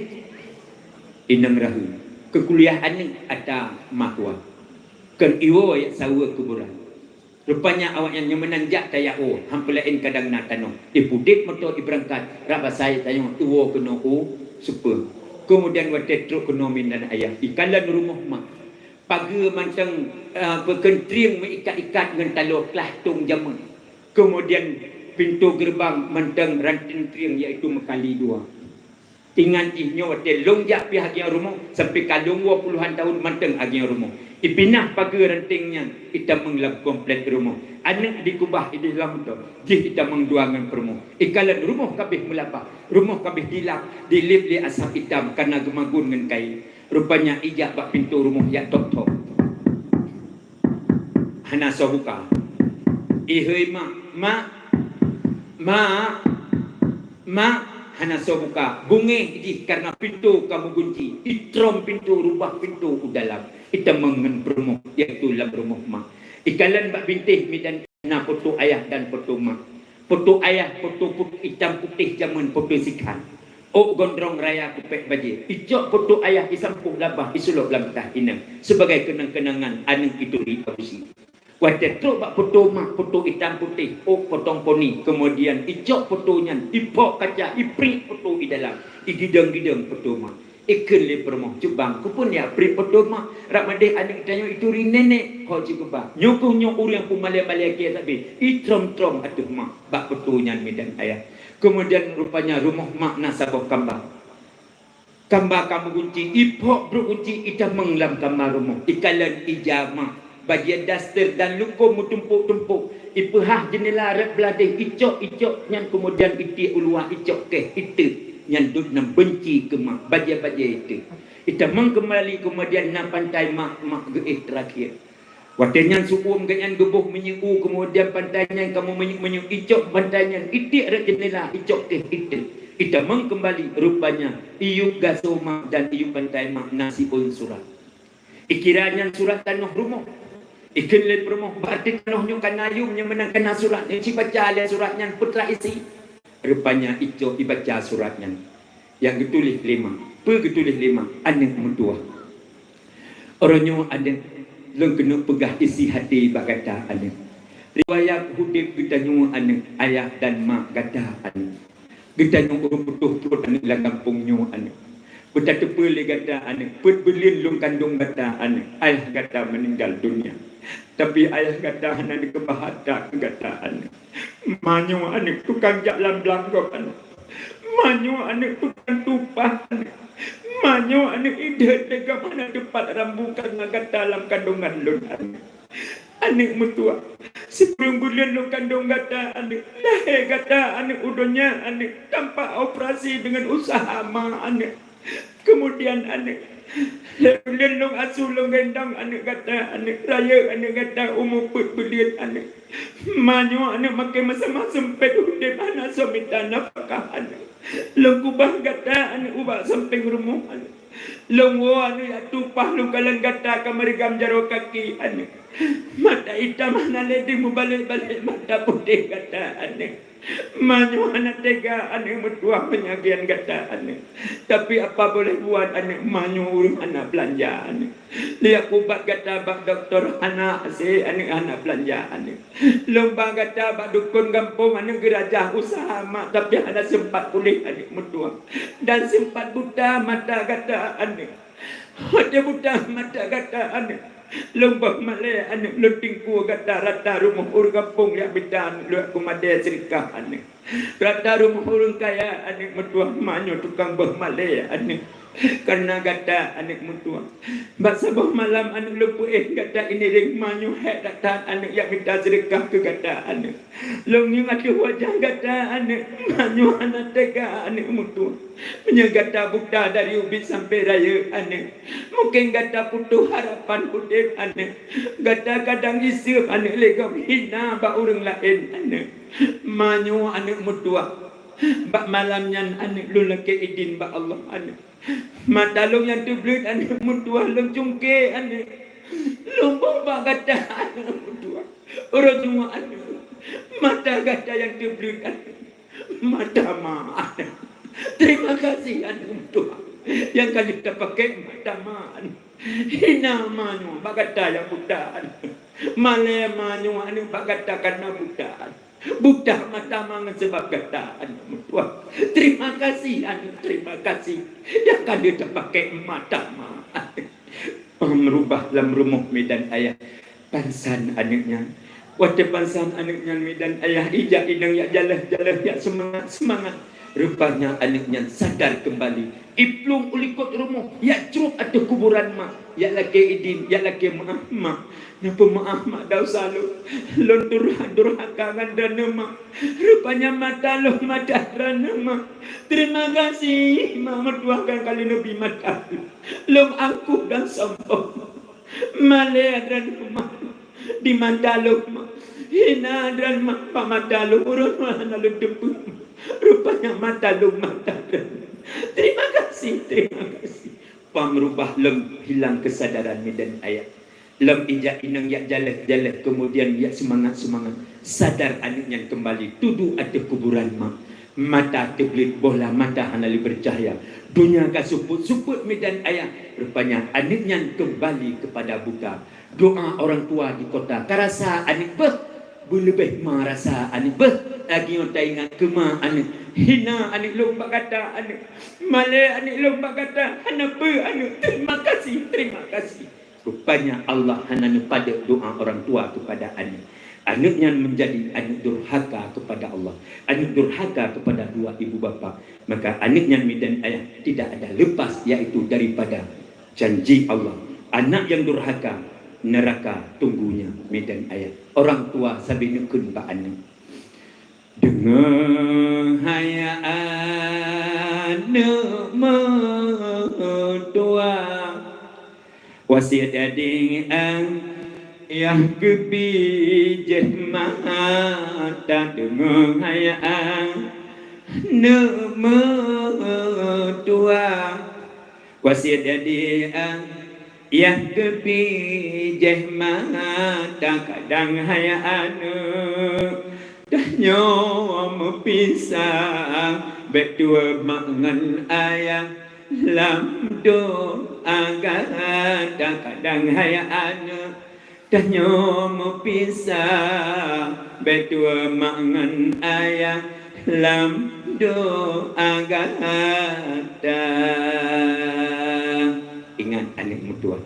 Inong raheun, keu kuliah aneuëk ata ma tuan. Keu iwoe jak saweue kuburan. Rupanya awaknyan nyang meunan jak tajak woe, han peulaén kadang na tanoh. Ipudeb moto ibeurangkat, rab asai tanyoe iwoe keunoe u Seupeueng. Keumudian watée trok keunoe midan ayah, ikalon rumoh mak. Pageue mantong, eh, peukeuntrieng meuikat-ikat ngon taloe klah tông jameun. Keumudian pintoe geureubang mantong ranting trieng, yaitu meukali dua. Ingat jih nyoe watée lôn jak pih agieng rumoh, sampoe ka lôn woe puluhan tahun mantong agieng rumoh. Ipinah pageue ranting nyan, itamong lam komplek rumoh. Aneuëk dikeubah ideh lam moto, jih itamong dua ngon peurumoh. Ikalon rumoh ka abéh meulabah, rumoh ka abéh dilap, dilép lé asap itam kareuna geumagun ngon kain. Rupanya ijak bak pintoe rumoh jak tok-tok. Hana soe buka. "Ihôi mak, mak, mak, mak," hana soe buka. Beungéh jih kareuna pintoe ka meugunci. Itrôm pintoe, rubah pintoe u dalam. Itamong ngon peurumoh, yaitu lam rumoh mak. Ikalon bak bintéh midan na foto ayah dan foto mak. Foto ayah, foto put-, itam putéh jameun, foto sikhan. Ôk gondrong raya kupék bajée. Icok foto ayah, isampôh labah, isulôk lam tah inong. Sibagai keunang-keunangan aneuëk ituri Abusyik. Watée trok bak foto mak, foto itam putéh, ôk potong poni. Keumudian icok foto nyan, ipok kaca, ipriek foto i dalam. Igidong-gidong foto mak. Ikheun lé peurumoh, "Cubang, keupeue ya priek foto mak? Rab madeh aneuëk tanyoe ituri nenek ho jikeubah. Nyoe keuh nyoe ureuëng peumalée-malée kée sabe, itrôm-trôm ateueh mak bak foto nyan midan ayah." Keumudian rupanya rumoh mak na saboh kamba. Kamba ka meugunci, ipok brok gunci, itamong lam kamba rumoh, ikalon ija mak. Bajée daster dan lukôm meutumpôk-tumpôk, ipeuhah jeunela rot blah deh, icok-icok nyan, keumudian itiek u luwa, icok keh, iteuk nyan dum nan beunci keu mak, bajée-bajée iteuk. Itamong keumbali, keumudian na pantai mak, mak geuéh teurakhé. Watée nyan su'uem geuhnyan geuboh minyeuk u, keumudian pantai nyan kamoe minyeuk-minyeuk, icok pantai nyan, itiek rot jeundela, icok teuh iték. Itamong keumbali, rupanya iyup gasoe mak dan iyup pantai mak na siôn surat. Ikira nyan surat tanoh rumoh. Ikheun lé peurumoh, "Bak ateueh tanoh nyoe ka na yuem nyang meunan ka na surat." Nyan cibaca lé surat nyan peue teuma isi. Rupanya icok ibaca surat nyan. Nyang geutuléh lé mak. Peue geutuléh lé mak? Aneuëk meutuwah. Uroe nyoe aneuëk, lôn keuneuk peugah isi hati bak gata aneuëk. Riwayat udeb geutanyoe aneuëk, ayah dan mak gata aneuëk. Geutanyoe ureuëng putôh pruet aneuëk lam gampông nyoe aneuëk. Beutateupeue lé gata aneuëk, peuet buleuen lôn kandong gata aneuëk, ayah gata meuninggal dunia. Tapi ayah gata hana geukeubah atra keu gata aneuëk. Ma nyoe aneuëk tukang jak lam blang gob aneuëk. Ma nyoe aneuëk tukang tupah aneuëk. Ma nyoe aneuëk ideh teuga hana teupat rambu kareuna gata lam kandongan lôn aneuëk. Aneuëk meutuwah, sikureueng buleuen lôn kandong gata aneuëk. Lahé gata aneuëk u donya aneuëk, tanpa operasi deungon useuha ma aneuëk. Keumudian aneuëk, lhée buleuen lôn asuh lôn gendong aneuëk gata aneuëk, rayeuk aneuëk gata umu peuet buleuen aneuëk. Ma nyoe aneuëk makai meuseumah seumpét udeb hana soe mita nafakah aneuëk. Lôn keubah gata aneuëk ubak sampéng rumoh aneuëk. Lôn woe aneuëk jak tupah lôn kalon gata ka meurigam jaroe kaki aneuëk. Mata itam hana lé deuh meubalek-balek mata putéh gata aneuëk. Ma nyoe hana teuga aneuëk meutuwah meunyakian gata aneuëk. Tapi apa boleh buat aneuëk, ma nyoe ureuëng hana beulanja aneuëk. Lé jak ubat gata bak dokto hana hasé aneuëk, hana beulanja aneuëk. Lôn ba gata bak dukon gampông aneuëk geurajah useuha mak tapi hana seumpat puléh aneuëk meutuwah. Dan seumpat buta mata gata aneuëk. Watée buta mata gata aneuëk, lôn boh malée aneuëk, lôn tingkue gata rata rumoh ureuëng gampông jak mita aneuëk lôn jak keumadée seudeukah aneuëk. Rata rumoh ureuëng kaya aneuëk meutuwah, ma nyoe tukang boh malée aneuëk. Kareuna gata aneuëk meutuwah. Bak saboh malam aneuëk lôn peuéh gata iniréng, ma nyoe hék that-that aneuëk jak mita seudeukah keu gata aneuëk. Lôn ingat lé wajah gata aneuëk, ma nyoe hana teuga aneuëk meutuwah. Meunyoe gata buta dari ubit sampoe rayeuk aneuëk, mungken gata putôh harapan udeb aneuëk. Gata kadang iseup aneuëk lé gob hina bak ureuëng laén aneuëk. Ma nyoe aneuëk meutuwah. Bak malam nyan aneuëk lôn lakée idin bak Allah aneuëk. Mata lôn nyang teubleuet aneuëk meutuwah lôn cungké aneuëk. Lôn boh bak gata aneuëk meutuwah. Uroe nyoe aneuëk. Mata gata nyang teubleuet aneuëk. Mata ma aneuëk. Terima kasih aneuëk meutuwah. Nyang ka lheueh tapakék mata ma aneuëk. Hina ma nyoe bak gata nyang buta aneuëk. Malée ma nyoe aneuëk bak gata kareuna buta aneuëk. Buta mata ma ngon sabab gata aneuëk meutuwah. Terima kasih aneuëk, terima kasih. Nyang ka lheueh tapakék mata ma aneuëk. Pah meurubah lam rumoh mi dan ayah. Pansan aneuëk nyan. Watée pansan aneuëk nyan mi dan ayah, ijak inong jak jaleh-jaleh, jak seumangat-seumangat. Rupanya aneuëk nyan sadar keumbali. Iplueng u likot rumoh, jak crok ateueh kuburan mak, jak lakée idin, jak lakée meuáh mak. Neupeu meuáh mak desya lôn. Lôn durha-, durhaka ngon droeneuh mak. Rupanya mata lôn mata droeneuh mak. Terima kasih mak meutuwah nyang ka lheueh neubi mata lôn. Lôn angkuh dan sombong. Malée droeneuh mak di mata lôn mak. Hina droeneuh mak bak mata lôn, uroe nyoe hana lôn teupeue. Rupanya mata lôn mata droeneuh. Terima kasih, terima kasih. Pah meurubah lom hilang keusadaran mi dan ayah. Lom ijak inong jak jaleh-jaleh, keumudian jak seumangat-seumangat. Sadar aneuëk nyan keumbali, dudoe ateueh kuburan mak. Mata teubleuet, boh lam mata hana lé beucahya. Donya ka supôt-supôt mi dan ayah. Rupanya aneuëk nyan keumbali keupada buta. Doa orang tua di kota. Ka rasa aneuëk beuh, beuleubeh ma rasa aneuëk beuh. Lagée nyoe taingat keu ma aneuëk. Hina aneuëk lôn bak gata aneuëk. Malée aneuëk lôn bak gata. Hana peue aneuëk. Terima kasih, terima kasih. Rupanya Allah hana neupadek doa orang tua kepada aneuëk. Aneuëk nyan menjadi aneuëk durhaka kepada Allah, aneuëk durhaka kepada dua ibu bapa. Maka aneuëk nyan mi dan ayah tidak ada lepas, yaitu daripada janji Allah. Anak yang durhaka, neraka tunggunya mi dan ayah. Orang tua sabe neukheun bak aneuëk. Deungoe hai aneuëk meutuwah, wasiet adik ang Yah keupi jeh mata deungoe hai aneuk meutuwa. Wasiet jadi, ah, yah keupi jeh mata kadang hai aneuk. Tanyoe meupisah, bèk tuwoe mak ngon ayah lam doa gata kadang hai aneuk. Tanyoe meupisah, bèk tuwoe mak ngon ayah lam doa gata. Ingat aneuk meutuah,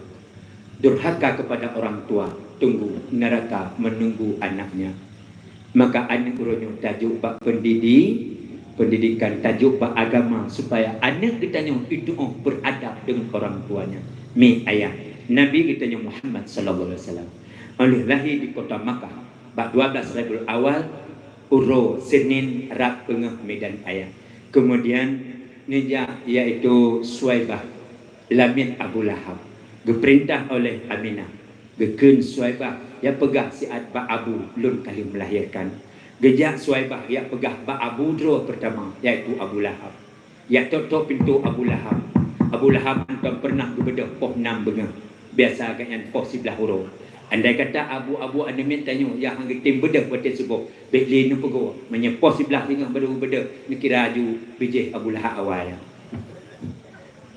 durhaka kepada orang tua, tunggu neraka menunggu anaknya. Maka aneuk uroe nyoe tajok bak pendidi-, pendidikan, tajok bak agama, supaya aneuk geutanyoe jitu'oh beradab deungon orang tuanya. Mi ayah, Nabi geutanyoe Muhammad sallallahu alaihi wasallam, 'oh lheueh lahé di kota Makkah, bak dua belas Rabiul Awal, uroe Senin rab peungeuh midan ayah. Kemudian neujak, yaitu Suwaibah, lamiet Abu Lahab, geupeurintah oleh Aminah. Geukheun Suwaibah, "Ya peugah siat bak abu lôn ka lheueh meulahirkan." Geujak Suwaibah jak peugah bak abu droe peurtama, yaitu Abu Lahab. Jak tok-tok pintoe Abu Lahab. Abu Lahab hantom peureunah geubeudôh poh nam beungoh. Biasa gobnyan poh siblaih uroe. Andai kata abu-abu aneuk miet tanyoe nyang han geutem beudôh watèe suboh, bèk lé neupeugoe. Meunyoe poh siblaih beungoh baru geubeudôh, neukira aju bijèh Abu Lahab awai.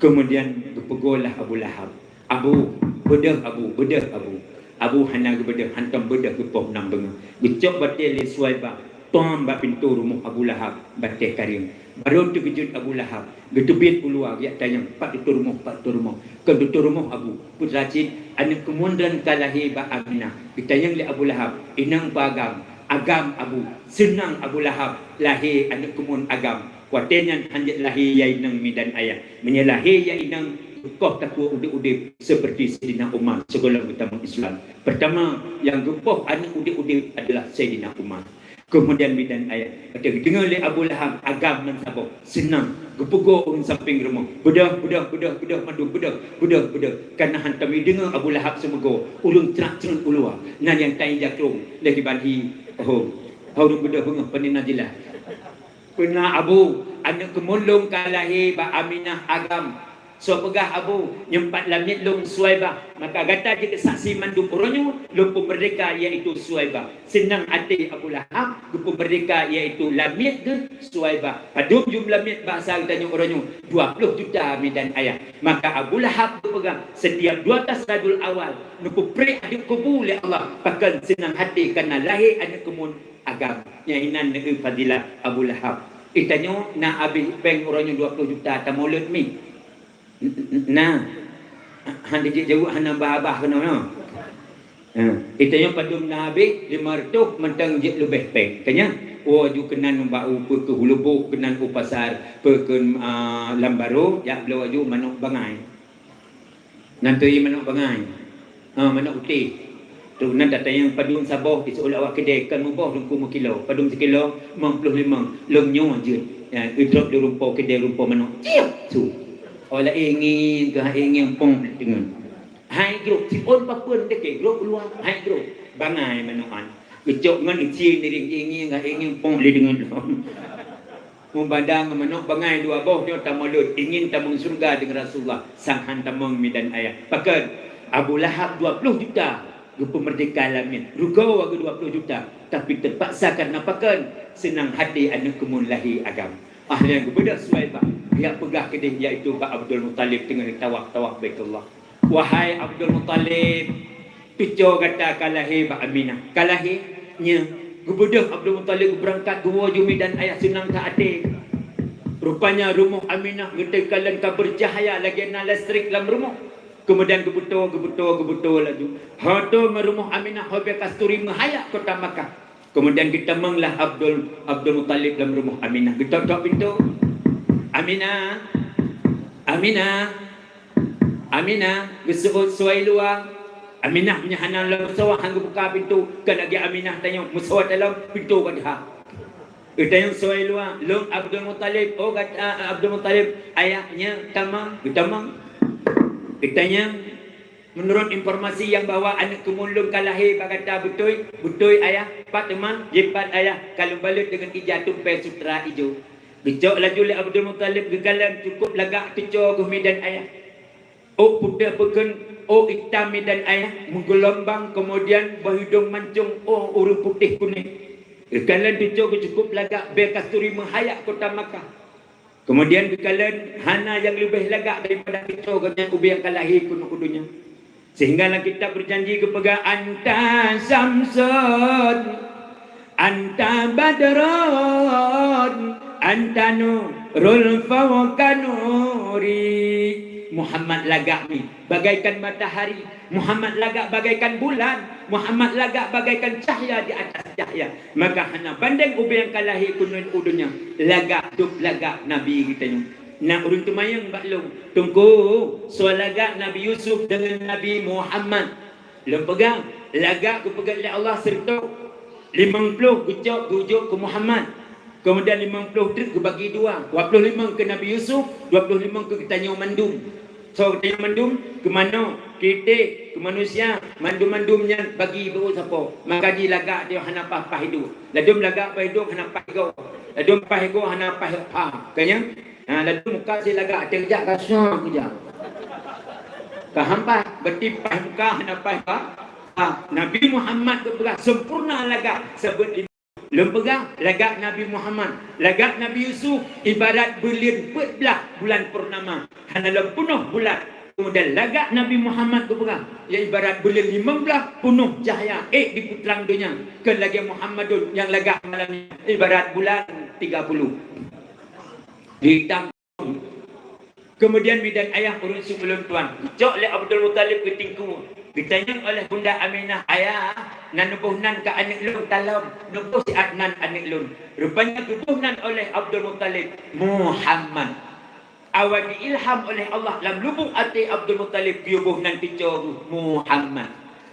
Keumudian geupeugoe lah Abu Lahab. "Abu, beudôh Abu, beudôh Abu." Abu hana geubeudôh, hantom beudôh geupoh nam beungoh. Geucok batèe lé Suwaibah, tom bak pintoe rumoh Abu Lahab, batèe kareueng. Barô teukeujot Abu Lahab, geuteubiet u luwa geujak tanyong, "Pat tutoe rumoh, pat tutoe rumoh?" "Kon tutoe rumoh, Abu." "Peue teuma cit?" "Aneuk keumuen droen ka lahé bak Aminah." Geutanyong lé Abu Lahab, "Inong peue agam?" "Agam, Abu." Seunang Abu Lahab lahé aneuk keumuen agam. Watèe nyan han jeuet lahé ya inong midan ayah. Meunyoe lahé ya inong, geupoh takue udép-udép seperti Saidina Umar sigohlom geutamong Islam. Peurtama nyang geupoh aneuk udép-udép adalah Saidina Umar. Keumudian midan ayah, watèe geudeungoe lé Abu Lahab agam meusaboh, seunang, geupeugoe ureueng sampéng rumoh, "Beudôh, beudôh, beudôh, beudôh, mandum beudôh, beudôh, beudôh." Ka na hantom jideungoe Abu Lahab seumeubeugoe, ureueng ceurak-ceureun u luwa, na nyang tan jijakrong lé kiban hi, "Ho, ho ureueng beudôh beungoh, pane na jeulaih." "Peue na, Abu?" "Aneuk keumuen lôn ka lahé bak Aminah agam." "Soe peugah, Abu?" "Nyoe pat lamiet lôn Suwaibah." "Maka gata jeuet keu saksi mandum uroe nyoe, lôn peumeurdéhka, yaitu Suwaibah." Seunang até Abu Lahab geupeumeurdéhka, yaitu lamiet geuh Suwaibah. Padum jumlah lamiet basa geutanyoe uroe nyoe? Dua ploh juta midan ayah. Maka Abu Lahab geupeugah, setiap dua belas Rabiul Awal neupeupreh aneuk kubu lé Allah, pakon seunang até kareuna lahé aneuk keumuen agam. Nyan inan neu fadilah Abu Lahab. Eh, tanyoe na abéh péng uroe nyoe dua ploh juta tamulod mi? N-, n-, na. Han jeuet jaweueb hana bah-bah keunoe, no. Ha, eh, tanyoe padum na abéh, lima reutôh mantong jeuet leubeh péng. Ka nyan, woe ju keunan bak u, peu keuh u Lubok, keunan u pasar, peu keuh, ah, lam Baro, jak bloe aju manok bangai. Nan teuh manok bangai. Ha, manok utéh. Tu nan tatanyong padum saboh, iseuôt awak keudè, kon muboh Teungku meukilo. Padum sikilo? Limong ploh limong. Lôn nyoe jeuet. Ya, idrop di rumpok keudè, rumpok manok. Ciep! Su. Awak laén ngieng keu hai ngieng pong deungon. Hai grop, siôn papeuen deke grop luwa. Hai grop. Bangai manok an. Geucok ngon icie niring ngieng hai ngieng pong lé deungon lom. Meubandang manok bangai dua boh nyoe tamulod, ingin tamong syeuruga deungon Rasulullah, sang han tamong midan ayah. Pakon? Abu Lahab dua ploh juta geupeumeurdéhka lamiet, rugoe geuh dua ploh juta, tapi teupaksa kareuna pakon? Seunang haté aneuk keumuen lahé agam. Ah, nyang geubeudôh Suwaibah, jak peugah keudeh, yaitu bak Abdul Muthalib teungoh tawaf, tawaf Baitullah. Wahai Abdul Muthalib, teucok gata ka lahé bak Aminah. Ka lahé? Nyo. Geubeudôh Abdul Muthalib geubeurangkat geuwoe ju midan ayah seunang that até. Rupanya rumoh Aminah geuteukalon ka beucahya lagèe na listrik lam rumoh. Keumudian geubeutoe, geubeutoe, geubeutoe laju. Ho tô ngon rumoh Aminah ho bèe kasturi meuhayat kota Makkah. Keumudian geutamong lah Abdul, Abdul Muthalib lam rumoh Aminah. Geutok-tok pintoe. "Aminah! Aminah! Aminah!" Geuseuôt suai luwa. Aminah meunyo hana lam meusawa han geubuka pintoe. Kon lagèe Aminah tanyoe meusawa dalam pintoe ka jihab. Geutanyong suai luwa, "Lôn Abdul Muthalib." "Oh," gata, "Abdul Muthalib, ayah nyoe tamong." Geutamong. Geutanyong, Meunurot informasi nyang bahwa aneuk keumun lôn ka lahé bak gata beutôi, beutôi ayah, pat teuma, jipat ayah, ka lôn balot deungon ija tumpée sutra ijo. Geucok laju lé Abdul Muthalib geukalon, cukôp lagak teuco geuh midan ayah. Ôk putéh peukheun, ôk itam midan ayah, meugeulumbang, keumudian beuhidông mancông, ôk ureuëng putéh kunéng. Geukalon teuco geuh cukôp lagak, bée kasturi meuhayak kota Makkah. Keumudian geukalon hana nyang leubeh lagak daripada teuco geuh nyan ubé nyang ka lahé keunoe u donya. Sehingga lam kitab Beujanji geupeugah, "Anta syamsun, anta badrun, anta nurul fauqa nuri." Muhammad lagak mi bagaikan matahari, Muhammad lagak bagaikan bulan, Muhammad lagak bagaikan cahya di atas cahya. Maka hana bandeng ubé nyang ka lahé keunoe u donya, lagak dub lagak Nabi geutanyoe. Na ureuëng teumanyong bak lôn, "Teungku, soe lagak Nabi Yusuf deungon Nabi Muhammad?" Lôn peugah, lagak geupeugét lé Allah sireutôk, limong ploh geucok geujok keu Muhammad. Keumudian limong ploh treuk geubagi dua, dua ploh limong keu Nabi Yusuf, dua ploh limong keu geutanyoe mandum. Soe geutanyoe mandum? Keu manök, keu iték, keu manusia, mandum-mandum nyan bagi beusapo. Maka jih lagak teuh hana paih-paih iduek. Ladôm lagak paih iduek hana paih igoe. Ladôm paih igoe hana paih pha. Ka nyan? Ha, ladôm muka sit lagak, teuh jak ka sua keujak. Ka hampai, berarti paih muka hana paih pha. Ha, Nabi Muhammad geupeugah sempurna lagak sabeue Lôn peugah, lagak Nabi Muhammad, lagak Nabi Yusuf, ibarat buleuen peuet blaih bulan purnama, hana lom peunoh bulan. Keumudian lagak Nabi Muhammad geupeugah, ya ibarat buleuen limong blaih peunoh cahya ék di putrang donya, keu lagée Muhammadun nyang lagak malam nyoe, ibarat bulan tiga puluh. Di tam- Keumudian midan ayah ureuëng sigohlom tuan, geucok lé Abdul Muthalib geutingkue. Geutanyong oleh Bunda Aminah, "Ayah, na neuboh nan keu aneuk lôn?" "Talom, neuboh siat nan aneuk lôn." Rupanya geuboh nan oleh Abdul Muthalib Muhammad. Awai geuilham oleh Allah lam lubuk até Abdul Muthalib geuyue boh nan teuco geuh Muhammad.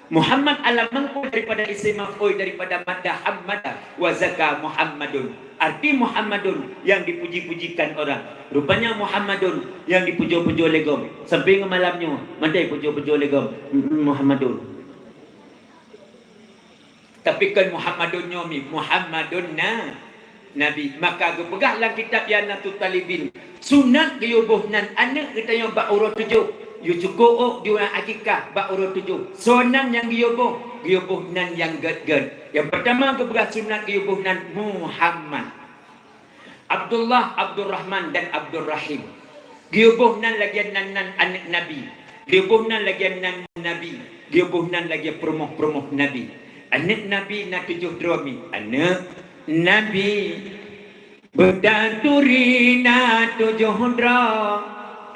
Muhammad alam mangko daripada isim maf'ul daripada madda hammada wa zaka Muhammadun. Arti Muhammadun yang dipuji-pujikan orang. Rupanya Muhammadun yang dipujoe-pujoe lé gob. Sampai ngon malam nyoe, mandai pujoe-pujoe lé gob. Mm, mm, Muhammadun. Tapi kon Muhammadun nyoe mi, Muhammadun na. Nabi. Maka geupeugah lam kitab I'anatut Thalibin, sunat geuyue boh nan aneuk geutanyoe bak uroe tujoh. Yue cukôp ôk geuyue akikah bak uroe tujoh. Soe nan nyang geuyue boh? Geuyue boh nan nyang gét-gét. Nyang peurtama geupeugah sunat geuyue boh nan Muhammad. Abdullah, Abdurrahman dan Abdurrahim. Geuyue boh nan lagée nan, nan aneuk Nabi. Geuyue boh nan lagée nan Nabi. Geuyue boh nan lagée peurumoh-peurumoh Nabi. Aneuk Nabi na tujoh droe mi. Aneuk Nabi. Beutaturi na tujoh droe,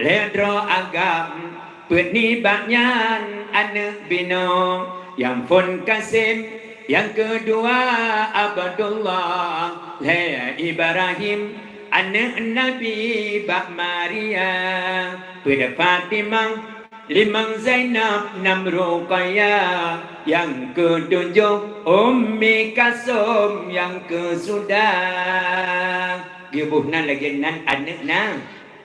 lhée droe agam, peuet nibak nyan aneuk binoe, nyang phon Kasim, nyang keudua Abdullah, lhée Ibrahim, aneuk Nabi bak Maria, peuet Fatimah, limong Zainab, nam Ruqayyah, nyang keutujoh Ummi Kalsum, nyang keusudah. Geuboh nan lagée nan aneuk na,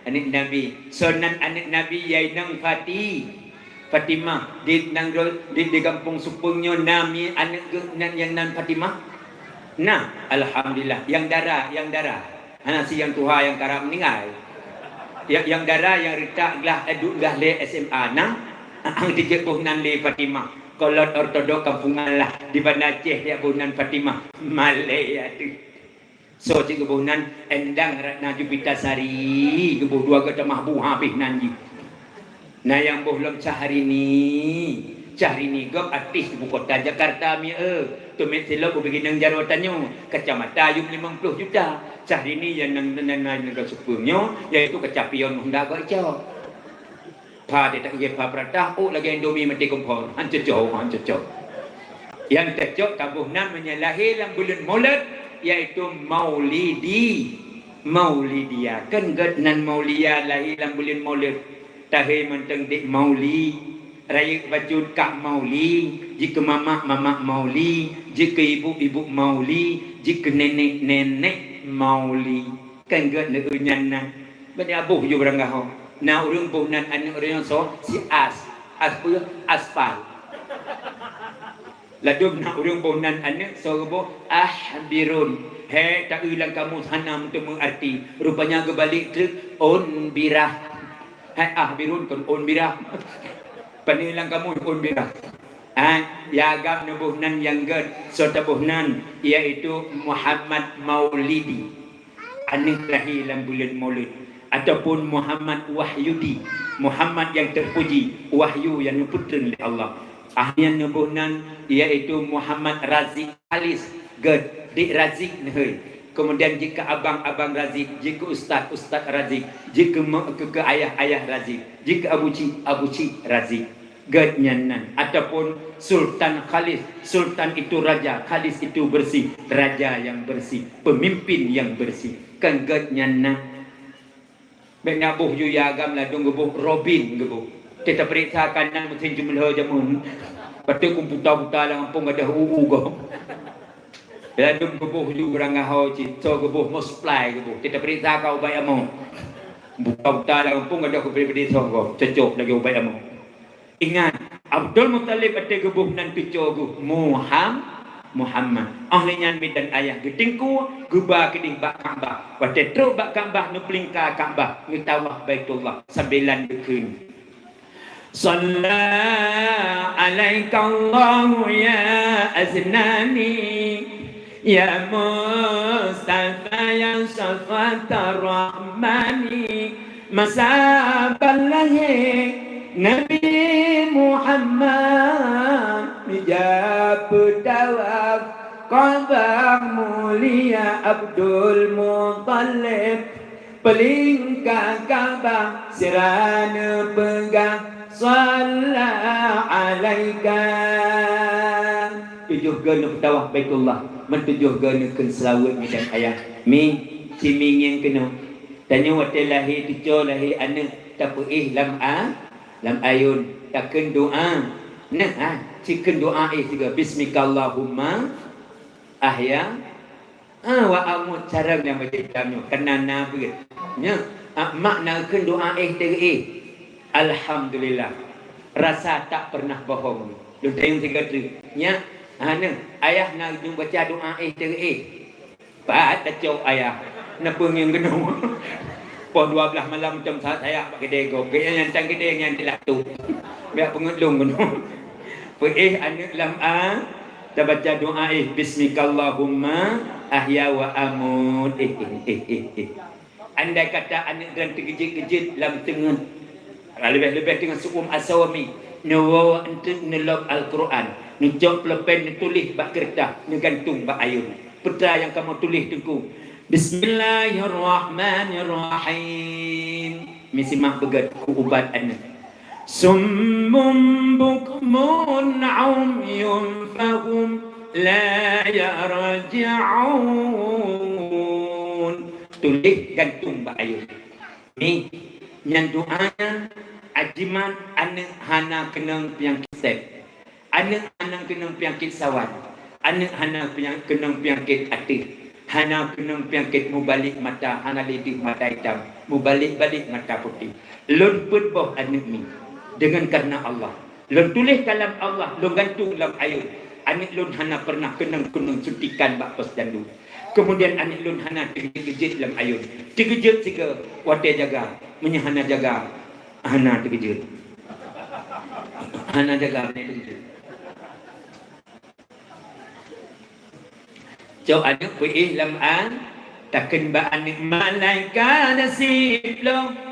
aneuk Nabi. Soe nan aneuk Nabi, ya inong Fati-, Fatimah. Di nanggroe, di, di gampông Supeueng nyoe na mi aneuk geuh nan nyang nan Fatimah? Na, alhamdulillah. Nyang dara, nyang dara. Hana si nyang tuha nyang karab meuninggai. Nyang, nyang dara nyang reutak glah, eh, duek glah lé S M A na, ang tijeuet boh nan lé Fatimah. Kolot ortodok kampungan lah di Banda Aceh jak boh nan Fatimah. Malée ateueh. Soe cit geuboh nan? Endang Ratna Jupita Sari geuboh dua geuh tamah bu habéh nan jih. Na nyang boh lom Syahrini. Syahrini gob artis ibu kota Jakarta mi, eh. Tumet silop ubé gineng jaroe tanyoe. Kacamata yum limong ploh juta. Syahrini nyang nan, nan, nan, nan, nan Supeueng nyoe, yaitu kaca pion Honda gob icok. Pha teutak geuh pha peuratah, ôk lagée Indomie maté kompor. Han cocok, han cocok. Nyang cocok taboh nan meunyoe lahé lam buleuen Molot, yaitu Maulidi. Maulidia. Kan gét nan Maulia lahé lam buleuen Molot. Tahé mantong dék Mauli, rayeuk bacut kak Mauli, jikeu mamak, mamak Mauli, jikeu ibuk, ibuk Mauli, jikeu nenek, nenek Mauli. Kan gét lé nyan na. Bak aboh ju baranggaho. Na ureuëng boh nan aneuk ureuëng nyoe soe? Si As. As-, aspal. Ladôm na ureuëng boh nan aneuëk soe geuboh Ahbirun. He, taeu lam kamus hana meuteumé arti. Rupanya geubalek treuk Unbirah. Hai Ahbirun kon Unbirah. Pane lam kamus Unbirah. Ha, ya agam neuboh nan nyang gét, soe taboh nan, yaitu Muhammad Maulidi. Aneuëk lahé lam buleuen Maulud, ataupun Muhammad Wahyudi, Muhammad nyang teupuji, wahyu nyang neupeutreun lé Allah. Akhé nyan neuboh nan, yaitu Muhammad Razik Khalis, gét, Dik Razik neuhôi. Kemudian jeuet keu abang-abang Razik, jeuet keu ustaz-ustaz Razik, jeuet keu me-, keu, keu ayah-ayah Razik, jeuet keu Abu Cik, Abu Cik Razik. Gét nyan nan, ataupun Sultan Khalis, Sultan itu raja, Khalis itu bersih, raja yang bersih, pemimpin yang bersih. Kan gét nyan nan. Bék na boh yue agam ladôm geuboh Robin geuboh. Teuta peuriksa kan nan meusén jumeulo jameun. Patéh kumputa-puta lam gampông gadoh u-u gob. Ladôm geuboh yue urang gaho cit, soe geuboh Mosply geuboh. Teuta peuriksa ka ubat amoe. Buta-buta lam gampông gadoh keupedé-pedé soe gob. Cocok lagée ubat amoe. Ingat, Abdul Muthalib watée geuboh nan teucok geuh Muham-, Muhammad. Óh lheueh nyan bidan ayah geuteungku, geuba keudeh bak Ka'bah. Watée trok bak Ka'bah, neupeulingka Ka'bah, neutawaf Baitullah, sambilan geukheun, "Shalla alaikallahu ya Aznani." Ya Mustafa, ya Syafatar Rahmani, masa ban lahé Nabi Muhammad, mija peutawaf Ka'bah mulia Abdul Muthalib. Peulingka Ka'bah sira neupeugah, "Shalla alaika." Tujoh goe neupeutawaf Baitullah, meutujoh goe neukheun seulaweuet midan ayah. Mi, ci mi ngieng keunoe. Tanyoe watée lahé teucok lahé aneuëk tapeuéh lam a-, lam ayôn, takheun doá. Nah, ha, ci kheun doá éh sigoe, "Bismikallahumma ahya." Ah, wa amut carông nyang macam nyoe, keunan na beuet. Nyoe, ah, mak na kheun doá éh teuh éh. Alhamdulillah. Rasa tak pernah bohong. Lôn tanyong sigoe treuk. Nyak, ah, nyoe, ayah na baca doá éh teuh éh. Pat tacok ayah. Neupeu ngieng keunoe. Poh dua belas malam macam sahat sayak bak keudè gob. Gobnyan nyang tan keudè nyan di latu. Biak peungeut lôn keunoe. Peuéh aneuëk lam a, tabaca doá éh, "Bismikallahumma ahya wa amut." Éh, éh, éh, éh, éh. Andai kata aneuëk droen teugeujeuet-geujeuet lam teungeut, leubeh-leubeh teungoh seuuem asoe mi, neuwoe eunteuk neulôb Al-Qur'an, neucok pulpen neutuléh bak keureutah, neugantung bak ayôn. Peue nyang kamoe tuléh teungku? Bismillahirrahmanirrahim. Meusimak beugét keu ubat aneuëk. Summum bukmun umyun fahum la yarji'un. Tuléh gantung bak ayôn. Mi, nyan doá nyan ajimat aneuëk hana keunong peunyakét sép. Aneuëk hana keunong peunyakét sawan, aneuëk hana peunya-, keunong peunyakét ateueh, hana keunong peunyakét mubalek mata, hana lé deuh mata itam, mubalek-balek mata putéh. Lôn peuet boh aneuëk mi deungon kareuna Allah. Lôn tuléh kalam Allah, lôn gantung lam ayôn. Aneuëk lôn hana peureunah keunong-keunong suntikan bak pos dandu. Keumudian aneuëk lôn hana teugeujeuet-geujeuet lam ayôn. Teugeujeuet sigoe watée jaga, meunyoe hana jaga, hana teugeujeuet. Hana jaga, hana teugeujeuet. Cok aneuëk peuéh lam a, takheun bak aneuëk malaikat siploh.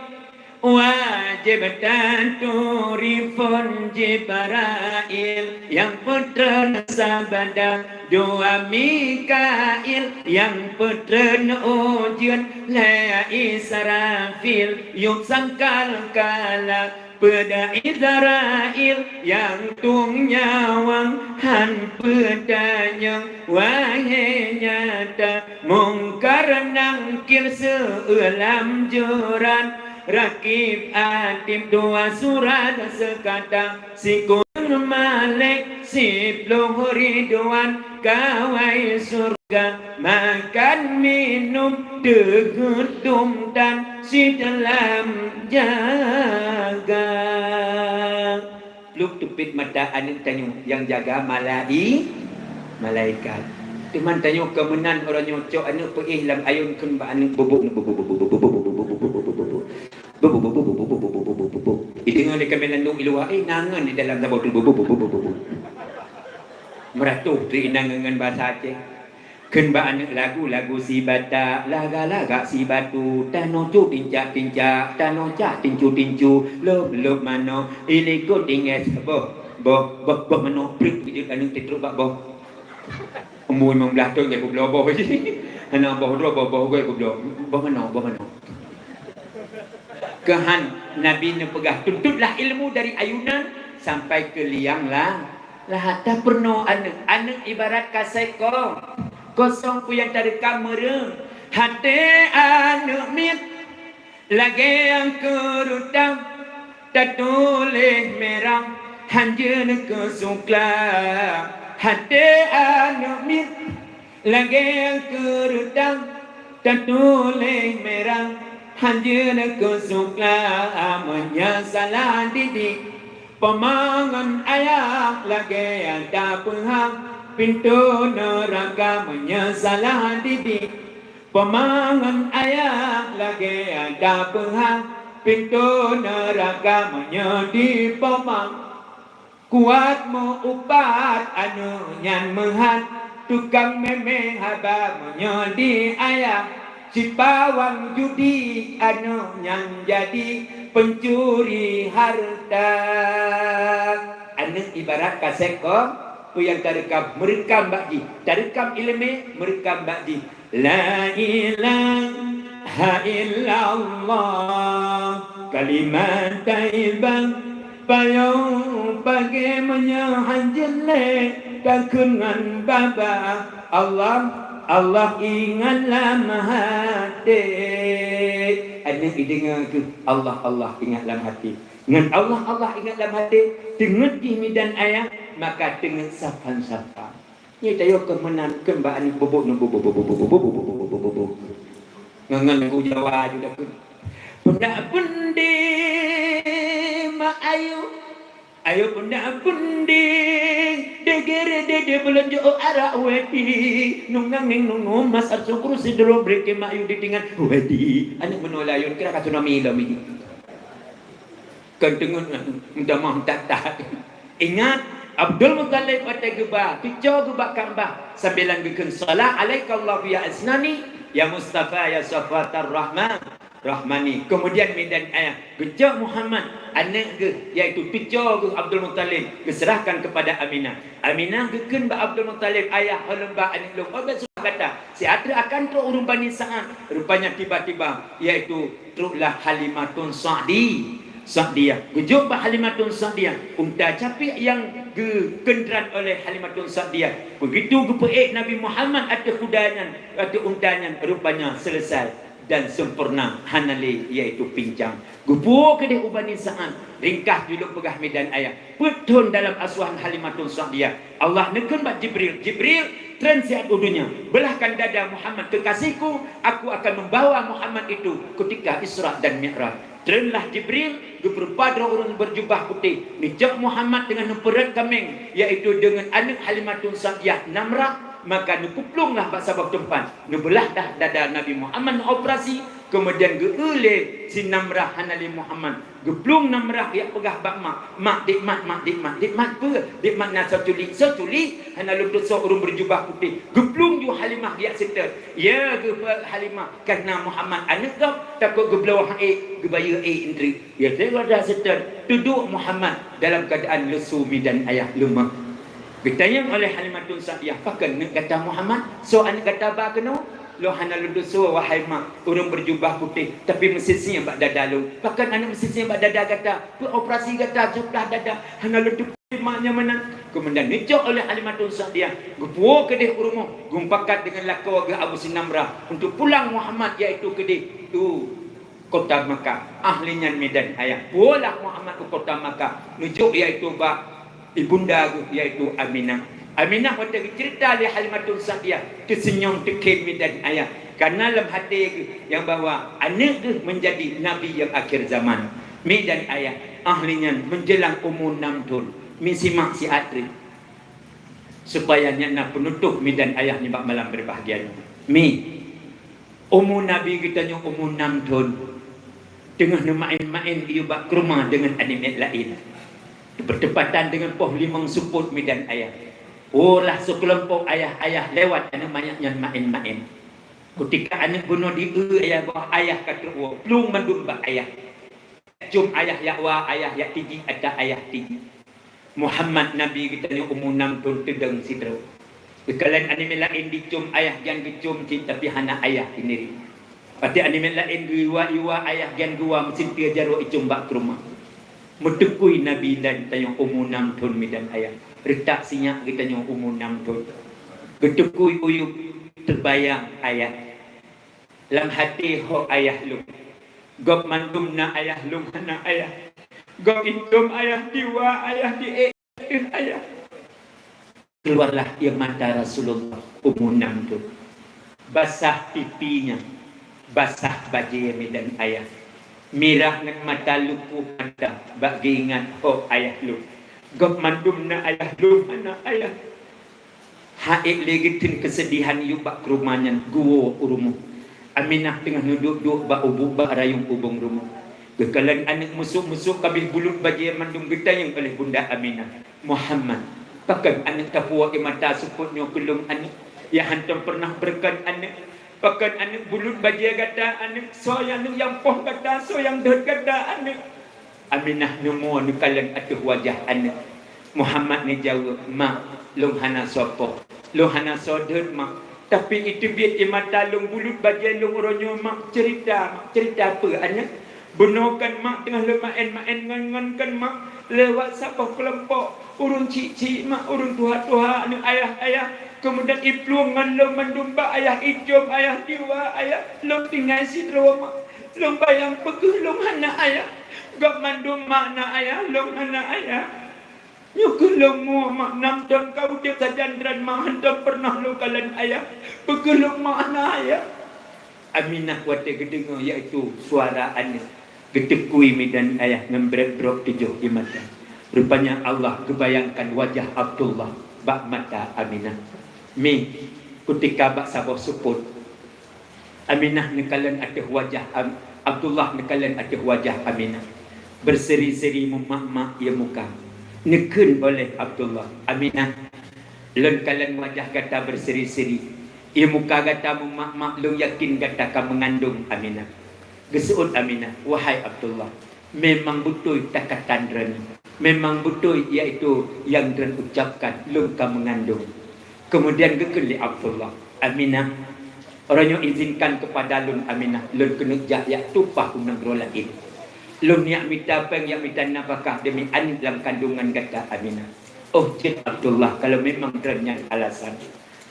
Wajéb taturi phon Jibrail, nyang peutreun sabda dua Mikail, nyang peutreun ujeuen lé Israfil, yub sangkal kala. Peue Israfil nyang tueng nyawöng, han peutanyong, wahé nyata Mungkar Nangkir seulam joran, Rakib Atid dua surat seukata, sikureueng Malek siploh Ridwan, kawai sur- ga, makan minum, teuheutom tan sideulam jaga. teupet mata aneuk tanyoe nyang jaga malai-, malaikat. Teuma tanyoe keu meunan uroe nyoe cok aneuk peuéh lam ayôn kheun bak aneuk bubuk, bubuk, bubuk, bubuk, bubuk, bubuk, bubuk, bubuk, bubuk. Bubuk, bubuk, bubuk, bubuk, bubuk, bubuk, bubuk, bubuk. Ideungoe lé kaméng landong i luwa, eh, na ngon di dalam saboh tu, bubuk, bubuk, bubuk, bubuk, bubuk. Meuratoh teuinang ngon bahasa Aceh. Kheun bak aneuk lagu, lagu si batak, lagak-lagak si batu, tanoh cu tincak-tincak, tanoh cak tincu-tincu, lop-lop manok, i likot tinggai saboh, boh, boh, boh manok, prik, geujeuet aneuk teutrok bak boh. Umur limong blah thon lagèe peubloe boh jih. Hana boh droe, boh, boh goi peubloe. Boh manok, boh manok. Keuhan Nabi neupeugah, "Tuntutlah ilmu dari ayunan sampai ke liang la-, lahat." Tapeurunoe aneuk. Aneuk ibarat kasék ko-, kosong, peue nyang tarekam meureue. Até aneuk miet lagèe nyang keureuta, tatuléh mirah, hanjeut keu sukla. Até aneuk miet lagèe nyang keureuta, tatuléh mirah, hanjeut keu sukla. Meunyoe salah didik, poma ngon ayah lagèe nyang tapeuhah, pintoe neuraka. Meunyoe salah didik, poma ngon ayah lagèe nyang tapeuhah, pintoe neuraka. Meunyoe dipoma kuat meu-upat, aneuk nyan meuhat tukang mémé haba. Meunyoe di ayah, cipawang judi, aneuk nyan jadi pencuri harta. Aneuk ibarat kasék ko-, peue nyang tarekam, meurekam bak jih. Tarekam ileumèe, meurekam bak jih. La ilaha illallah, kalimat thayyibah, payong pagèe. Meunyoe hanjeut lé takheun ngon babah, Allah, Allah ingat lam até. Aneuk ideungoe keuh, Allah, Allah ingat lam até. Ngon Allah, Allah ingat lam até, teungeut jih midan ayah, maka teungeut safan-safan. Nyoe tayoe keu meunan, kheun bak aneuk bubuk nyoe, bubuk, bubuk, bubuk. Ngon, ngon lagu Jawa ju takheun. Peunak peundi mak ayu, ayu peunak peundi, degere dede beulonjo arak wedi, nungang ning nungung masar sukru sidroe breke mak ayu ditingan wedi. Aneuk meunoe layôn kira ka tsunami lom ini. Kon teungeut, minta maaf, tak, tak. Ingat, Abdul Muthalib watèe geuba, picoe geuba Ka'bah, sambilan geukheun, "Shala alaikallahu ya Asnani, ya Mustafa, ya Safwatar Rahman, Rahmani." Kemudian midan ayah, geucok Muhammad, aneuk geuh, yaitu picoe geuh Abdul Muthalib, geuseurahkan kepada Aminah. Aminah geukheun bak Abdul Muthalib, "Ayah, ho lôn ba aneuk lôn, ho bèk susah gata. Siat treuk akan trok ureueng Bani Sa'ad." Rupanya tiba-tiba, yaitu troklah Halimatun Sa'di-, Sa'diyah. Geujok bak Halimatun Sa'diyah, unta capiek nyang geukeundrat oleh Halimatun Sa'diyah. Begitu geupeuék Nabi Muhammad ateueh kuda nyan, ateueh unta nyan, rupanya selesai dan sempurna, hana lé, yaitu pincang. Geupuwoe keudeh u Bani Sa'ad, ringkah jih lôn peugah midan ayah. Peuet thon dalam asuhan Halimatun Sa'diyah, Allah neukheun bak Jibril, "Jibril, treun siat u donya, beulahkan dada Muhammad kekasihku, aku akan membawa Muhammad itu ketika Isra dan Mi'raj." Treunlah Jibril, geupeurupa droe ureueng beujubah putéh, neucok Muhammad deungon neupeurot kaméng, yaitu deungon aneuk Halimatun Sa'diyah Namrah, maka neupeuplonglah bak saboh teumpat, neubeulah dah dada Nabi Muhammad, neuoperasi, keumudian geu-eu lé si Namrah hana lé Muhammad. Geuplueng Namrah jak peugah bak mak, "Mak, dek mat, mak, dek mat, dek mat peue? Dek mat na soe culik, soe culik, hana lôn tusoe ureueng beujubah putéh." Geuplueng ju Halimah jak seutôt. Ya, geupeu Halimah, "Kareuna Muhammad aneuk gob, takot geubloe han ék, geubayeue ék eunteuk." Ya, teuka jak seutôt, teuduek Muhammad dalam keuadaan lesu midan ayah, leumah. Geutanyong oleh Halimatun Sa'diyah, "Pakon neuk gata Muhammad? Soe aneuk gata ba keunoe?" "Lôn hana lôn tusoe, wahai mak, ureueng beujubah putéh, tapi meusisiek bak dada lôn." "Pakon aneuk meusisiek bak dada gata? Peue operasi gata, cublah dada, hana lôn tupeue mak nyan meunan." Keumudian neucok oleh Halimatun Sa'diyah, geupuwoe keudeh u rumoh, geumupakat deungon lakoe geuh Abu Sinamrah untuk pulang Muhammad, yaitu keudeh u kota Makkah. Ahli nyan midan ayah. Puwoelah Muhammad u kota Makkah, neujok yaitu bak ibunda geuh, yaitu Aminah. Aminah watèe geuceurita lé Halimatun Sa'diyah, teuseunyom teukhém midan ayah. Kareuna lam até geuh nyang bahwa aneuk geuh meunjadi nabi nyang akhé zaman. Midan ayah, ahli nyan meunjeulang umu nam thon. Mi simak siat treuk, supaya nyan na peunutôp mi dan ayah nibak malam berbahagia nyoe. Mi, umu Nabi geutanyoe umu nam thon, teungoh neumaén-maén iyue bak keuruma deungon aneuk miet laén. Bertepatan deungon poh limong seupôt mi dan ayah. Oh, lah seukeulompok ayah-ayah lewat aneuk manyak nyan maén-maén. Kutika aneuk bunoe di-eu ayah, bah ayah ka trok woe, plueng mandum bak ayah. Cum ayah jak wa, ayah jak tiji, ata ayah tiji. Muhammad Nabi geutanyoe umu nam thon teudong sidroe. Geukalon aneuk miet laén dicum ayah, jan geucum cit, tapi hana ayah sendiri. Watée aneuk miet laén geuiwa-iwa ayah, jan geuwa, meusinteue jaroe icum bak keuruma. Meuteukui Nabi dan tanyoe umu nam thon mi dan ayah. Reutak sinyak geutanyoe umu nam thon. Geuteukui uyueb, teubayang ayah. Lam até, ho ayah lôn. Gob mandum na ayah, lôn hana ayah. Gob intom ayah, diwa ayah, di-ék ayah. Keluarlah air mata Rasulullah umu nam thon. Basah pipinya, basah bajée mi dan ayah. Mirah ngon mata, lukoh mata bak geuingat ho ayah lôn. Gob mandum na ayah, lôn hana ayah. Ha'ék lé geuteun keusedihan yub bak keuruma nyan geuwoe u rumoh. Aminah teungoh neuduek-duek bak ubuk, bak rayong ubong rumoh. Geukalon aneuk meusok-meusok kabeh bulut bajée mandum geutanyong oleh Bunda Aminah, "Muhammad, pakon aneuk tapuwoe air mata seupôt nyoe keu lôn aneuk, nyang hantom peureunah beureukan aneuk? Pakon aneuk bulut bajée gata aneuk, soe aneuk nyang poh gata, soe nyang deuet gata aneuk?" Aminah neumoe neukalon ateueh wajah aneuk. Muhammad neujaweueb, "Mak, lôn hana soe poh, lôn hana soe deuet, Mak. Tapi iteubiet ie mata lôn, bulut bajée lôn uroe nyoe, Mak. Ceurita, Mak, ceurita peue aneuk? Bunoe kan, Mak, teungoh lôn maén-maén ngon-ngon kan, Mak, lewat saboh keulompok ureuëng chik-chik, Mak, ureuëng tuha-tuha aneuk ayah-ayah. Keumudian iplueng ngon lôn mandum bak ayah, icom ayah, diwa ayah, lôn tinggai sidroe, Mak. Lôn bayang peugah lôn hana ayah. Gob mandum mak na ayah, lôn hana ayah. Nyoe keuh lôn muak mak, nam thon ka udeb sajan droen mak, hantom peureunah lôn kalon ayah. Peugah lôn mak hana ayah." Aminah watée geudeungoe, yaitu suara aneuk, geuteukui midan ayah ngon brek-brok tujoh ie mata. Rupanya Allah geubayangkan wajah Abdullah bak mata Aminah. Mi, kutika bak saboh seupôt, Aminah neukalon ateueh wajah Am-, Abdullah neukalon ateueh wajah Aminah. Berseri-seri meumak-mak ie muka. Neukheun oleh Abdullah, "Aminah, lôn kalon wajah gata berseri-seri. Ie muka gata meumak-mak, lôn yakin gata ka meungandong, Aminah." Geuseuôt Aminah, "Wahai Abdullah, memang beutôi takatan droeneuh. Memang beutôi, yaitu nyang droen ucapkan, lôn ka meungandong." Keumudian geukheun lé Abdullah, "Aminah, uroe nyoe izinkan keupada lôn, Aminah, lôn keuneuk jak, jak tumpah u nanggroe laén. Lôn neujak mita péng, jak mita nafakah deumi aneuk lam kandongan gata, Aminah." "Oh, jeuet Abdullah, kalau memang droen nyan alasan."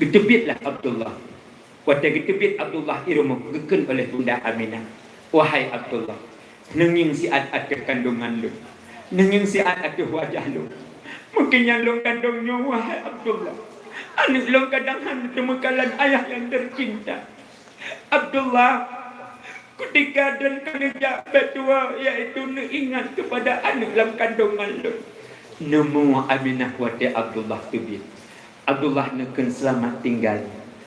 Geuteubietlah Abdullah. Watée geuteubiet Abdullah i rumoh, geukheun oleh Bunda Aminah, "Wahai Abdullah, neungieng siat ateueh kandongan lôn. Neungieng siat ateueh wajah lôn. Mungken nyang lôn kandong nyoe, wahai Abdullah, aneuk lôn kadang hana teumeukalon ayah nyang teucinta. Abdullah, kutika droen keuneuk jak bak tuha, yaitu neuingat keupada aneuk lam kandongan lôn." Neumoe Aminah watée Abdullah teubiet. Abdullah neukheun, "Selamat tinggal,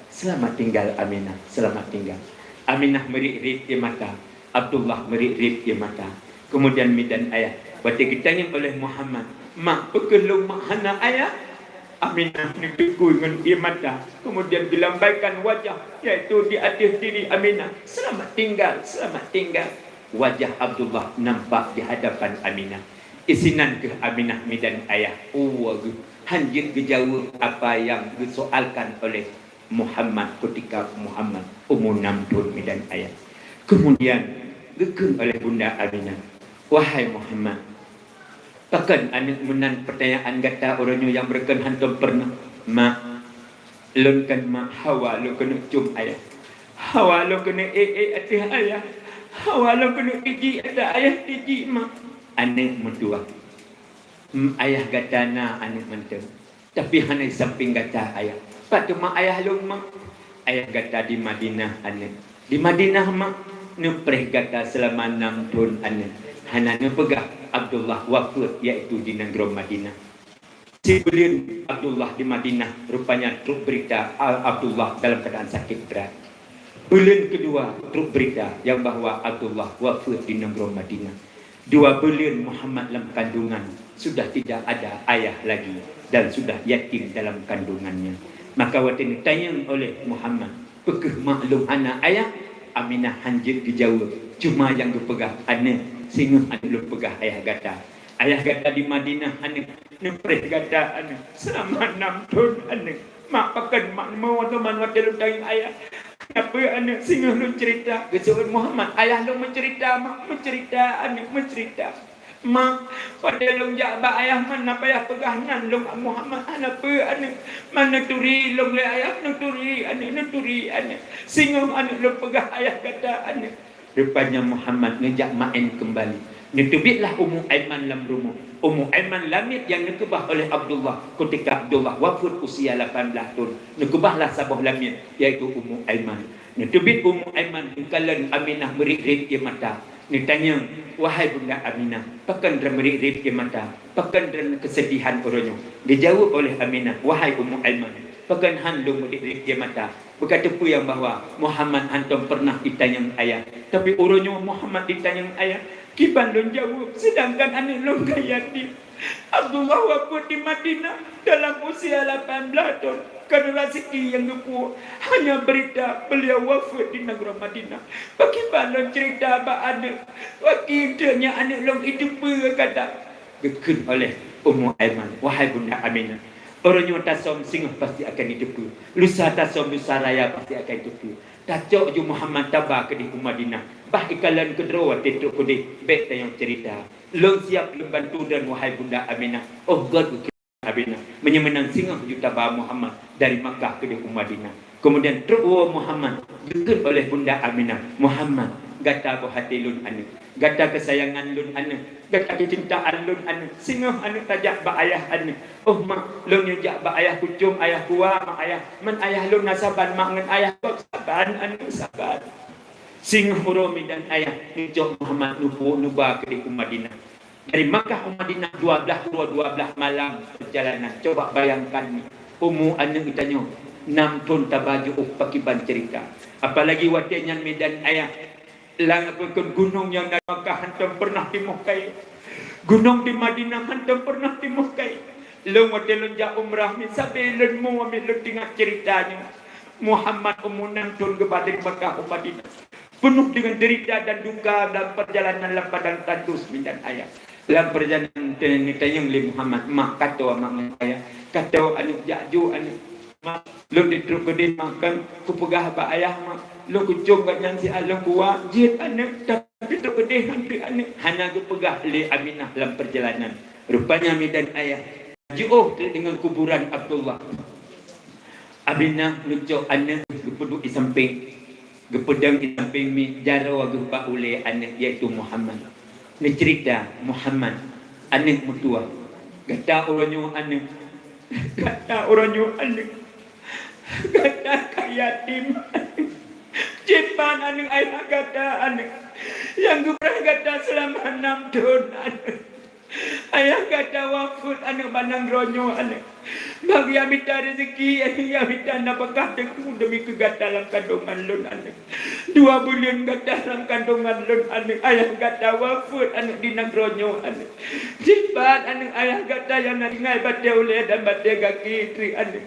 selamat tinggal, Aminah, selamat tinggal." Aminah meuriet-riet ie mata, Abdullah meuriet-riet ie mata. Keumudian midan ayah, watée geutanyong oleh Muhammad, "Mak, peukeuh lôn mak hana ayah?" Aminah neuteukui ngon ie mata, keumudian geulambaikan wajah, yaitu di ateueh diri Aminah, "Selamat tinggal, selamat tinggal." Wajah Abdullah nampak di hadapan Aminah. Isinan keuh Aminah midan ayah, uwa geuh, han jeuet geujaweueb apa nyang geusoalkan oleh Muhammad, kutika Muhammad umu nam thon midan ayah. Keumudian geukheun oleh Bunda Aminah, "Wahai Muhammad, pakon aneuk meunan peutanyaan gata uroe nyoe nyang beureukan hantom peureunah?" "Mak, lôn kon mak, hawa lôn keuneuk com ayah, hawa lôn keuneuk ék-ék ateueh ayah, hawa lôn keuneuk tiji ata ayah tiji, Mak." Aneuk meutuah, "Em, ayah gata na aneuk mantong, tapi hana di sampéng gata ayah." "Pat teuma ayah lôn, Mak?" "Ayah gata di Madinah, aneuk." "Di Madinah, Mak?" "Neupreh gata seulama nam thon, aneuk." Hana neupeugah Abdullah wafeuet, yaitu di nanggroe Madinah. Sibuleuen Abdullah di Madinah, rupanya trok berita Abdullah dalam keadaan sakit berat. Buleuen kedua trok berita nyang bahwa Abdullah wafeuet di nanggroe Madinah. Dua buleuen Muhammad lam kandungan, sudah tidak ada ayah lagi dan sudah yatim dalam kandungannya. Maka watée neutanyong oleh Muhammad, "Peu kheueh mak lôn hana ayah?" Aminah hanjeuet geujaweueb, cuma nyang geupeugah, "Aneuëk, singoh aneuëk lôn peugah ayah gata. Ayah gata di Madinah, aneuëk, neupreh gata, aneuëk, seulama nam thon, aneuëk. Mak, pakon mak neumoe teuma watée lôn tanyong ayah? Hana peue, aneuëk, singoh lôn ceurita." Geuseuôt Muhammad, "Ayah lôn meuceurita, mak, meuceurita, aneuëk, meuceurita. Mak, watée lôn jak bak ayah, man na payah peugah nan lôn Muhammad, hana peue, aneuëk. Man neuturi lôn lé ayah, neuturi, aneuëk, neuturi, aneuëk. Singoh aneuëk lôn peugah ayah gata, aneuëk." Rupanya Muhammad neujak maén keumbali. Neuteubietlah Ummu Aiman lam rumoh. Ummu Aiman lamiet nyang neukeubah oleh Abdullah keutika Abdullah wafeuet usia lapan blaih thon. Neukeubahlah saboh lamiet, yaitu Ummu Aiman. Neuteubiet Ummu Aiman, neukalon Aminah meuriet-riet ié mata. Neutanyong, "Wahai Bunda Aminah, pakon droe meuriet-riet ié mata? Pakon droe keusedihan uroe nyoe?" Geujaweueb oleh Aminah, "Wahai Ummu Aiman, pakon han lôn meuriet-riet ié mata? Beuka teupeue nyang bahwa Muhammad hantom peureunah jitanyong ayah. Tapi uroe nyoe Muhammad jitanyong ayah. Kiban lôn jaweueb, seudangkan aneuëk lôn ka yatim. Abdullah wafeuet di Madinah dalam usia lapan blaih thon. Karena raseuki nyang geupuwoe, hanya beurita beuliau wafeuet di nanggroe Madinah. Pakriban lôn ceurita bak aneuëk? Pakriban nyan aneuëk lôn jiteupeue gata?" Geukheun oleh Ummu Aiman, "Wahai Bunda Aminah, uroe nyoe tasöm singoh pasti akan jiteupeue. Lusa tasöm lusa raya pasti akan jiteupeue. Tacok ju Muhammad taba keudeh u Madinah. Bah ikalon keudroe watée trok keudeh, bék tanyong ceurita. Lôn siab lôn bantu droen, wahai Bunda Aminah." Oh göt Aminah, meunyoe meunan singoh ju taba Muhammad dari Makkah keudeh u Madinah. Keumudian trok woe Muhammad, geukheun oleh Bunda Aminah, "Muhammad, gata boh até lôn aneuëk, gata keusayangan lôn aneuëk, gata keucintaan lôn aneuëk, singoh aneuëk tajak bak ayah aneuëk." "Oh mak, lôn nyoe jak bak ayah kucom, ayah kuwa, mak ayah, man ayah lôn na saban mak ngon ayah gob saban aneuëk saban." Singoh uroe midan ayah, neucok Muhammad neupuwoe neuba keudeh u Madinah. Dari Makkah u Madinah dua blaih uroe dua blaih malam peurjalanan. Coba bayangkan, umu aneuëk geutanyoe nam thon taba jiôh pakriban ceurita. Apalagi watée nyan midan ayah, lam gunong nyang na Makkah hantom peureunah timoh kayée. Gunong di Madinah hantom peureunah timoh kayée. Lôn watée lôn jak umrah, misabe lôn mo, lôn teuingat ceurita nyoe. Muhammad umu nam thon geuba dari Makkah u Madinah. Peunoh deungon deurita dan duka dalam peurjalanan lam padang tandus midan ayah. Lam peurjalanan teu-, neutanyong lé Muhammad, "Mak, katoe mak ngon ayah? Katoe aneuëk, jak ju aneuëk. Mak, lôn di trok keudeh mak, kon kupeugah bak ayah mak, lôn kucom gobnyan siat lôn kuwa, jeuet aneuëk, tapi trok keudeh han treuk aneuëk." Hana geupeugah lé Aminah lam peurjalanan. Rupanya midan ayah jiôh treuk deungon kuburan Abdullah. Aminah neucok aneuëk geupeuduek di sampéng, geupeudong di sampéng miet, jaroe geuh bak ulée aneuëk, yaitu Muhammad. Neuceurita, "Muhammad, aneuëk meutuwah. Gata uroe nyoe aneuëk, gata uroe nyoe aneuëk, gata ka yatim aneuëk. Jiban aneuëk ayah gata aneuëk, nyang geupreh gata seulama nam thon aneuëk. Ayah gata wafeuet aneuëk, bak nanggroe nyoe aneuëk. Bak geujak mita reuzeuki, aneuëk, geujak mita nafakah teuku demi keu gata lam kandongan lôn aneuëk. Dua buleuen gata lam kandongan lôn aneuëk, ayah gata wafeuet aneuëk di nanggroe nyoe aneuëk. Jiban aneuëk, ayah gata nyang na tinggai batée ulée dan batée gaki treuk aneuëk.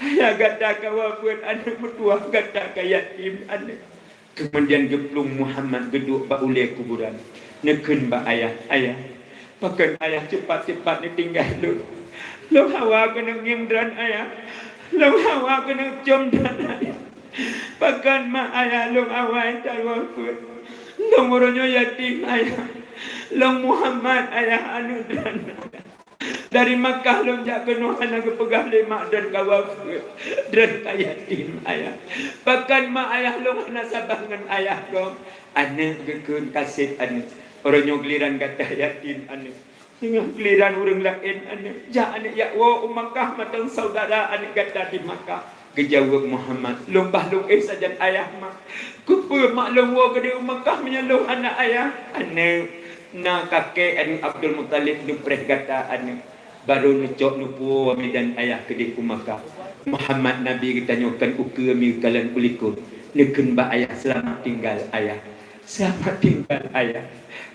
Ayah gata ka wafeuet aneuëk, meutuwah gata ka yatim aneuëk." Keumudian geuplueng Muhammad geuduek bak ulée kuburan. Neukheun bak ayah, "Ayah, pakon ayah cepat-cepat neutinggai lôn? Lôn hawa keuneuk ngieng droen ayah. Lôn hawa keuneuk com droen ayah. Pakon mak ayah lôn awai that wafeuet. Lôn uroe nyoe yatim ayah. Lôn Muhammad ayah, aneuëk droen." Dari Makkah lôn jak keunoe hana geupeugah lé mak droen ka wafeuet, droen ka yatim ayah. Pakon mak ayah lôn hana saban ngon ayah gob? Aneuëk geukheun ka seb aneuëk. Uroe nyoe giliran gata yatim aneuëk. Singoh giliran ureuëng laén aneuëk. Jak aneuëk jak woe u Makkah mantong syedara aneuëk gata di Makkah. Geujaweueb Muhammad, "Lôn bah lôn éh sajan ayah mak. Keupeue mak lôn woe keudeh u Makkah meunyoe lôn hana ayah?" "Aneuëk, na kakek aneuëk Abdul Muthalib neupreh gata aneuëk. Barô neucok neupuwoe mi dan ayah keudeh u Makkah. Muhammad Nabi geutanyoe kon ukeue mi kalon u likot. Neukheun bak ayah, "Seulamat tinggal, Ayah." "Seulamat tinggal, Ayah."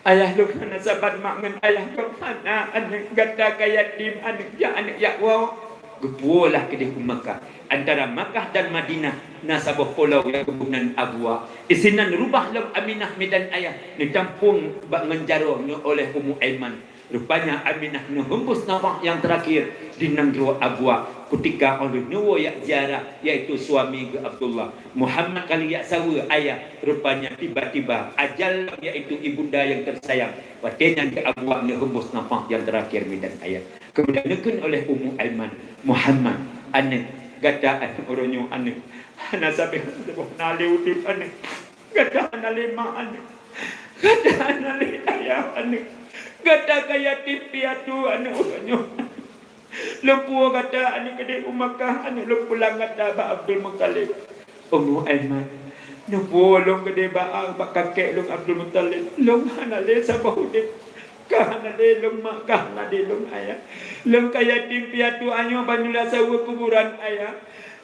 "Ayah lôn hana saban mak ngon ayah lôn hana, aneuk gata ka yatim, aneuk jak, aneuk jak woe." Geupuwoe lah keudeh u Makkah. Antara Makkah dan Madinah na saboh pulo nyang geuboh nan Abwa. Disinan rubah lom Aminah mi dan ayah, neutampong bak ngon jaroe nyoe oleh Ummu Aiman. Rupanya Aminah neuheumbus nafas nyang teurakhir di nanggroe Abwa, kutika 'oh lheueh neuwoe jak ziarah, yaitu suami geuh Abdullah. Muhammad ka lheueh jak saweue ayah, rupanya tiba-tiba ajal, yaitu ibunda nyang tersayang, watée nyan geuh Abwa neuheumbus nafas nyang teurakhir mi dan ayah. Keumudian neukheun oleh Ummu Aiman, "Muhammad, aneuk gata, aneuk uroe nyoe aneuk, hana sabe saboh na lé udeb aneuk. Gata hana lé mak aneuk. Gata hana lé ayah aneuk. Gata ka yatim piatu aneuk uroe nyoe. Lôn puwoe gata aneuk keudeh u Makkah, aneuk lôn pulang gata bak Abdul Muthalib." "Ummu Aiman, neupuwoe lôn keudeh bak, bak kakek lôn Abdul Muthalib. Lôn hana lé saboh udeb. Ka hana lé lôn mak, ka hana lé lôn ayah. Lôn ka yatim piatu, nyoe ban lôn saweue kuburan ayah.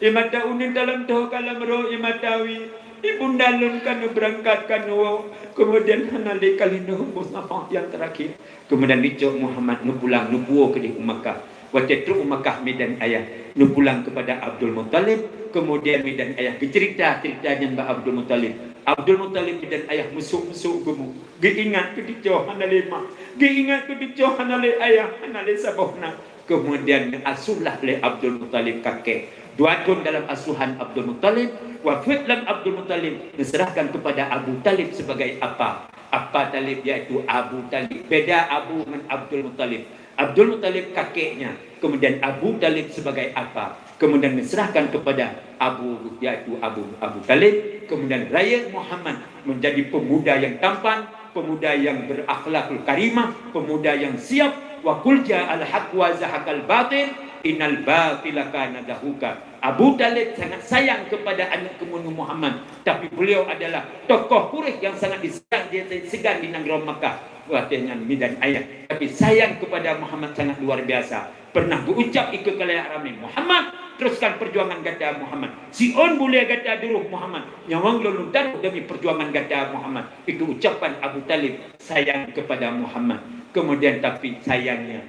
Di mata uneuen talon toh ka lam roh, di mata wie, ibunda lôn ka neubeurangkat ka neuwoe. Keumudian hana lé ka lheueh neuheumbus nafas nyang teurakhir." Keumudian geucok Muhammad neupulang, neupuwoe keudeh u Makkah. Watée trok u Makkah mi dan ayah, neupulang keupada Abdul Muthalib. Keumudian mi dan ayah geuceurita ceurita nyan bak Abdul Muthalib. Abdul Muthalib mi dan ayah meusok-meusok geumu. Geuingat keu teuh hana lé mak, geuingat keu teuh hana lé ayah, hana lé saboh na. Keumudian neuasuhlah lé Abdul Muthalib kakek. Dua thon dalam asuhan Abdul Muthalib, wafeuet lom Abdul Muthalib, neuseurahkan keupada Abu Thalib sibagai apa. Apa Thalib, yaitu Abu Thalib. Beda Abu ngon Abdul Muthalib. Abdul Muthalib kakeknya, kemudian Abu Thalib sebagai apa, kemudian diserahkan kepada Abu, yaitu Abu, Abu Thalib, kemudian rayeuk Muhammad menjadi pemuda yang tampan, pemuda yang berakhlakul karimah, pemuda yang siap. "Wa qul ja'al haqq wa zahaqal batil, innal batila kana zahuqa." Abu Thalib sangat sayang kepada aneuk keumeung Muhammad, tapi beliau adalah tokoh Quraisy yang sangat disayang, disegani di nanggroe Makkah. Watée nyan mi dan ayah, tapi sayang kepada Muhammad sangat luar biasa. Pernah geuucap ikeue kalayak ramé, "Muhammad, teruskan perjuangan gata, Muhammad. Siôn bulée gata di roh, Muhammad. Nyawöng lôn lôn taruh demi perjuangan gata, Muhammad." Itu ucapan Abu Thalib sayang kepada Muhammad. Kemudian, tapi sayangnya,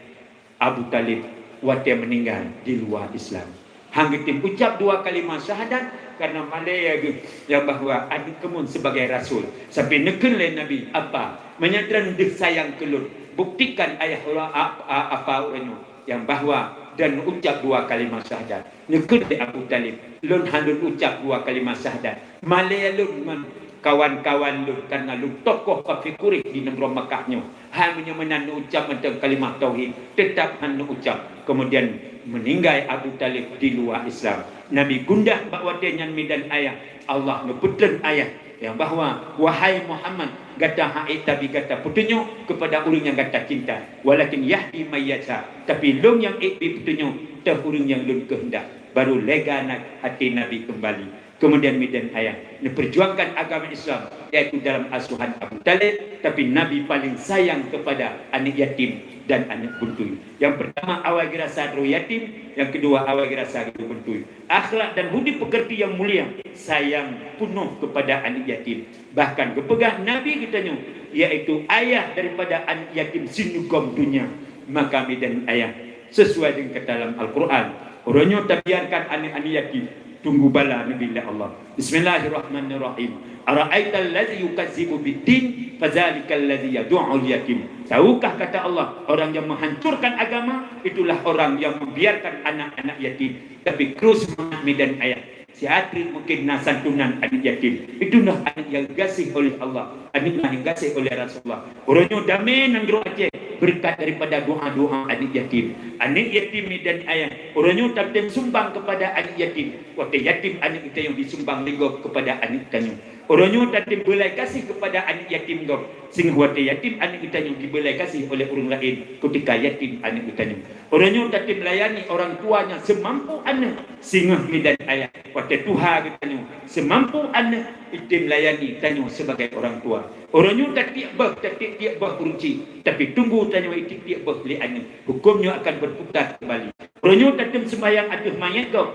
Abu Thalib watée meuninggai di luwa Islam. Han geutem ucap dua kalimah syahadat, karena malée geuh nyang bahwa aneuk keumeung sibagai rasul. Sampoe neukheun lé Nabi, "Apa, meunyoe droeneuh sayang keu lôn, buktikan ayah uroe, a, a, apa uroe nyoe, nyang bahwa droeneuh ucap dua kalimah syahadat." Neukheun lé Abu Thalib, "Lôn han lôn ucap dua kalimah syahadat. Malée lôn ngon kawan-kawan lôn, karena lôn tokoh kafé Quraisy di nanggroe Makkah nyoe. Hai meunyoe meunan neuucap mantong kalimah tauhid, teutab han neuucap." Kemudian meuninggai Abu Thalib di luwa Islam. Nabi gundah bak watée nyan mi dan ayah, Allah neupeutreun ayat nyang bahwa, "Wahai Muhammad, gata han ék tabi gata peutunyok keupada ureuëng nyang gata cinta, walakin yahdi may yasha, tapi lôn nyang ék bi peutunyok teuh ureuëng nyang lôn keuheundak." Baru lega na até Nabi keumbali. Kemudian mi dan ayah, neuperjuangkan agama Islam, yaitu dalam asuhan Abu Thalib, tapi Nabi paling sayang kepada aneuk yatim dan aneuk beutôi. Yang pertama, awai geurasa droe yatim, yang kedua, awai geurasa droe beutôi. Akhlak dan budi pekerti yang mulia, sayang penuh kepada aneuk yatim. Bahkan geupeugah Nabi geutanyoe, yaitu ayah daripada aneuk yatim sineugom dunia. Maka mi dan ayah, sesuai dengan kata dalam Al-Quran, uroe nyoe tabiarkan aneuk-aneuk yatim, tunggu bala neubi lé Allah. Bismillahirrahmanirrahim. "Ara'aital ladzi yukazzibu biddin, fadzalikal ladzi yadu'ul yatim." Tahukah, kata Allah, orang yang menghancurkan agama, itulah orang yang membiarkan anak-anak yatim. Tapi krus seumangat mi dan ayah. Siat treuk mungkin na santunan aneuk yatim. Itu na aneuk nyang gaséh oleh Allah, aneuk nyang gaséh oleh Rasulullah. Uroe nyoe damé nanggroe Aceh beureukat daripada doa-doa aneuk yatim. Aneuk yatim mi dan ayah, uroe nyoe tatem sumbang kepada aneuk yatim. Watée yatim aneuk geutanyoe disumbang lé gob kepada aneuk geutanyoe. Uroe nyoe tatem beulai gaséh keupada aneuk yatim gob, singoh watée yatim aneuk geutanyoe jibeulai gaséh oleh ureuëng laén keutika yatim aneuk geutanyoe. Uroe nyoe tatem layani orang tua nyang seumampu aneuk, singoh midan ayah watée tuha geutanyoe seumampu aneuk item layani tanyoe sibagai orang tua. Uroe nyoe tatiek boh, tatiek-tiek boh ruci, tapi tunggu tanyoe itiek-tiek boh lé aneuk. Huköm nyoe akan berputar kembali. Uroe nyoe tatem seumbahyang ateueh manyét gob,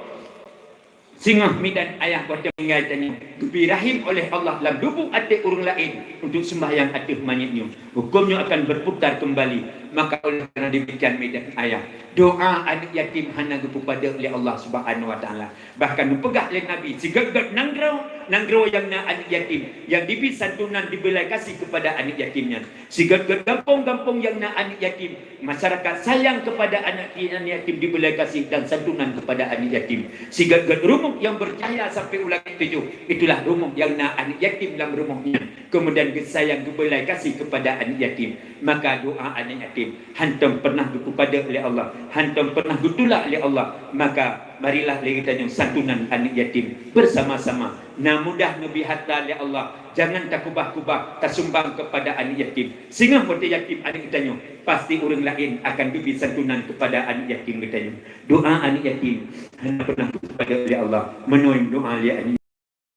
singoh midan ayah watée meuninggai tanyoe, geubri rahim oleh Allah lam lubuk até ureuëng laén untuk seumbahyang ateueh manyét nyoe. Huköm nyoe akan berputar kembali. Maka oleh karena demikian midan ayah, doa aneuk yatim hana geupeupadek lé Allah Subhanahu wa Taala. Bahkan neupeugah lé Nabi, sigét-gét nanggroe, nanggroe nyang na aneuk yatim, nyang jibi santunan jibeulai gaséh keupada aneuk yatim nyan. Sigét-gét gampông-gampông nyang na aneuk yatim, masyarakat sayang keupada aneuk, aneuk yatim, jibeulai gaséh dan santunan keupada aneuk yatim. Sigét-gét rumoh nyang beucahya sampai u langét tujoh, itulah rumoh nyang na aneuk yatim lam rumoh nyan. Keumudian geusayang, geubeulai gaséh keupada aneuk yatim. Maka doa aneuk yatim hantom pernah geupeupadek lé Allah, hantom pernah geutulak lé Allah. Maka marilah lé geutanyoe santunan aneuk yatim bersama-sama. Na mudah neubri harta lé Allah, jangan takubah-kubah, tasumbang keupada aneuk yatim. Singoh watée yatim aneuk geutanyoe, pasti ureuëng laén akan geubri santunan keupada aneuk yatim geutanyoe. Doa aneuk yatim hana pernah geupeupadek lé Allah, meunoe doa lé aneuk.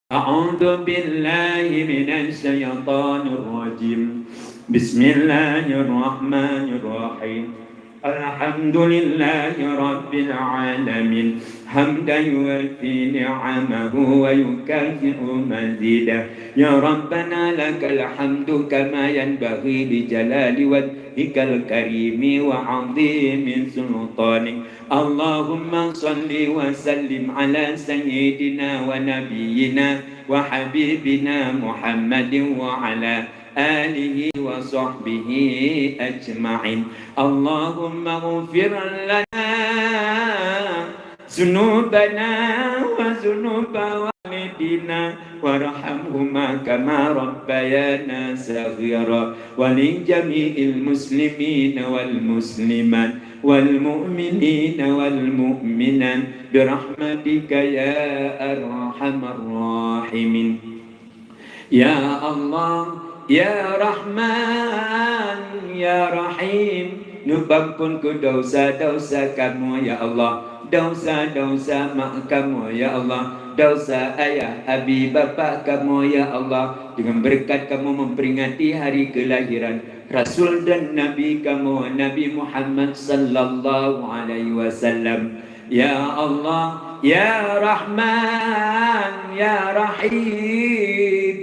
أعوذ بالله من الشيطان الرجيم. بسم الله الرحمن الرحيم. الحمد لله رب العالمين، حمدا يوافي نعمه ويكافئ مزيده. يا ربنا لك الحمد كما ينبغي لجلال وجهك الكريم وعظيم سلطانك. اللهم صل وسلم على سيدنا ونبينا وحبيبنا محمد وعلى آله وصحبه أجمعين. اللهم اغفر لنا ذنوبنا وذنوب والدينا وارحمهما كما ربيانا صغيرا، ولجميع المسلمين والمسلمات والمؤمنين والمؤمنات برحمتك يا أرحم الراحمين. Ya Allah, ya Rahman, ya Rahim, neupeuampôn keu desya-desya kamoe, ya Allah. Desya-desya mak kamoe, ya Allah. Desya ayah, abi, bapak kamoe, ya Allah. Dengan berkat kamoe memperingati hari kelahiran Rasul dan Nabi kamoe, Nabi Muhammad sallallahu alaihi wasallam. Ya Allah, ya Rahman, ya Rahim,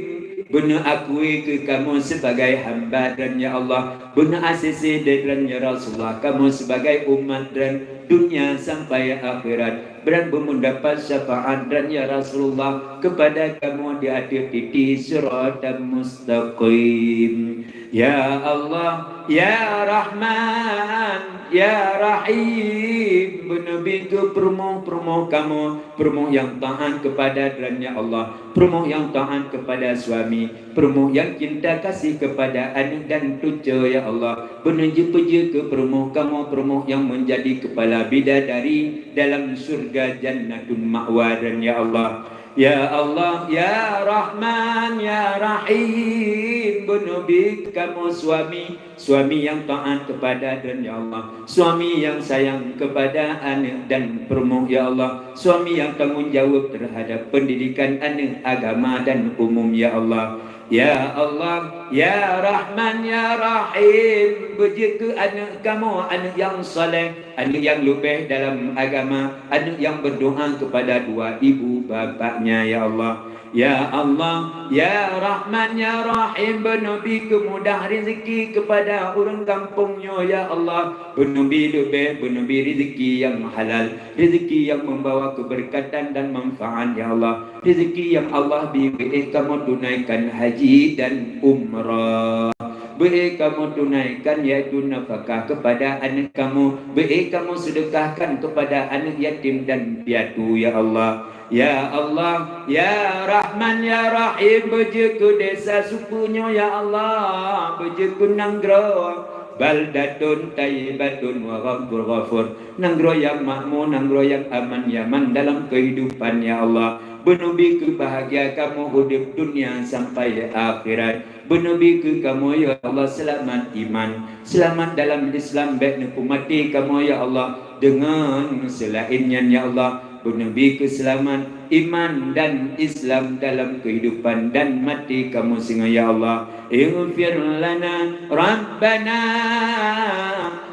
beuneuakui keu kamoe sibagai hamba Droen, ya Allah. Beuneuasisi di Droen, ya Rasulullah, kamoe sibagai umat Droen, dunia sampai akhirat. Beurang beumeudapat syafaat Droen, ya Rasulullah, keupada kamoe di ateueh titi siratal mustaqim. Ya Allah, ya Rahman, ya Rahim, beuneubi keu peurumoh-peurumoh kamoe, peurumoh nyang taát keupada Droen, ya Allah, peurumoh nyang taát keupada suami, peurumoh nyang cinta kasih keupada aneuk dan cucu, ya Allah, beuneuji peujeuet keu peurumoh kamoe, peurumoh nyang meunjadi keupala bidadari dalam syurga Jannatun Ma'wa Droen, ya Allah. Ya Allah, ya Rahman, ya Rahim, beuneubi kamoe suami, suami nyang taát keupada Droen, ya Allah, suami nyang sayang keupada aneuk dan peurumoh, ya Allah, suami nyang tanggong jaweueb teuhadap peundidikan aneuk, agama dan umum, ya Allah. Ya Allah, ya Rahman, ya Rahim, beujeuet keu aneuk kamoe aneuk nyang saleh, aneuk nyang leubeh dalam agama, aneuk nyang berdoa kepada dua ibu bapaknya, ya Allah. Ya Allah, ya Rahman, ya Rahim, beuneubi keumudah rezeki kepada ureuëng gampông nyoe, ya Allah. Beuneubi leubeh, beuneubi rezeki nyang halal, rezeki nyang membawa keberkatan dan manfaat, ya Allah. Rezeki nyang Allah bi, beuék kamoe tunaikan haji dan umrah. Beuék kamoe tunaikan, yaitu nafakah kepada aneuk kamoe. Beuék kamoe sedekahkan kepada aneuk yatim dan piatu, ya Allah. Ya Allah, ya Rahman, ya Rahim, beujeuet keu desa Supeue nyoe, ya Allah, beujeuet keu nanggroe, baldatun thayyibatun wa rabbun ghafur. Nanggroe nyang makmu, nanggroe nyang aman, nyaman dalam keuhidupan, ya Allah. Beuneubri keu bahagia kamoe udeb dunia sampai akhirat. Beuneubri keu kamoe, ya Allah, seulamat iman, seulamat dalam Islam, bék neupeumaté kamoe, ya Allah, deungon seulaén nyan, ya Allah. Beuneubri keu seulamat iman dan Islam dalam keuhidupan dan maté kamoe singoh, ya Allah. Ighfir lana Rabbana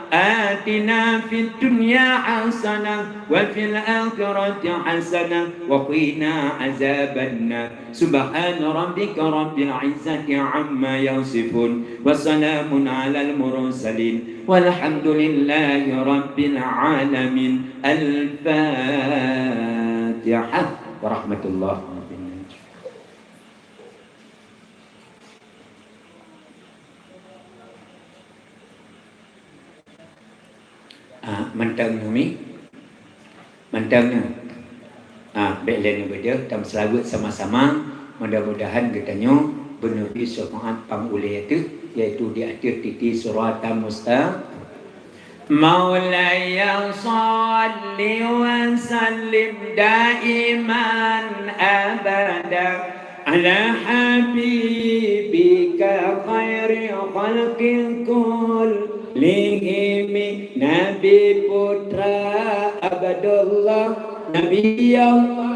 atina fid dunya hasanah wa fil akhirati hasanah wa qina azabannar. Subhana rabbika rabbil izzati amma yasifun. Wa salamun alal mursalin. Walhamdulillahi rabbil alamin. Al-Fatihah. Warahmatullahi wabarakatuh. Ah, mantong nyoe mi. Mantong nyoe. Ah, bék lé neubeudôh, tameuseulaweuet sama-sama. Mudah-mudahan geutanyoe beuneubri syafaat pang ulée teuk, yaitu di ateueh titi siratal mustaqim. Maulaya shalli wa sallim daiman abada ala habibika khairi khalqi kullihim. Nabi putra Abdullah, Nabi Allah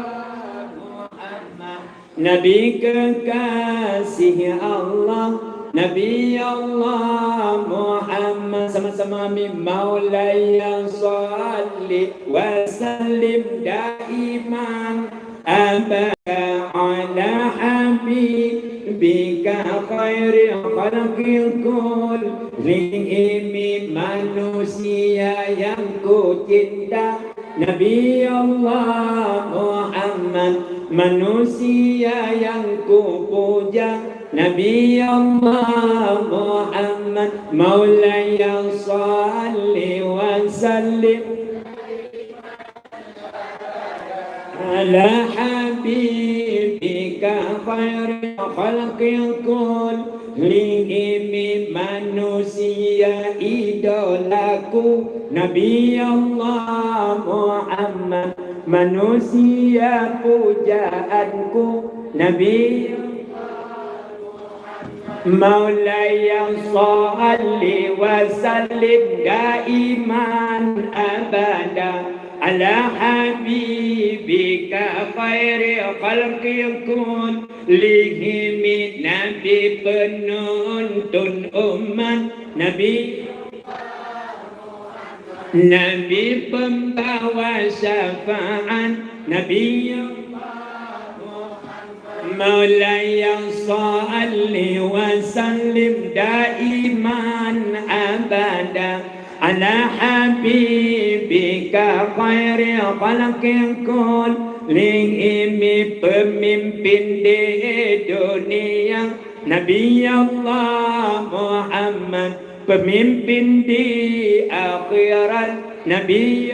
Muhammad, Nabi kekasih Allah, Nabi Allah Muhammad, sama-sama mi. Maulaya shalli wa sallim daiman abada ala habibika khairi khalqi kullihim. Manusia yang kucinta, Nabi Allah Muhammad, manusia yang kupuja, Nabi Allah Muhammad, Maulaya shalli wa sallim ala habibika khairi khalqi kullihim. Manusia idolaku, Nabi Allah Muhammad, manusia pujaanku, Nabi. Maulaya shalli wa sallim daiman abada ala habibika khairi khalqi kullihim. Nabi penuntun umat, Nabi Nabi pembawa syafaat, Nabi Allah Muhammad. Maulaya shalli wa sallim daiman abada ala habibika khairi khalqi kullihim. Pemimpin di dunia, Nabi Allah Muhammad. Pemimpin di akhirat, Nabi.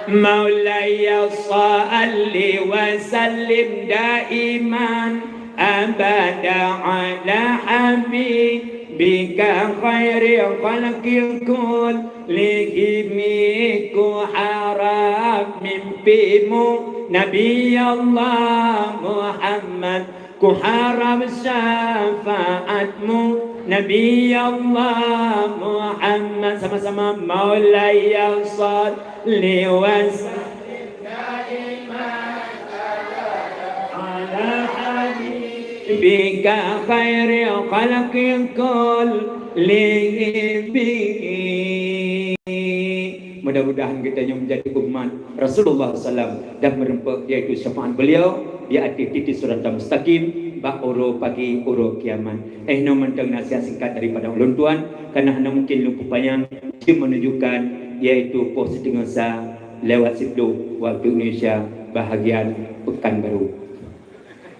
Maulaya shalli wa sallim daiman abada ala habibika khairi khalqi kullihim. Kuharap mimpimu, Nabi Allah Muhammad. Kuharap syafaatmu, Nabi Allah Muhammad. Sama-sama, Maulaya shalli wa sallim daiman ala habibika khairi khalqi kullihim. Mudah-mudahan geutanyoe menjadi umat Rasulullah sallam dan meureumpok yaitu syafaat beliau di ateueh titi siratal mustaqim bak uroe pagi uroe kiamat. Eh, nyoe mantong nasihat singkat daripada ulôn tuan, karena hana mungkin lôn peupanyang, cuma menunjukkan yaitu poh siteungoh sa lewat siplôh waktu Indonesia bahagian Pekanbaru.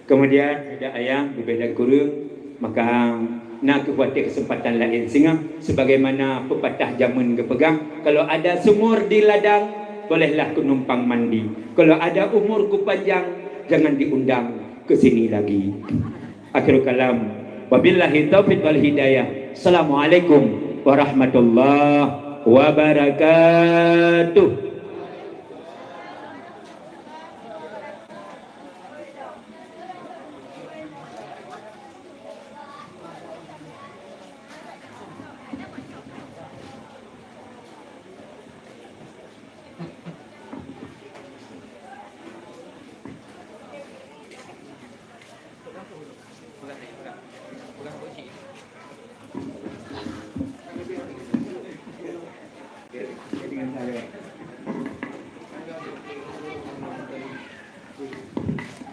Kemudian, ada ayah, bibit dan kureueng, maka na keuh watée keuseumpatan laén singoh, sebagaimana peupatah jameun geupeugah, kalau ada sumur di ladang, bolehlah keuh numpang mandi. Kalau ada umur keuh panjang, jangan diundang ke sini lagi. Akhirul kalam. Wabillahi taufiq wal hidayah. Assalamualaikum warahmatullahi wabarakatuh.